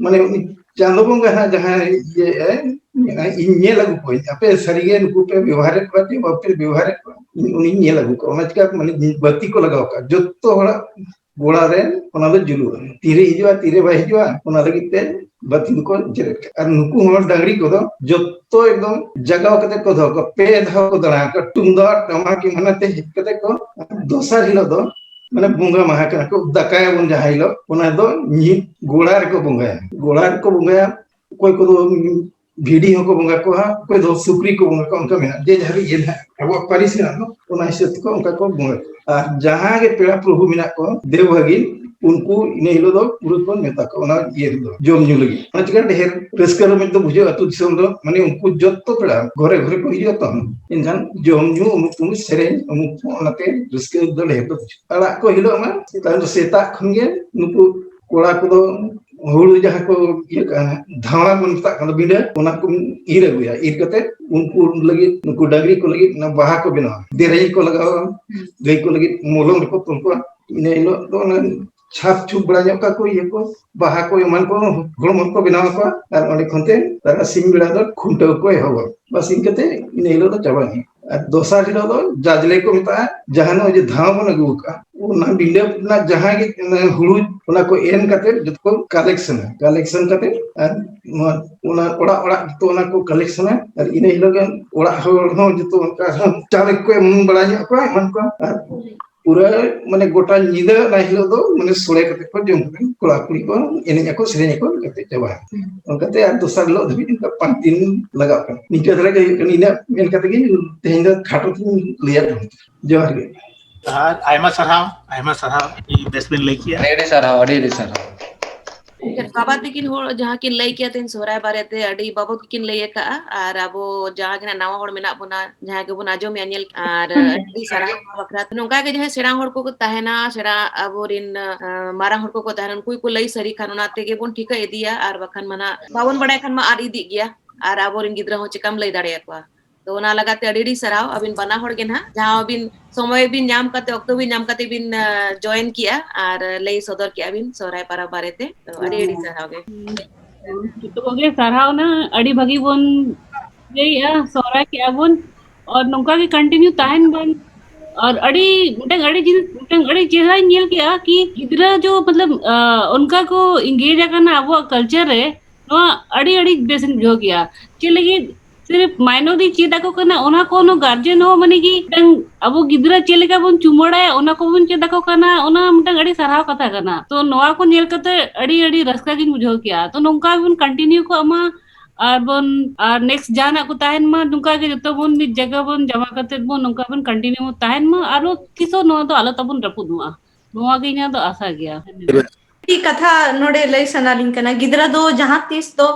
ᱢᱟᱱᱮ ᱩᱱᱤ ᱪᱟᱸᱫᱚ ᱵᱚᱸᱜᱟ ᱦᱟᱸᱜ ᱡᱟᱦᱟᱸᱭ ᱤᱭᱟᱹᱭᱮᱫᱼᱟᱭ, ᱢᱮᱱᱟᱭ, ᱤᱧ ᱧᱮᱞ ᱟᱹᱜᱩ ᱠᱚᱣᱟᱧ, ᱟᱯᱮ ᱥᱟᱹᱨᱤᱜᱮ ᱱᱩᱠᱩ ᱯᱮ ᱵᱮᱵᱚᱦᱟᱨᱮᱫ ᱠᱚᱣᱟ ᱪᱮ ᱵᱟᱯᱮ ᱵᱮᱵᱚᱦᱟᱨᱮᱫ ᱠᱚᱣᱟ, ᱤᱧ ᱩᱱᱤᱧ ᱧᱮᱞ ᱟᱹᱜᱩ ᱠᱚᱣᱟ᱾ ᱚᱱᱟ ᱪᱤᱠᱟ ᱢᱟᱱᱮ ᱵᱟᱹᱛᱤ ᱠᱚ ᱞᱟᱜᱟᱣ ᱠᱟᱜᱼᱟ, ᱡᱚᱛᱚ ᱦᱚᱲᱟᱜ ᱜᱚᱲᱟ ᱨᱮ ᱚᱱᱟ ᱫᱚ ᱡᱩᱞᱩᱜᱼᱟ᱾ ᱛᱤᱨᱮ ᱦᱤᱡᱩᱜᱼᱟ, ᱛᱤᱨᱮ ᱵᱟᱭ ᱦᱤᱡᱩᱜᱼᱟ, ᱚᱱᱟ ᱞᱟᱹᱜᱤᱫ ᱛᱮ ᱵᱟᱹᱛᱤ ᱫᱚᱠᱚ ᱡᱮᱨᱮᱫ ᱠᱟᱜᱼᱟ᱾ ᱟᱨ ᱱᱩᱠᱩ ᱦᱚᱸ ᱰᱟᱝᱨᱤ ᱠᱚᱫᱚ ᱡᱚᱛᱚ ᱮᱠᱫᱚᱢ ᱡᱟᱜᱟᱣ ᱠᱟᱛᱮ ᱠᱚ ᱫᱚᱦᱚ ᱠᱚᱣᱟ, ᱯᱮ ᱫᱷᱟᱣ ᱠᱚ ᱫᱟᱬᱟ ᱟᱠᱚ, ᱛᱩᱢᱫᱟᱜ ᱴᱟᱢᱟᱠ ᱮᱢᱟᱱ ᱟᱛᱮ ᱦᱮᱡ ᱠᱟᱛᱮ ᱠᱚ, ᱫᱚᱥᱟᱨ ᱦᱤᱞᱳᱜ ᱫᱚ ᱢᱟᱱᱮ ᱵᱚᱸᱜᱟ ᱢᱟᱦᱟ ᱠᱟᱱᱟ ᱠᱚ, ᱫᱟᱠᱟᱭᱟᱵᱚᱱ ᱡᱟᱦᱟᱸ ᱦᱤᱞᱳᱜ, ᱚᱱᱟ ᱫᱚ ᱧᱤᱫ ᱜᱚᱲᱟ ᱨᱮᱠᱚ ᱵᱚᱸᱜᱟᱭᱟ, ᱜᱚᱲᱟ ᱨᱮᱠᱚ ᱵᱚᱸᱜᱟᱭᱟ᱾ ᱚᱠᱚᱭ ᱠᱚᱫᱚ ᱵᱷᱤᱰᱤ ᱦᱚᱸᱠᱚ ᱵᱚᱸᱜᱟ ᱠᱚᱣᱟ, ᱚᱠᱚᱭ ᱫᱚ ᱥᱩᱠᱨᱤ ᱠᱚ ᱵᱚᱸᱜᱟ ᱠᱚᱣᱟ, ᱚᱱᱠᱟ ᱢᱮᱱᱟᱜᱼᱟ᱾ ᱡᱮ ᱡᱟᱦᱟᱸ ᱤᱭᱟᱹ ᱱᱟᱦᱟᱜ ᱟᱵᱚᱣᱟᱜ ᱯᱟᱹᱨᱤᱥ ᱢᱮᱱᱟᱜ ᱫᱚ, ᱚᱱᱟ ᱦᱤᱥᱟᱹᱵ ᱛᱮᱠᱚ ᱚᱱᱠᱟ ᱠᱚ ᱵᱚᱸᱜᱟ ᱠᱚᱣᱟ᱾ ᱟᱨ ᱡᱟᱦᱟᱸ ᱜᱮ ᱯᱮᱲᱟ ᱯᱨᱚᱵᱷᱩ ᱢᱮᱱᱟᱜ ᱠᱚᱣᱟ, ᱫᱮᱣ ᱵᱷᱟᱹᱜᱤᱱ, ᱩᱱᱠᱩ ᱤᱱᱟᱹ ᱦᱤᱞᱳᱜ ᱫᱚ ᱯᱩᱨᱟᱹ ᱠᱚ ᱢᱮᱛᱟ ᱠᱚᱣᱟ ᱚᱱᱟ ᱤᱭᱟᱹ ᱨᱮᱫᱚ, ᱡᱚᱢ ᱧᱩ ᱞᱟᱹᱜᱤᱫ᱾ ᱚᱱᱟ ᱪᱤᱠᱟᱹ ᱰᱷᱮᱨ ᱨᱟᱹᱥᱠᱟᱹ ᱨᱚᱢᱚᱡᱽ ᱫᱚ ᱵᱩᱡᱷᱟᱹᱜᱼᱟ ᱟᱹᱛᱩ ᱫᱤᱥᱚᱢ ᱫᱚ, ᱢᱟᱱᱮ ᱩᱱᱠᱩ ᱡᱚᱛᱚ ᱯᱮᱲᱟ ᱜᱷᱚᱨᱮ ᱜᱷᱚᱨᱮ ᱠᱚ ᱦᱤᱡᱩᱜᱼᱟ ᱛᱚ, ᱮᱱᱠᱷᱟᱱ ᱡᱚᱢ ᱧᱩ, ᱩᱢᱩᱠ ᱩᱢᱩᱠ ᱥᱮᱨᱮᱧ, ᱩᱢᱩᱠ ᱩᱢᱩᱠ, ᱚᱱᱟᱛᱮ ᱨᱟᱹᱥᱠᱟᱹ ᱫᱚ ᱰᱷᱮᱨ ᱫᱚ ᱵᱩᱡᱷᱟᱹᱜᱼᱟ᱾ ᱟᱲᱟᱜ ᱠᱚ ᱦᱤᱞᱳᱜ ᱢᱟ ᱛᱟᱭᱚᱢ ᱫᱚ ᱥᱮᱛᱟᱜ ᱠᱷᱚᱱ ᱜᱮ ᱱᱩᱠᱩ ᱠᱚᱲᱟ ᱠᱚᱫᱚ ᱦᱩᱲᱩ ᱡᱟᱦᱟᱸ ᱠᱚ ᱤᱭᱟᱹ ᱠᱟᱜᱼᱟ, ᱫᱷᱟᱣᱲᱟ ᱵᱚᱱ ᱢᱮᱛᱟᱜ ᱠᱟᱱᱟ, ᱵᱤᱸᱰᱟᱹ, ᱚᱱᱟ ᱠᱚ ᱤᱨ ᱟᱹᱜᱩᱭᱟ᱾ ᱤᱨ ᱠᱟᱛᱮ ᱩᱱᱠᱩ ᱞᱟᱹᱜᱤᱫ, ᱱᱩᱠᱩ ᱰᱟᱝᱨᱤ ᱠᱚ ᱞᱟᱹᱜᱤᱫ ᱚᱱᱟ ᱵᱟᱦᱟ ᱠᱚ ᱵᱮᱱᱟᱣᱟ, ᱫᱮᱨᱮᱧ ᱠᱚ ᱞᱟᱜᱟᱣᱟ, ᱜᱟᱹᱭ ᱠᱚ ᱞᱟᱹᱜᱤᱫ ᱢᱚᱞᱚᱝ ᱨᱮᱠᱚ ᱛᱚᱞ ᱠᱚᱣᱟ᱾ ᱤᱱᱟᱹ ᱦᱤᱞᱳᱜ ᱫᱚ ᱚᱱᱟ ᱪᱷᱟᱯ ᱪᱷᱩᱯ ᱵᱟᱲᱟ ᱧᱚᱜ ᱠᱟᱜ ᱠᱚ, ᱤᱭᱟᱹ ᱠᱚ, ᱵᱟᱦᱟ ᱠᱚ ᱮᱢᱟᱱ ᱠᱚ ᱦᱚᱲᱢᱚ ᱠᱚ ᱵᱮᱱᱟᱣ ᱟᱠᱚᱣᱟ᱾ ᱟᱨ ᱚᱸᱰᱮ ᱠᱷᱚᱱ ᱛᱮ ᱛᱟᱨᱟᱥᱤᱧ ᱵᱮᱲᱟ ᱫᱚ ᱠᱷᱩᱱᱴᱟᱹᱣ ᱠᱚ ᱮᱦᱚᱵᱟ᱾ ᱵᱟᱥ ᱤᱱᱠᱟᱹ ᱛᱮ ᱤᱱᱟᱹ ᱦᱤᱞᱳᱜ ᱫᱚ ᱪᱟᱵᱟᱭᱮᱱᱟ᱾ ᱟᱨ ᱫᱚᱥᱟᱨ ᱦᱤᱞᱳᱜ ᱫᱚ ᱡᱟᱡᱽᱞᱮ ᱠᱚ ᱢᱮᱛᱟᱜᱼᱟ, ᱡᱟᱦᱟᱸ ᱱᱚᱜᱼᱚᱭ ᱡᱮ ᱫᱷᱟᱣ ᱵᱚᱱ ᱟᱹᱜᱩ ᱟᱠᱟᱫᱼᱟ, ᱚᱱᱟ ᱵᱤᱸᱰᱟᱹ ᱨᱮᱱᱟᱜ ᱡᱟᱦᱟᱸ ᱜᱮ ᱚᱱᱟ ᱦᱩᱲᱩ, ᱚᱱᱟ ᱠᱚ ᱮᱢ ᱠᱟᱛᱮ ᱡᱚᱛᱚ ᱠᱚ ᱠᱟᱞᱮᱠᱥᱚᱱᱟ᱾ ᱠᱟᱞᱮᱠᱥᱚᱱ ᱠᱟᱛᱮ ᱟᱨ ᱱᱚᱣᱟ, ᱚᱱᱟ ᱚᱲᱟᱜ ᱚᱲᱟᱜ ᱡᱚᱛᱚ ᱚᱱᱟ ᱠᱚ ᱠᱟᱞᱮᱠᱥᱚᱱᱟ᱾ ᱟᱨ ᱤᱱᱟᱹ ᱦᱤᱞᱳᱜ ᱜᱮ ᱚᱲᱟᱜ ᱦᱚᱲ ᱦᱚᱸ ᱡᱚᱛᱚ ᱚᱱᱠᱟ ᱪᱟᱣᱞᱮ ᱠᱚ ᱮᱢ ᱵᱟᱲᱟ ᱧᱚᱜ ᱠᱚᱣᱟ, ᱮᱢᱟᱱ ᱠᱚᱣᱟ᱾ ᱟᱨ ᱯᱩᱨᱟᱹ ᱢᱟᱱᱮ ᱜᱚᱴᱟ ᱧᱤᱫᱟᱹ ᱚᱱᱟ ᱦᱤᱞᱳᱜ ᱫᱚ ᱢᱟᱱᱮ ᱥᱚᱲᱮ ᱠᱟᱛᱮ ᱠᱚ ᱡᱚᱢ ᱠᱟᱛᱮ ᱠᱚᱲᱟ ᱠᱩᱲᱤ ᱠᱚ ᱮᱱᱮᱡ ᱟᱠᱚ, ᱥᱮᱨᱮᱧ ᱟᱠᱚ, ᱠᱟᱛᱮ ᱪᱟᱵᱟ᱾ ᱚᱱᱠᱟᱛᱮ ᱟᱨ ᱫᱚᱥᱟᱨ ᱦᱤᱞᱳᱜ ᱫᱷᱟᱹᱵᱤᱡ ᱚᱱᱠᱟ ᱯᱟᱱ ᱛᱤᱱ ᱞᱟᱜᱟᱜ ᱠᱟᱱᱟ᱾ ᱱᱤᱝᱠᱟᱹ ᱫᱷᱟᱨᱟ ᱜᱮ ᱦᱩᱭᱩᱜ ᱠᱟᱱᱟ᱾ ᱤᱱᱟᱹ ᱢᱮᱱ ᱠᱟᱛᱮ ᱜᱮ ᱛᱮᱦᱮᱧ ᱫᱚ ᱠᱷᱟᱴᱚ ᱛᱤᱧ ᱞᱟᱹᱭᱟ᱾ ᱡᱚᱦᱟᱨ ᱜᱮ᱾ ᱟᱨ ᱟᱭᱢᱟ ᱥᱟᱨᱦᱟᱣ, ᱟᱭᱢᱟ ᱥᱟᱨᱦᱟᱣ, ᱟᱹᱰᱤ ᱵᱮᱥ ᱵᱮᱱ ᱞᱟᱹᱭ ᱠᱮᱜᱼᱟ᱾ ᱟᱹᱰᱤ ᱟᱹᱰᱤ ᱥᱟᱨᱦᱟᱣ, ᱟᱹᱰᱤ ᱟᱹᱰᱤ ᱥᱟᱨᱦᱟᱣ᱾ ᱵᱟᱵᱟ ᱛᱟᱹᱠᱤᱱ ᱦᱚᱲ ᱡᱟᱦᱟᱸ ᱠᱤᱱ ᱞᱟᱹᱭ ᱠᱮᱜᱼᱟ ᱛᱮᱦᱮᱧ ᱥᱚᱦᱨᱟᱭ ᱵᱟᱨᱮᱛᱮ, ᱟᱹᱰᱤ ᱵᱟᱵᱚᱛ ᱜᱮᱠᱤᱱ ᱞᱟᱹᱭ ᱟᱠᱟᱜᱼᱟ᱾ ᱟᱨ ᱟᱵᱚ ᱡᱟᱦᱟᱸ ᱜᱮ ᱱᱟᱜ ᱱᱟᱣᱟ ᱦᱚᱲ ᱢᱮᱱᱟᱜ ᱵᱚᱱᱟ, ᱡᱟᱦᱟᱸᱭ ᱜᱮᱵᱚᱱ ᱟᱸᱡᱚᱢᱮᱜᱼᱟ, ᱧᱮᱞ, ᱟᱨ ᱟᱹᱰᱤ ᱥᱟᱨᱦᱟᱣ ᱱᱚᱣᱟ ᱵᱟᱠᱷᱨᱟ ᱛᱮ᱾ ᱱᱚᱝᱠᱟ ᱜᱮ ᱡᱟᱦᱟᱸᱭ ᱥᱮᱬᱟ ᱦᱚᱲ ᱠᱚᱠᱚ ᱛᱟᱦᱮᱱᱟ, ᱥᱮᱬᱟ ᱟᱵᱚᱨᱮᱱ, ᱟᱸ, ᱢᱟᱨᱟᱝ ᱦᱚᱲ ᱠᱚᱠᱚ ᱛᱟᱦᱮᱱᱟ, ᱩᱱᱠᱩ ᱜᱮᱠᱚ ᱞᱟᱹᱭ ᱥᱟᱹᱨᱤ ᱠᱷᱟᱱ ᱚᱱᱟ ᱛᱮᱜᱮ ᱵᱚᱱ ᱴᱷᱤᱠᱟᱹ ᱤᱫᱤᱭᱟ, ᱟᱨ ᱵᱟᱠᱷᱟᱱ ᱢᱟ ᱱᱟᱜ ᱵᱟᱵᱚᱱ ᱵᱟᱲᱟᱭ ᱠᱷᱟᱱ ᱢᱟ ᱟᱫ ᱤᱫᱤᱜ ᱜᱮᱭᱟ, ᱟᱨ ᱟᱵᱚᱨᱮᱱ ᱜᱤᱫᱽᱨᱟᱹ ᱦᱚᱸ ᱪᱮᱠᱟᱢ ᱞᱟᱹᱭ ᱫᱟᱲᱮᱭᱟᱠᱚᱣᱟ᱾ ᱛᱚ ᱚᱱᱟ ᱞᱟᱜᱟᱛᱮ ᱟᱹᱰᱤ ᱟᱹᱰᱤ ᱥᱟᱨᱦᱟᱣ ᱟᱹᱵᱤᱱ ᱵᱟᱱᱟ ᱦᱚᱲ ᱜᱮ ᱱᱟᱦᱟᱜ, ᱡᱟᱦᱟᱸ ᱵᱤᱱ ᱥᱚᱢᱚᱭ ᱵᱤᱱ ᱧᱟᱢ ᱠᱟᱛᱮ, ᱚᱠᱛᱚ ᱵᱤᱱ ᱧᱟᱢ ᱠᱟᱛᱮ ᱵᱤᱱ, ᱟᱸ, join ᱠᱮᱜᱼᱟ ᱟᱨ ᱞᱟᱹᱭ ᱥᱚᱫᱚᱨ ᱠᱮᱜᱼᱟ ᱵᱤᱱ ᱥᱚᱦᱨᱟᱭ ᱯᱟᱨᱟᱵᱽ ᱵᱟᱨᱮᱛᱮ᱾ ᱛᱚ ᱟᱹᱰᱤ ᱟᱹᱰᱤ ᱥᱟᱨᱦᱟᱣ ᱜᱮ᱾ ᱡᱚᱛᱚ ᱠᱚᱜᱮ ᱥᱟᱨᱦᱟᱣ ᱱᱟ, ᱟᱹᱰᱤ ᱵᱷᱟᱹᱜᱤ ᱵᱚᱱ ᱤᱭᱟᱹᱭᱮᱜᱼᱟ, ᱥᱚᱦᱨᱟᱭ ᱠᱮᱜᱼᱟ ᱵᱚᱱ, ᱟᱨ ᱱᱚᱝᱠᱟ ᱜᱮ continue ᱛᱟᱦᱮᱱ ᱵᱚᱱ᱾ ᱟᱨ ᱟᱹᱰᱤ ᱢᱤᱫᱴᱟᱝ ᱟᱹᱰᱤ ᱡᱤᱱᱤᱥ, ᱢᱤᱫᱴᱟᱝ ᱟᱹᱰᱤ ᱪᱮᱦᱨᱟᱧ ᱧᱮᱞ ᱠᱮᱜᱼᱟ ᱠᱤ ᱜᱤᱫᱽᱨᱟᱹ ᱡᱚ ᱢᱚᱛᱞᱚᱵ, ᱟᱸ, ᱚᱱᱠᱟ ᱠᱚ engage ᱟᱠᱟᱱᱟ ᱟᱵᱚᱣᱟᱜ culture ᱨᱮ, ᱱᱚᱣᱟ ᱟᱹᱰᱤ ᱟᱹᱰᱤ ᱵᱮᱥᱤᱧ ᱵᱩᱡᱷᱟᱹᱣ ᱠᱮᱜᱼᱟ᱾ ᱪᱮᱫ ᱞᱟᱹᱜᱤᱫ ᱥᱤᱨᱯ minor ᱫᱚ ᱪᱮᱫ ᱟᱠᱚ ᱠᱟᱱᱟ, ᱚᱱᱟ ᱠᱚ ᱚᱱᱟ guardian ᱦᱚᱸ ᱢᱟᱱᱮ ᱠᱤ ᱢᱤᱫᱴᱟᱝ ᱟᱵᱚ ᱜᱤᱫᱽᱨᱟᱹ ᱪᱮᱫ ᱞᱮᱠᱟ ᱵᱚᱱ ᱪᱩᱢᱟᱹᱲᱟᱭᱟ, ᱚᱱᱟ ᱠᱚᱵᱚᱱ ᱪᱮᱫ ᱟᱠᱚ ᱠᱟᱱᱟ, ᱚᱱᱟ ᱢᱤᱫᱴᱟᱝ ᱟᱹᱰᱤ ᱥᱟᱨᱦᱟᱣ ᱠᱟᱛᱷᱟ ᱠᱟᱱᱟ᱾ ᱛᱚ ᱱᱚᱣᱟ ᱠᱚ ᱧᱮᱞ ᱠᱟᱛᱮ ᱟᱹᱰᱤ ᱟᱹᱰᱤ ᱨᱟᱹᱥᱠᱟᱹ ᱜᱤᱧ ᱵᱩᱡᱷᱟᱹᱣ ᱠᱮᱜᱼᱟ᱾ ᱛᱚ ᱱᱚᱝᱠᱟ ᱜᱮᱵᱚᱱ continue ᱠᱚᱜ ᱢᱟ, ᱟᱨ ᱵᱚᱱ, ᱟᱨ next ᱡᱟᱦᱟᱱᱟᱜ ᱠᱚ ᱛᱟᱦᱮᱱ ᱢᱟ, ᱱᱚᱝᱠᱟ ᱜᱮ ᱡᱚᱛᱚ ᱵᱚᱱ ᱢᱤᱫ ᱡᱟᱭᱜᱟ ᱵᱚᱱ ᱡᱟᱢᱟ ᱠᱟᱛᱮ ᱵᱚᱱ ᱱᱚᱝᱠᱟ ᱵᱚᱱ continue ᱛᱟᱦᱮᱱ ᱢᱟ, ᱟᱨᱚ ᱛᱤᱥ ᱦᱚᱸ ᱱᱚᱣᱟ ᱫᱚ ᱟᱞᱚ ᱛᱟᱵᱚᱱ ᱨᱟᱹᱯᱩᱫ ᱢᱟ, ᱱᱚᱣᱟ ᱜᱮ ᱤᱧᱟᱹᱜ ᱫᱚ ᱟᱥᱟ ᱜᱮᱭᱟ᱾ ᱢᱤᱫᱴᱤᱡ ᱠᱟᱛᱷᱟ ᱱᱚᱰᱮ ᱞᱟᱹᱭ ᱥᱟᱱᱟᱞᱤᱧ ᱠᱟᱱᱟ, ᱜᱤᱫᱽᱨᱟᱹ ᱫᱚ ᱡᱟᱦᱟᱸ ᱛᱤᱥ ᱫᱚ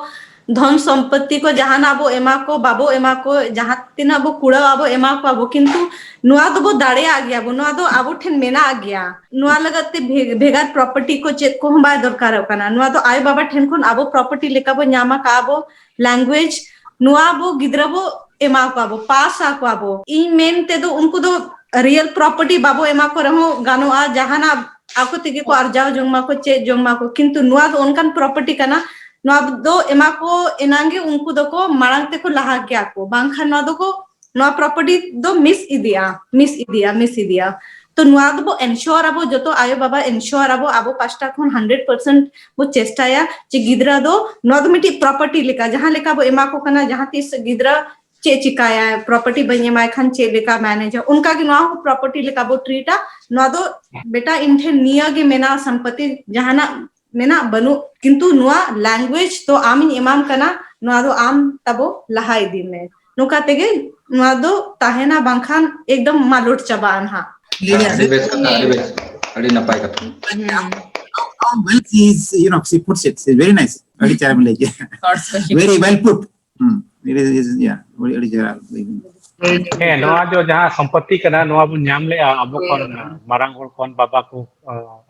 ᱫᱷᱚᱱ ᱥᱚᱢᱯᱚᱛᱛᱤ ᱠᱚ ᱡᱟᱦᱟᱱᱟᱜ ᱵᱚ ᱮᱢᱟ ᱠᱚ, ᱵᱟᱵᱚ ᱮᱢᱟ ᱠᱚ, ᱡᱟᱦᱟᱸ ᱛᱤᱱᱟᱹᱜ ᱵᱚ ᱠᱩᱲᱟᱹᱣ ᱟᱵᱚ ᱮᱢᱟ ᱠᱚᱣᱟ ᱵᱚ, ᱠᱤᱱᱛᱩ ᱱᱚᱣᱟ ᱫᱚᱵᱚ ᱫᱟᱲᱮᱭᱟᱜ ᱜᱮᱭᱟ ᱵᱚ, ᱱᱚᱣᱟ ᱫᱚ ᱟᱵᱚ ᱴᱷᱮᱱ ᱢᱮᱱᱟᱜ ᱜᱮᱭᱟ᱾ ᱱᱚᱣᱟ ᱞᱟᱹᱜᱤᱫ ᱛᱮ ᱵᱷᱮ- ᱵᱷᱮᱜᱟᱨ ᱯᱨᱚᱯᱟᱨᱴᱤ ᱠᱚ ᱪᱮᱫ ᱠᱚᱦᱚᱸ ᱵᱟᱭ ᱫᱚᱨᱠᱟᱨᱚᱜ ᱠᱟᱱᱟ᱾ ᱱᱚᱣᱟ ᱫᱚ ᱟᱭᱳ ᱵᱟᱵᱟ ᱴᱷᱮᱱ ᱠᱷᱚᱱ ᱟᱵᱚ ᱯᱨᱚᱯᱟᱨᱴᱤ ᱞᱮᱠᱟ ᱵᱚ ᱧᱟᱢ ᱟᱠᱟᱫᱼᱟ ᱵᱚ, ᱞᱮᱝᱜᱩᱭᱮᱡᱽ, ᱱᱚᱣᱟ ᱵᱚ ᱜᱤᱫᱽᱨᱟᱹ ᱵᱚ ᱮᱢᱟ ᱠᱚᱣᱟ ᱵᱚ, ᱯᱟᱥ ᱟᱠᱚᱣᱟ ᱵᱚ᱾ ᱤᱧ ᱢᱮᱱ ᱛᱮᱫᱚ ᱩᱱᱠᱩ ᱫᱚ ᱨᱤᱭᱮᱞ ᱯᱨᱚᱯᱟᱨᱴᱤ ᱵᱟᱵᱚ ᱮᱢᱟ ᱠᱚ ᱨᱮᱦᱚᱸ ᱜᱟᱱᱚᱜᱼᱟ, ᱡᱟᱦᱟᱱᱟᱜ ᱟᱠᱚ ᱛᱮᱜᱮ ᱠᱚ ᱟᱨᱡᱟᱣ ᱡᱚᱝ ᱢᱟᱠᱚ, ᱪᱮᱫ ᱡᱚᱝ ᱢᱟᱠᱚ, ᱠᱤᱱᱛᱩ ᱱᱚᱣᱟ ᱫᱚ ᱚᱱᱠᱟᱱ ᱯᱨᱚᱯᱟᱨᱴᱤ ᱠᱟᱱᱟ, ᱱᱚᱣᱟ ᱫᱚ ᱮᱢᱟ ᱠᱚ ᱮᱱᱟᱝ ᱜᱮ ᱩᱱᱠᱩ ᱫᱚᱠᱚ ᱢᱟᱲᱟᱝ ᱛᱮᱠᱚ ᱞᱟᱦᱟ ᱜᱮᱭᱟ ᱠᱚ, ᱵᱟᱝᱠᱷᱟᱱ ᱱᱚᱣᱟ ᱫᱚᱠᱚ, ᱱᱚᱣᱟ ᱯᱨᱚᱯᱟᱨᱴᱤ ᱫᱚ ᱢᱤᱥ ᱤᱫᱤᱜᱼᱟ, ᱢᱤᱥ ᱤᱫᱤᱜᱼᱟ, ᱢᱤᱥ ᱤᱫᱤᱜᱼᱟ᱾ ᱛᱚ ᱱᱚᱣᱟ ᱫᱚᱵᱚ ᱮᱱᱥᱤᱭᱳᱨ ᱟᱵᱚ, ᱡᱚᱛᱚ ᱟᱭᱳ ᱵᱟᱵᱟ ᱮᱱᱥᱤᱭᱳᱨ ᱟᱵᱚ, ᱟᱵᱚ ᱯᱟᱥᱴᱟ ᱠᱷᱚᱱ ᱦᱟᱱᱰᱨᱮᱰ ᱯᱟᱨᱥᱮᱱᱴ ᱵᱚ ᱪᱮᱥᱴᱟᱭᱟ ᱡᱮ ᱜᱤᱫᱽᱨᱟᱹ ᱫᱚ ᱱᱚᱣᱟ ᱫᱚ ᱢᱤᱫᱴᱤᱡ ᱯᱨᱚᱯᱟᱨᱴᱤ ᱞᱮᱠᱟ, ᱡᱟᱦᱟᱸ ᱞᱮᱠᱟ ᱵᱚ ᱮᱢᱟ ᱠᱚ ᱠᱟᱱᱟ, ᱡᱟᱦᱟᱸ ᱛᱤᱥ ᱜᱤᱫᱽᱨᱟᱹ ᱪᱮᱫ ᱪᱤᱠᱟᱭᱟ, ᱯᱨᱚᱯᱟᱨᱴᱤ ᱵᱟᱹᱧ ᱮᱢᱟᱭ ᱠᱷᱟᱱ ᱪᱮᱫ ᱞᱮᱠᱟ ᱢᱮᱱᱮᱡᱟ, ᱚᱱᱠᱟ ᱜᱮ ᱱᱚᱣᱟ ᱦᱚᱸ ᱯᱨᱚᱯᱟᱨᱴᱤ ᱞᱮᱠᱟ ᱵᱚ ᱴᱨᱤᱴᱟ᱾ ᱱᱚᱣᱟ ᱫᱚ ᱵᱮᱴᱟ ᱤᱧ ᱴᱷᱮᱱ ᱱᱤᱭᱟᱹ ᱜᱮ ᱢᱮᱱᱟᱜᱼᱟ, ᱥᱚᱢᱯᱚᱛᱤ ᱡᱟᱦᱟᱱᱟᱜ ᱢᱮᱱᱟᱜ ᱵᱟᱹᱱᱩᱜ, ᱠᱤᱱᱛᱩ ᱱᱚᱣᱟ ᱞᱮᱝᱜᱩᱭᱮᱡᱽ ᱫᱚ ᱟᱢᱤᱧ ᱮᱢᱟᱢ ᱠᱟᱱᱟ, ᱱᱚᱣᱟ ᱫᱚ ᱟᱢ ᱛᱟᱵᱚ ᱞᱟᱦᱟ ᱤᱫᱤ ᱢᱮ᱾ ᱱᱚᱝᱠᱟ ᱛᱮᱜᱮ ᱱᱚᱣᱟ ᱫᱚ ᱛᱟᱦᱮᱱᱟ, ᱵᱟᱝᱠᱷᱟᱱ ᱮᱠᱫᱚᱢ ᱢᱟᱞᱚᱴ ᱪᱟᱵᱟᱜᱼᱟ ᱱᱟᱦᱟᱜ᱾ ᱟᱹᱰᱤ ᱵᱮᱥ ᱠᱟᱛᱷᱟ, ᱟᱹᱰᱤ ᱵᱮᱥ, ᱟᱹᱰᱤ ᱱᱟᱯᱟᱭ ᱠᱟᱛᱷᱟ᱾ ᱦᱩᱸ᱾ How, how well she is, you know, she puts it. She's very nice. ᱟᱹᱰᱤ ᱪᱮᱦᱨᱟ ᱵᱮᱱ ᱞᱟᱹᱭ ᱠᱮᱫᱟ. Thoughts ᱠᱚ Very well put. Hmm. It is, it is, yeah, ᱟᱹᱰᱤ ᱟᱹᱰᱤ ᱪᱮᱦᱨᱟ. ᱦᱮᱸ, ᱱᱚᱣᱟ ᱫᱚ ᱡᱟᱦᱟᱸ ᱥᱚᱢᱯᱚᱛᱤ ᱠᱟᱱᱟ, ᱱᱚᱣᱟ ᱵᱚᱱ ᱧᱟᱢ ᱞᱮᱜᱼᱟ ᱟᱵᱚ ᱠᱷᱚᱱ, ᱢᱟᱨᱟᱝ ᱦᱚᱲ ᱠᱷᱚᱱ, ᱵᱟᱵᱟ ᱠᱚ,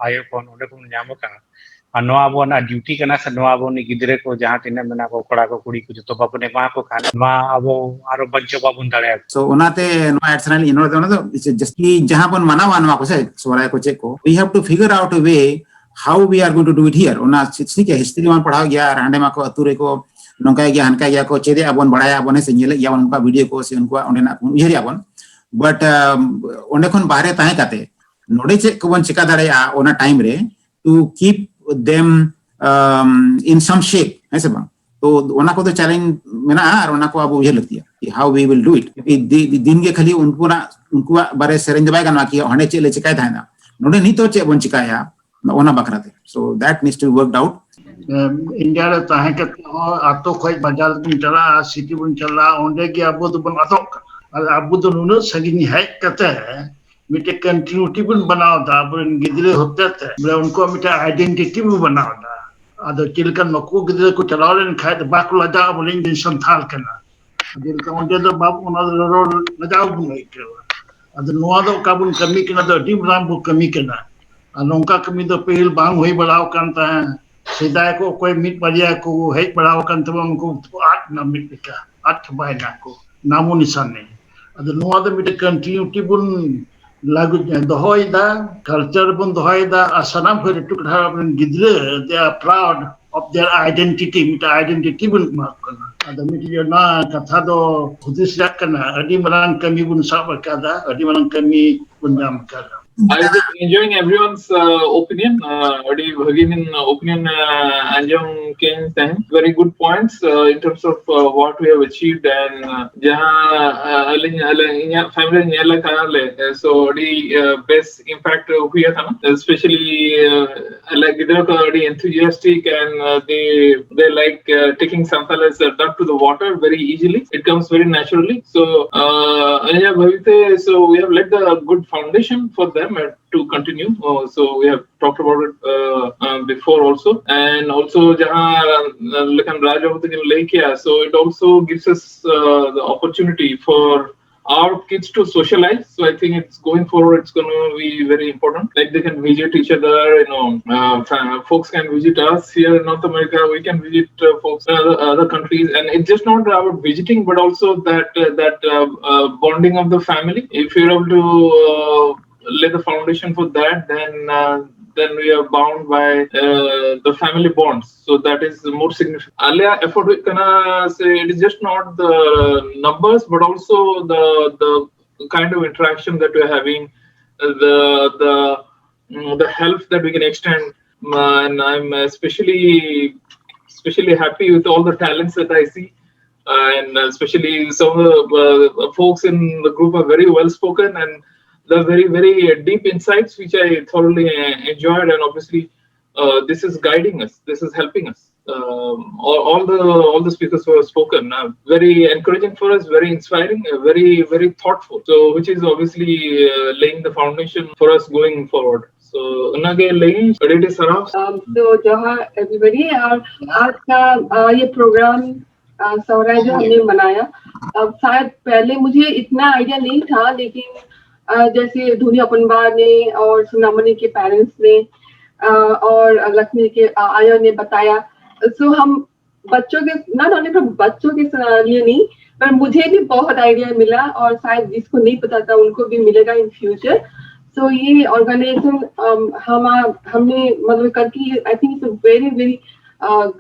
ᱟᱭᱳ ᱠᱷᱚᱱ, ᱚᱸᱰᱮ ᱵᱚᱱ ᱧᱟᱢ ᱟᱠᱟᱫᱼᱟ᱾ ᱟᱨ ᱱᱚᱣᱟ ᱟᱵᱚᱣᱟᱜ ᱰᱤᱭᱩᱴᱤ ᱠᱟᱱᱟ, ᱥᱮ ᱱᱚᱣᱟ ᱟᱵᱚ ᱜᱤᱫᱽᱨᱟᱹ ᱠᱚ ᱡᱟᱦᱟᱸ ᱛᱤᱱᱟᱹᱜ ᱢᱮᱱᱟᱜ ᱠᱚ, ᱠᱚᱲᱟ ᱠᱚ ᱠᱩᱲᱤ ᱠᱚ, ᱡᱚᱛᱚ ᱵᱟᱵᱚᱱ ᱮᱢᱟ ᱠᱚ ᱠᱷᱟᱱ, ᱱᱚᱣᱟ ᱟᱵᱚ ᱟᱨᱚ ᱵᱟᱧᱪᱟᱣ ᱵᱟᱵᱚᱱ ᱫᱟᱲᱮᱭᱟᱜᱼᱟ᱾ So ᱚᱱᱟᱛᱮ ᱱᱚᱣᱟ ᱮᱴᱥᱟᱱᱟᱞᱤ ᱤᱱ ᱫᱚ ᱚᱱᱟ ᱫᱚ ᱡᱟᱹᱥᱛᱤ ᱡᱟᱦᱟᱸ ᱵᱚᱱ ᱢᱟᱱᱟᱣᱟ ᱱᱚᱣᱟ ᱠᱚ ᱥᱮ ᱥᱚᱦᱨᱟᱭ ᱠᱚ ᱪᱮᱫ ᱠᱚ, we have to figure out a way how we are going to do it here. ᱚᱱᱟ ᱴᱷᱤᱠ ᱜᱮᱭᱟ, ᱦᱤᱥᱴᱨᱤ ᱵᱚᱱ ᱯᱟᱲᱦᱟᱣ ᱜᱮᱭᱟ ᱟᱨ ᱦᱟᱸᱰᱮ ᱢᱟᱠᱚ ᱟᱹᱛᱩ ᱨᱮᱠᱚ ᱱᱚᱝᱠᱟᱭ ᱜᱮᱭᱟ, ᱦᱟᱱᱠᱟᱭ ᱜᱮᱭᱟ ᱠᱚ, ᱪᱮᱫᱮᱜ ᱟᱵᱚᱱ, ᱵᱟᱲᱟᱭᱟ ᱵᱚᱱ, ᱦᱮᱸ ᱥᱮ, ᱧᱮᱞᱮᱫ ᱜᱮᱭᱟ ᱵᱚᱱ ᱚᱱᱠᱟ ᱵᱷᱤᱰᱤᱭᱳ ᱠᱚ ᱥᱮ ᱩᱱᱠᱩᱣᱟᱜ ᱚᱸᱰᱮᱱᱟᱜ ᱩᱭᱦᱟᱹᱨᱮᱜᱼᱟ ᱵᱚᱱ᱾ But ᱚᱸᱰᱮ ᱠᱷᱚᱱ ᱵᱟᱦᱨᱮ ᱛᱟᱦᱮᱸ ᱠᱟᱛᱮ ᱱᱚᱰᱮ ᱪᱮᱫ ᱠᱚᱵᱚᱱ ᱪᱮᱠᱟ ᱫᱟᱲᱮᱭᱟᱜᱼᱟ ᱚᱱᱟ ᱴᱟᱭᱤᱢ ᱨᱮ, to keep them um, in some shape, ᱦᱮᱸ ᱥᱮ ᱵᱟᱝ? ᱛᱚ ᱚᱱᱟ ᱠᱚᱫᱚ ᱪᱮᱞᱮᱧᱡᱽ ᱢᱮᱱᱟᱜᱼᱟ ᱟᱨ ᱚᱱᱟ ᱠᱚ ᱟᱵᱚ ᱩᱭᱦᱟᱹᱨ ᱞᱟᱹᱠᱛᱤᱭᱟ, how we will do it. ᱫᱤᱱ ᱜᱮ ᱠᱷᱟᱹᱞᱤ ᱩᱱᱠᱩᱣᱟᱜ ᱵᱟᱨᱮ ᱥᱮᱨᱮᱧ ᱫᱚ ᱵᱟᱭ ᱜᱟᱱᱚᱜᱼᱟ ᱠᱤ ᱦᱟᱸᱰᱮ ᱪᱮᱫ ᱞᱮ ᱪᱮᱠᱟᱭ ᱛᱟᱦᱮᱱᱟ, ᱱᱚᱰᱮ ᱱᱤᱛᱚᱜ ᱪᱮᱫ ᱵᱚᱱ ᱪᱮᱠᱟᱭᱟ, ᱚᱱᱟ ᱵᱟᱠᱷᱨᱟ ᱛᱮ. So that needs to be worked out. India ᱨᱮ ᱛᱟᱦᱮᱸ ᱠᱟᱛᱮ ᱦᱚᱸ ᱟᱛᱳ ᱠᱷᱚᱱ ᱵᱟᱡᱟᱨ ᱵᱚᱱ ᱪᱟᱞᱟᱜᱼᱟ, ᱥᱤᱴᱤ ᱵᱚᱱ ᱪᱟᱞᱟᱜᱼᱟ, ᱚᱸᱰᱮ ᱜᱮ ᱟᱵᱚ ᱫᱚᱵᱚᱱ ᱟᱫᱚᱜ ᱠᱟᱱᱟ᱾ ᱟᱨ ᱟᱵᱚ ᱫᱚ ᱱᱩᱱᱟᱹᱜ ᱥᱟᱺᱜᱤᱧ ᱦᱮᱡ ᱠᱟᱛᱮ ᱢᱤᱫᱴᱮᱡ ᱠᱚᱱᱴᱤᱱᱤᱭᱩᱴᱤ ᱵᱚᱱ ᱵᱮᱱᱟᱣ ᱮᱫᱟ, ᱟᱵᱚᱨᱮᱱ ᱜᱤᱫᱽᱨᱟᱹ ᱦᱚᱛᱮ ᱛᱮ ᱵᱚᱞᱮ ᱩᱱᱠᱩᱣᱟᱜ ᱢᱤᱫᱴᱮᱡ ᱟᱭᱰᱮᱱᱴᱤᱴᱤ ᱵᱚᱱ ᱵᱮᱱᱟᱣ ᱮᱫᱟ᱾ ᱟᱫᱚ ᱪᱮᱫ ᱞᱮᱠᱟ ᱱᱩᱠᱩ ᱜᱤᱫᱽᱨᱟᱹ ᱠᱚ ᱪᱟᱞᱟᱣ ᱞᱮᱱ ᱠᱷᱟᱡ ᱫᱚ ᱵᱟᱠᱚ ᱞᱟᱡᱟᱜᱼᱟ, ᱵᱚᱞᱮ ᱤᱧ ᱫᱚᱧ ᱥᱟᱱᱛᱟᱲ ᱠᱟᱱᱟ᱾ ᱟᱫᱚ ᱪᱮᱫ ᱞᱮᱠᱟ ᱚᱸᱰᱮ ᱫᱚ ᱵᱟᱵ-, ᱚᱱᱟ ᱫᱚ ᱨᱚᱲ ᱞᱟᱡᱟᱣ ᱵᱚᱱ ᱟᱹᱭᱠᱟᱹᱣᱟ᱾ ᱟᱫᱚ ᱱᱚᱣᱟ ᱫᱚ ᱚᱠᱟ ᱵᱚᱱ ᱠᱟᱹᱢᱤ ᱠᱟᱱᱟ, ᱫᱚ ᱟᱹᱰᱤ ᱢᱟᱨᱟᱝ ᱵᱚ ᱠᱟᱹᱢᱤ ᱠᱟᱱᱟ᱾ ᱟᱨ ᱱᱚᱝᱠᱟ ᱠᱟᱹᱢᱤ ᱫᱚ ᱯᱟᱹᱦᱤᱞ ᱵᱟᱝ ᱦᱩᱭ ᱵᱟᱲᱟ ᱟᱠᱟᱱ ᱛᱟᱦᱮᱸᱫ᱾ ᱥᱮᱫᱟᱭ ᱠᱚ ᱚᱠᱚᱭ ᱢᱤᱫ ᱵᱟᱨᱭᱟ ᱠᱚ ᱦᱮᱡ ᱵᱟᱲᱟ ᱟᱠᱟᱱ ᱛᱟᱵᱚᱱᱟ, ᱩᱱᱠᱩ ᱫᱚ ᱟᱫ ᱮᱱᱟ, ᱢᱤᱫ ᱞᱮᱠᱟ ᱟᱫ ᱪᱟᱵᱟᱭᱮᱱᱟ ᱠᱚ, ᱱᱟᱢᱚ ᱱᱤᱥᱟᱱ ᱱᱮ᱾ ᱟᱫᱚ ᱱᱚᱣᱟ ᱫᱚ ᱢᱤᱫᱴᱮᱱ continuity ᱵᱚᱱ ᱞᱟᱹᱜᱩ ᱫᱚᱦᱚᱭᱮᱫᱟ, culture ᱵᱚᱱ ᱫᱚᱦᱚᱭᱮᱫᱟ, ᱟᱨ ᱥᱟᱱᱟᱢ ᱦᱚᱲ ᱟᱹᱛᱩ ᱴᱚᱴᱷᱟ ᱨᱮᱱ ᱜᱤᱫᱽᱨᱟᱹ, they are proud of their identity, ᱢᱤᱫᱴᱮᱱ identity ᱵᱚᱱ ᱮᱢᱟ ᱠᱚ ᱠᱟᱱᱟ᱾ ᱟᱫᱚ ᱢᱤᱫᱴᱮᱱ ᱚᱱᱟ ᱠᱟᱛᱷᱟ ᱫᱚ ᱦᱩᱫᱤᱥ ᱨᱮᱭᱟᱜ ᱠᱟᱱᱟ, ᱟᱹᱰᱤ ᱢᱟᱨᱟᱝ ᱠᱟᱹᱢᱤ ᱵᱚᱱ ᱥᱟᱵ ᱟᱠᱟᱫᱟ, ᱟᱹᱰᱤ ᱢᱟᱨᱟᱝ ᱠᱟᱹᱢᱤ ᱵᱚᱱ ᱧᱟᱢ ᱟᱠᱟᱫᱟ᱾ I was just enjoying everyone's uh, opinion. Uh, ᱟᱹᱰᱤ ᱵᱷᱟᱹᱜᱤ ᱵᱤᱱ opinion uh, ᱟᱸᱡᱚᱢ ᱠᱮᱫ ᱛᱟᱦᱮᱸᱫ. Very good points uh, in terms of uh, what we have achieved and uh, ᱡᱟᱦᱟᱸ uh, ᱟᱹᱞᱤᱧ ᱟᱞᱮ ᱤᱧᱟᱹᱜ family ᱧᱮᱞ ᱟᱠᱟᱫ ᱞᱮ, uh, so ᱟᱹᱰᱤ uh, ᱵᱮᱥ impact ᱦᱩᱭ ᱟᱠᱟᱱᱟ, especially uh, ᱟᱞᱮ ᱜᱤᱫᱽᱨᱟᱹ ᱠᱚ ᱟᱹᱰᱤ enthusiastic and uh, they they like uh, taking Santali as a duck to the water very easily. It comes very naturally. So uh, ᱟᱹᱞᱤᱧᱟᱜ ᱵᱷᱟᱵᱤᱛᱮ, so we have laid a good foundation for them uh, to continue. Uh, so we have talked about it uh, uh, before also, and also ᱡᱟᱦᱟᱸ uh, ᱞᱮᱠᱟᱱ ᱨᱟᱡᱽ ᱵᱟᱵᱩ ᱛᱟᱹᱠᱤᱱ ᱞᱟᱹᱭ ᱠᱮᱭᱟ, so it also gives us uh, the opportunity for our kids to socialize. So I think it's going forward, it's going to be very important. Like they can visit each other, you know, uh, fa- folks can visit us here in North America, we can visit uh, folks in other, other countries. And it's just not about visiting, but also that uh, that uh, uh, bonding of the family. If you're able to uh, lay the foundation for that, then uh, then we are bound by uh, the family bonds. So that is more significant. ᱟᱞᱮᱭᱟᱜ effort ᱦᱩᱭᱩᱜ ᱠᱟᱱᱟ, say, it is just not the numbers, but also the the kind of interaction that we're having, uh, the the mm, the help that we can extend. Uh, and I'm especially especially happy with all the talents that I see, uh, and especially some of the uh, folks in the group are very well spoken and they're very very deep insights, which I thoroughly uh, enjoyed. And obviously, uh, this is guiding us. This is helping us. Um, all, all the all the speakers who have spoken are very encouraging for us, very inspiring, uh, very very thoughtful. So, which is obviously uh, laying the foundation for us going forward. ᱛᱚ ᱚᱱᱟᱜᱮ ᱞᱟᱹᱭᱟᱹᱧ, ᱟᱹᱰᱤ ᱟᱹᱰᱤ ᱥᱟᱨᱦᱟᱣ᱾ तो जोहार everybody. और आज का अ, ये प्रोग्राम सहराय जो हमने मनाया, अब शायद पहले मुझे इतना आइडिया नहीं था, लेकिन अ, जैसे धुनी अपनबा ने और सुनामणि के पेरेंट्स ने अ, और लक्ष्मी के अ, आया ने बताया, सो हम बच्चों के, नॉट ओनली फॉर बच्चों के स- लिए नहीं, पर मुझे भी बहुत आइडिया मिला और शायद जिसको नहीं पता था उनको भी मिलेगा इन फ्यूचर। सो ये ऑर्गेनाइजेशन हम हमने मतलब करके, I think it's very very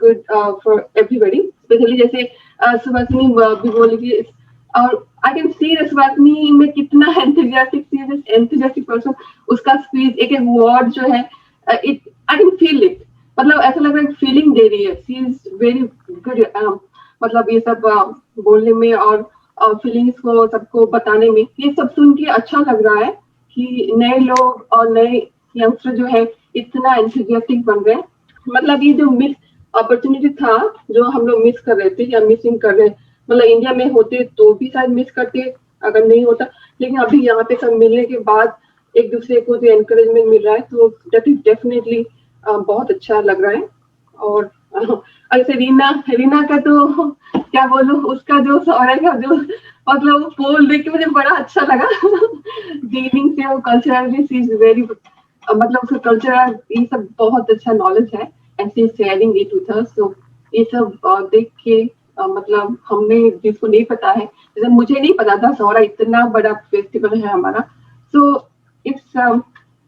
good for everybody, specially जैसे अ, सुभाषिनी ब- भी बोली कि इस- और आई कैन सी सुभाषिनी में कितना enthusiastic, she is enthusiastic person. उसका स्पीच, एक एक वर्ड जो है, it I can feel it, मतलब ऐसा लग रहा है फीलिंग दे रही है। शी इज वेरी गुड, मतलब ये सब अ, बोलने में और फीलिंग्स को सबको बताने में, ये सब सुन के अच्छा लग रहा है कि नए लोग और नए यंगस्टर जो है इतना एंथुजियास्टिक बन रहे हैं। मतलब ये जो मिस अपॉर्चुनिटी था, जो हम लोग मिस कर रहे थे या मिसिंग कर रहे हैं, मतलब इंडिया में होते तो भी शायद मिस करते अगर नहीं होता, लेकिन अभी यहाँ पे सब मिलने के बाद एक दूसरे को जो एनकरेजमेंट मिल रहा है, तो दैट इज डेफिनेटली बहुत अच्छा लग रहा है। और और जैसे रीना, रीना का तो क्या बोलूं, उसका जो सहराय का जो मतलब वो पोल देख के मुझे बड़ा अच्छा लगा। गेमिंग से वो कल्चरल भी, शी इज वेरी, मतलब उसका कल्चरल ये सब बहुत अच्छा नॉलेज है, and she is sharing it with us. तो ये सब अ, देख के अ, मतलब हमें जिसको नहीं पता है, जैसे मुझे नहीं पता था सहराय इतना बड़ा फेस्टिवल है हमारा। सो इट्स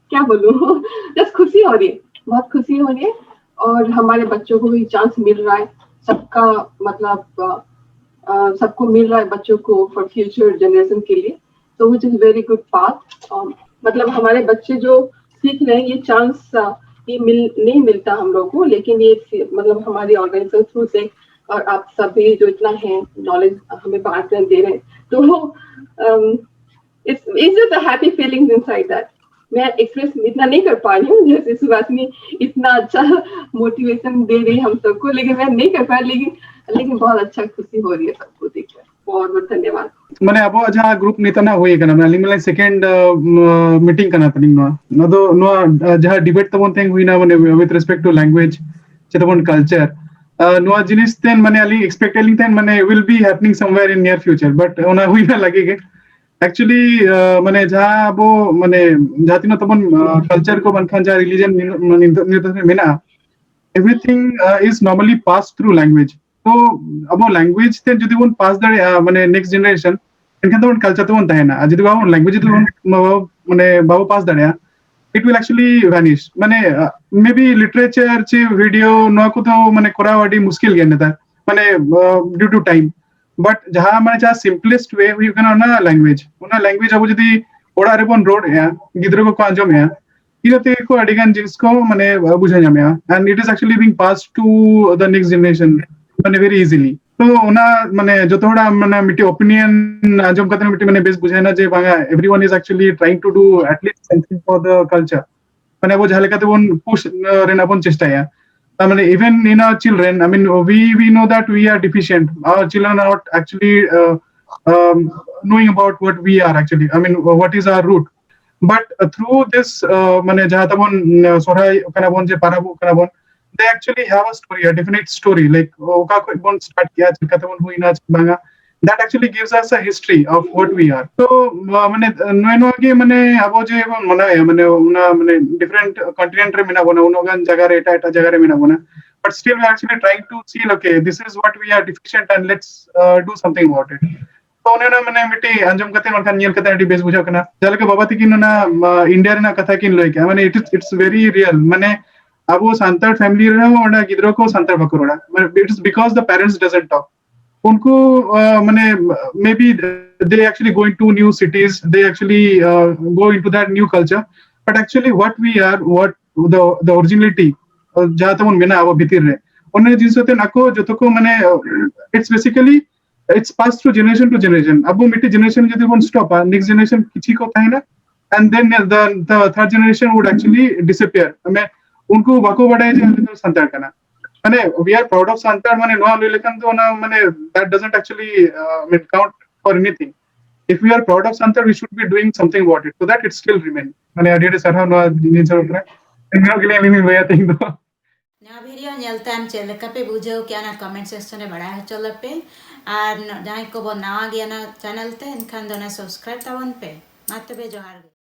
क्या बोलूं, जस्ट खुशी हो रही है, बहुत खुशी हो रही है। और हमारे बच्चों को भी चांस मिल रहा है, सबका मतलब अ, अ, सबको मिल रहा है बच्चों को फॉर फ्यूचर जनरेशन के लिए, तो which is very good path. मतलब हमारे बच्चे जो सीख रहे हैं, ये चांस ये मिल नहीं मिलता हम लोग को, लेकिन ये फि- मतलब हमारी ऑर्गेनाइजेशन थ्रू से और आप सभी जो इतना है नॉलेज हमें बांट रहे हैं, दे रहे हैं, तो it's it's just a happy feelings inside that. मैं एक्सप्रेस इतना नहीं कर पा रही हूँ जैसे सुभाषिनी इतना अच्छा मोटिवेशन दे रही है हम सबको, लेकिन मैं नहीं कर पा रही, लेकिन लेकिन बहुत अच्छा खुशी हो रही है सबको देखकर। बहुत बहुत धन्यवाद। ᱢᱟᱱᱮ ᱟᱵᱚᱣᱟᱜ ᱡᱟᱦᱟᱸ ᱜᱨᱩᱯ ᱱᱤᱛᱚᱜ ᱱᱟᱜ ᱦᱩᱭ ᱠᱟᱱᱟ, ᱢᱟᱱᱮ ᱟᱹᱞᱤᱧ ᱢᱟᱱᱮ ᱥᱮᱠᱮᱱᱰ ᱢᱤᱴᱤᱝ ᱠᱟᱱᱟ ᱛᱟᱹᱞᱤᱧ ᱱᱚᱣᱟ᱾ ᱟᱫᱚ ᱱᱚᱣᱟ ᱟᱸ, ᱡᱟᱦᱟᱸ ᱰᱤᱵᱮᱴ ᱛᱟᱵᱚᱱ ᱛᱮᱦᱮᱧ ᱦᱩᱭᱱᱟ, ᱢᱟᱱᱮ with respect to language, ᱪᱮ ᱛᱟᱵᱚᱱ ᱠᱟᱞᱪᱟᱨ, ᱱᱚᱣᱟ ᱡᱤᱱᱤᱥ ᱛᱮ ᱢᱟᱱᱮ ᱟᱹᱞᱤᱧ ᱮᱠᱥᱯᱮᱠᱴ ᱞᱤᱧ ᱛᱟᱦᱮᱸᱱ ᱢᱟᱱᱮ will be happening somewhere in near future, but ᱚᱱᱟ ᱦᱩᱭᱱᱟ ᱞᱟᱹᱜᱤᱫ ᱜᱮ᱾ ᱮᱠᱪᱩᱭᱮᱞᱤ ᱢᱟᱱᱮ ᱡᱟᱦᱟᱸ ᱟᱵᱚ ᱢᱟᱱᱮ ᱡᱟᱦᱟᱸ ᱛᱤᱱᱟᱹᱜ ᱛᱟᱵᱚᱱ ᱠᱟᱞᱪᱟᱨ ᱠᱚ ᱵᱟᱝᱠᱷᱟᱱ ᱡᱟᱦᱟᱸ ᱨᱤᱞᱤᱡᱚᱱ ᱢᱮᱱᱟᱜᱼᱟ, everything is normally passed through language. ᱛᱚ ᱟᱵᱚ ᱞᱮᱝᱜᱩᱭᱮᱡ ᱛᱮ ᱡᱩᱫᱤ ᱵᱚᱱ ᱯᱟᱥ ᱫᱟᱲᱮᱭᱟᱜᱼᱟ ᱢᱟᱱᱮ ᱱᱮᱠᱥᱴ ᱡᱮᱱᱟᱨᱮᱥᱚᱱ, ᱮᱱᱠᱷᱟᱱ ᱫᱚ ᱠᱟᱞᱪᱟᱨ ᱛᱮᱵᱚᱱ ᱛᱟᱦᱮᱱᱟ᱾ ᱟᱨ ᱡᱩᱫᱤ ᱵᱟᱵᱚᱱ ᱞᱮᱝᱜᱩᱭᱮᱡ ᱡᱩᱫᱤ ᱵᱚᱱ ᱵᱟᱵᱚ- ᱢᱟᱱᱮ ᱵᱟᱵᱚ ᱯᱟᱥ ᱫᱟᱲᱮᱭᱟᱜᱼᱟ, it will actually vanish. ᱢᱟᱱᱮ ᱢᱮᱵᱤ ᱞᱤᱴᱟᱨᱮᱪᱟᱨ ᱪᱮ ᱵᱷᱤᱰᱤᱭᱳ ᱱᱚᱣᱟ ᱠᱚᱫᱚ ᱢᱟᱱᱮ ᱠᱚᱨᱟᱣ ᱟᱹᱰᱤ ᱢᱩᱥᱠᱤᱞ ᱜᱮᱭᱟ ᱱᱮᱛᱟᱨ, ᱢᱟᱱᱮ ᱰᱤᱭᱩ ᱴᱩ ᱴᱟᱭᱤᱢ᱾ ᱵᱟᱴ ᱡᱟᱦᱟᱸ ᱢᱟᱱᱮ ᱡᱟᱦᱟᱸ ᱥᱤᱢᱯᱞᱮᱥᱴ ᱣᱮ ᱦᱩᱭᱩᱜ ᱠᱟᱱᱟ ᱚᱱᱟ ᱞᱮᱝᱜᱩᱭᱮᱡ᱾ ᱚᱱᱟ ᱞᱮᱝᱜᱩᱭᱮᱡ ᱟᱵᱚ ᱡᱩᱫᱤ ᱚᱲᱟᱜ ᱨᱮᱵᱚᱱ ᱨᱚᱲᱮᱫᱼᱟ, ᱜᱤᱫᱽᱨᱟᱹ ᱠᱚᱠᱚ ᱟᱸᱡᱚᱢᱮᱫᱼᱟ, ᱤᱱᱟᱹ ᱛᱮᱜᱮ ᱠᱚ ᱟᱹᱰᱤ ᱜᱟᱱ ᱡᱤᱱᱤᱥ ᱠᱚ ᱢᱟᱱᱮ ᱵᱩᱡᱷᱟᱹᱣ ᱧᱟᱢᱮᱫᱼᱟ, and it is actually being passed to the next generation ᱢᱟᱱᱮ very easily. ᱛᱚ ᱚᱱᱟ ᱢᱟᱱᱮ ᱡᱚᱛᱚ ᱦᱚᱲᱟᱜ ᱢᱟᱱᱮ ᱢᱤᱫᱴᱮᱡ ᱚᱯᱤᱱᱤᱭᱚᱱ ᱟᱸᱡᱚᱢ ᱠᱟᱛᱮ ᱢᱤᱫᱴᱮᱡ ᱢᱟᱱᱮ ᱵᱮᱥ ᱵᱩᱡᱷᱟᱹᱣ ᱮᱱᱟ ᱡᱮ ᱵᱟᱝᱟ, everyone is actually trying to do at least something for the culture. ᱢᱟᱱᱮ ᱟᱵᱚ ᱡᱟᱦᱟᱸ ᱞᱮᱠᱟ ᱛᱮᱵᱚᱱ ᱯᱩᱥ ᱨᱮᱱᱟᱜ ᱵᱚᱱ ᱪᱮᱥᱴᱟᱭᱟ, ᱛᱟᱨ ᱢᱟᱱᱮ even in our children, I mean, we we know that we are deficient. Our children are not actually uh, um, knowing about what we are actually, I mean, what is our root. But uh, through this uh, ᱢᱟᱱᱮ ᱡᱟᱦᱟᱸ ᱛᱟᱵᱚᱱ ᱥᱚᱨᱦᱟᱭ ᱠᱟᱱᱟ ᱵᱚᱱ, ᱡᱮ ᱯᱟᱨᱟᱵᱚᱜ ᱠᱟᱱᱟ ᱵᱚᱱ, they actually have a story, a definite story, like ᱚᱠᱟ ᱠᱷᱚᱱ ᱵᱚᱱ ᱥᱴᱟᱨᱴ ᱠᱮᱜᱼᱟ, ᱪᱮᱫ ᱞᱮᱠᱟ ᱛᱮᱵᱚᱱ ᱦᱩᱭᱱᱟ ᱪᱮ ᱵᱟᱝᱟ, that actually gives us a history of what we are. So uh, ᱢᱟᱱᱮ ᱱᱚᱜᱼᱚᱭ ᱱᱚᱣᱟ ᱜᱮ ᱢᱟᱱᱮ ᱟᱵᱚ ᱡᱮ ᱵᱚᱱ ᱢᱟᱱᱟᱣᱮᱫᱼᱟ, ᱢᱟᱱᱮ ᱚᱱᱟ ᱢᱟᱱᱮ ᱰᱤᱯᱷᱟᱨᱮᱱᱴ ᱠᱚᱱᱴᱤᱱᱮᱱᱴ ᱨᱮ ᱢᱮᱱᱟᱜ ᱵᱚᱱᱟ, ᱩᱱᱟᱹᱜ ᱜᱟᱱ ᱡᱟᱭᱜᱟ ᱨᱮ, ᱮᱴᱟᱜ ᱮᱴᱟᱜ ᱡᱟᱭᱜᱟ ᱨᱮ ᱢᱮᱱᱟᱜ ᱵᱚᱱᱟ, but still we are actually trying to see, okay, this is what we are deficient and let's uh, do something about it. ᱛᱚ ᱚᱱᱮ ᱚᱱᱟ ᱢᱟᱱᱮ ᱢᱤᱫᱴᱤᱡ ᱟᱸᱡᱚᱢ ᱠᱟᱛᱮ ᱵᱟᱝᱠᱷᱟᱱ ᱧᱮᱞ ᱠᱟᱛᱮ ᱟᱹᱰᱤ ᱵᱮᱥ ᱵᱩᱡᱷᱟᱹᱜ ᱠᱟᱱᱟ᱾ ᱡᱟᱦᱟᱸ ᱞᱮᱠᱟ ᱵᱟᱵᱟ ᱛᱟᱹᱠᱤᱱ ᱚᱱᱟ ᱤᱱᱰᱤᱭᱟ ᱨᱮᱱᱟᱜ ᱠᱟᱛᱷᱟ ᱠᱤᱱ ᱞᱟᱹᱭ ᱠᱮᱜᱼᱟ, ᱢᱟᱱᱮ it is it's very real. ᱢᱟᱱᱮ ᱟᱵᱚ ᱥᱟᱱᱛᱟᱲ ᱯᱷᱮᱢᱤᱞᱤ ᱨᱮᱦᱚᱸ ᱚᱸᱰᱮ ᱜᱤᱫᱽᱨᱟᱹ ᱠᱚ ᱥᱟᱱᱛᱟᱲ ᱵᱟᱠᱚ ᱨᱚᱲᱟ, ᱢᱟᱱᱮ it is because the parents doesn't talk. ᱩᱱᱠᱩ uh, ᱢᱟᱱᱮ maybe they actually go into new cities, they actually uh, go into that new culture, but actually what we are, what the the originality uh, ᱡᱟᱦᱟᱸ ᱛᱟᱵᱚᱱ ᱢᱮᱱᱟᱜᱼᱟ ᱟᱵᱚ ᱵᱷᱤᱛᱤᱨ ᱨᱮ, ᱚᱱᱟ ᱡᱤᱱᱤᱥ ᱟᱛᱮ ᱟᱠᱚ ᱡᱚᱛᱚ ᱠᱚ ᱢᱟᱱᱮ uh, it's basically it's passed through generation to generation. ᱟᱵᱚ ᱢᱤᱫᱴᱮᱡ ᱡᱮᱱᱟᱨᱮᱥᱚᱱ ᱡᱩᱫᱤ ᱵᱚᱱ ᱥᱴᱚᱯᱟ, ᱱᱮᱠᱥᱴ ᱡᱮᱱᱟᱨᱮᱥᱚᱱ ᱠᱤᱪᱷᱤ ᱠᱚ ᱛᱟᱦᱮᱱᱟ, and then the, the third generation would actually disappear. ᱢᱟᱱᱮ ᱩᱱᱠᱩ ᱵᱟᱠᱚ ᱵᱟᱰᱟᱭᱟ ᱡᱮ ᱟᱞᱮ ᱫᱚ ᱥᱟᱱᱛᱟᱲ ᱠᱟᱱᱟ᱾ ᱢᱟᱱᱮ we are proud of Santal ᱢᱟᱱᱮ ᱱᱚᱣᱟ ᱞᱟᱹᱭ ᱞᱮᱠᱷᱟᱱ ᱫᱚ ᱚᱱᱟ ᱢᱟᱱᱮ that doesn't actually uh, I mean count for anything. If we are proud of Santal, we should be doing something about it so that it still remain. ᱢᱟᱱᱮ ᱟᱹᱰᱤ ᱟᱹᱰᱤ ᱥᱟᱨᱦᱟᱣ ᱱᱚᱣᱟ ᱡᱤᱱᱤᱥ ᱵᱟᱠᱷᱨᱟ᱾ ᱱᱚᱣᱟ ᱜᱮᱞᱤᱧ ᱟᱹᱞᱤᱧ ᱞᱤᱧ ᱞᱟᱹᱭᱟ ᱛᱮᱦᱮᱧ ᱫᱚ᱾ ᱱᱚᱣᱟ ᱵᱷᱤᱰᱤᱭᱳ ᱧᱮᱞ ᱛᱟᱭᱚᱢ ᱪᱮᱫ ᱞᱮᱠᱟ ᱯᱮ ᱵᱩᱡᱷᱟᱹᱣ ᱠᱮᱜᱼᱟ, ᱚᱱᱟ ᱠᱚᱢᱮᱱᱴ ᱥᱮᱠᱥᱚᱱ ᱨᱮ ᱵᱟᱲᱟᱭ ᱦᱚᱪᱚ ᱞᱮᱯᱮ᱾ ᱟᱨ ᱡᱟᱦᱟᱸᱭ ᱠᱚᱵᱚᱱ ᱱᱟᱣᱟ ᱜᱮᱭᱟ ᱚᱱᱟ ᱪᱮᱱᱮᱞ ᱛᱮ, ᱮᱱᱠᱷᱟᱱ ᱫᱚ ᱚᱱᱟ ᱥᱟᱵᱥᱠᱨᱟᱭᱤᱵ ᱛᱟᱵᱚᱱ ᱯᱮ᱾ ᱢᱟ ᱛᱚᱵᱮ ᱡᱚᱦᱟᱨ ᱜᱮ᱾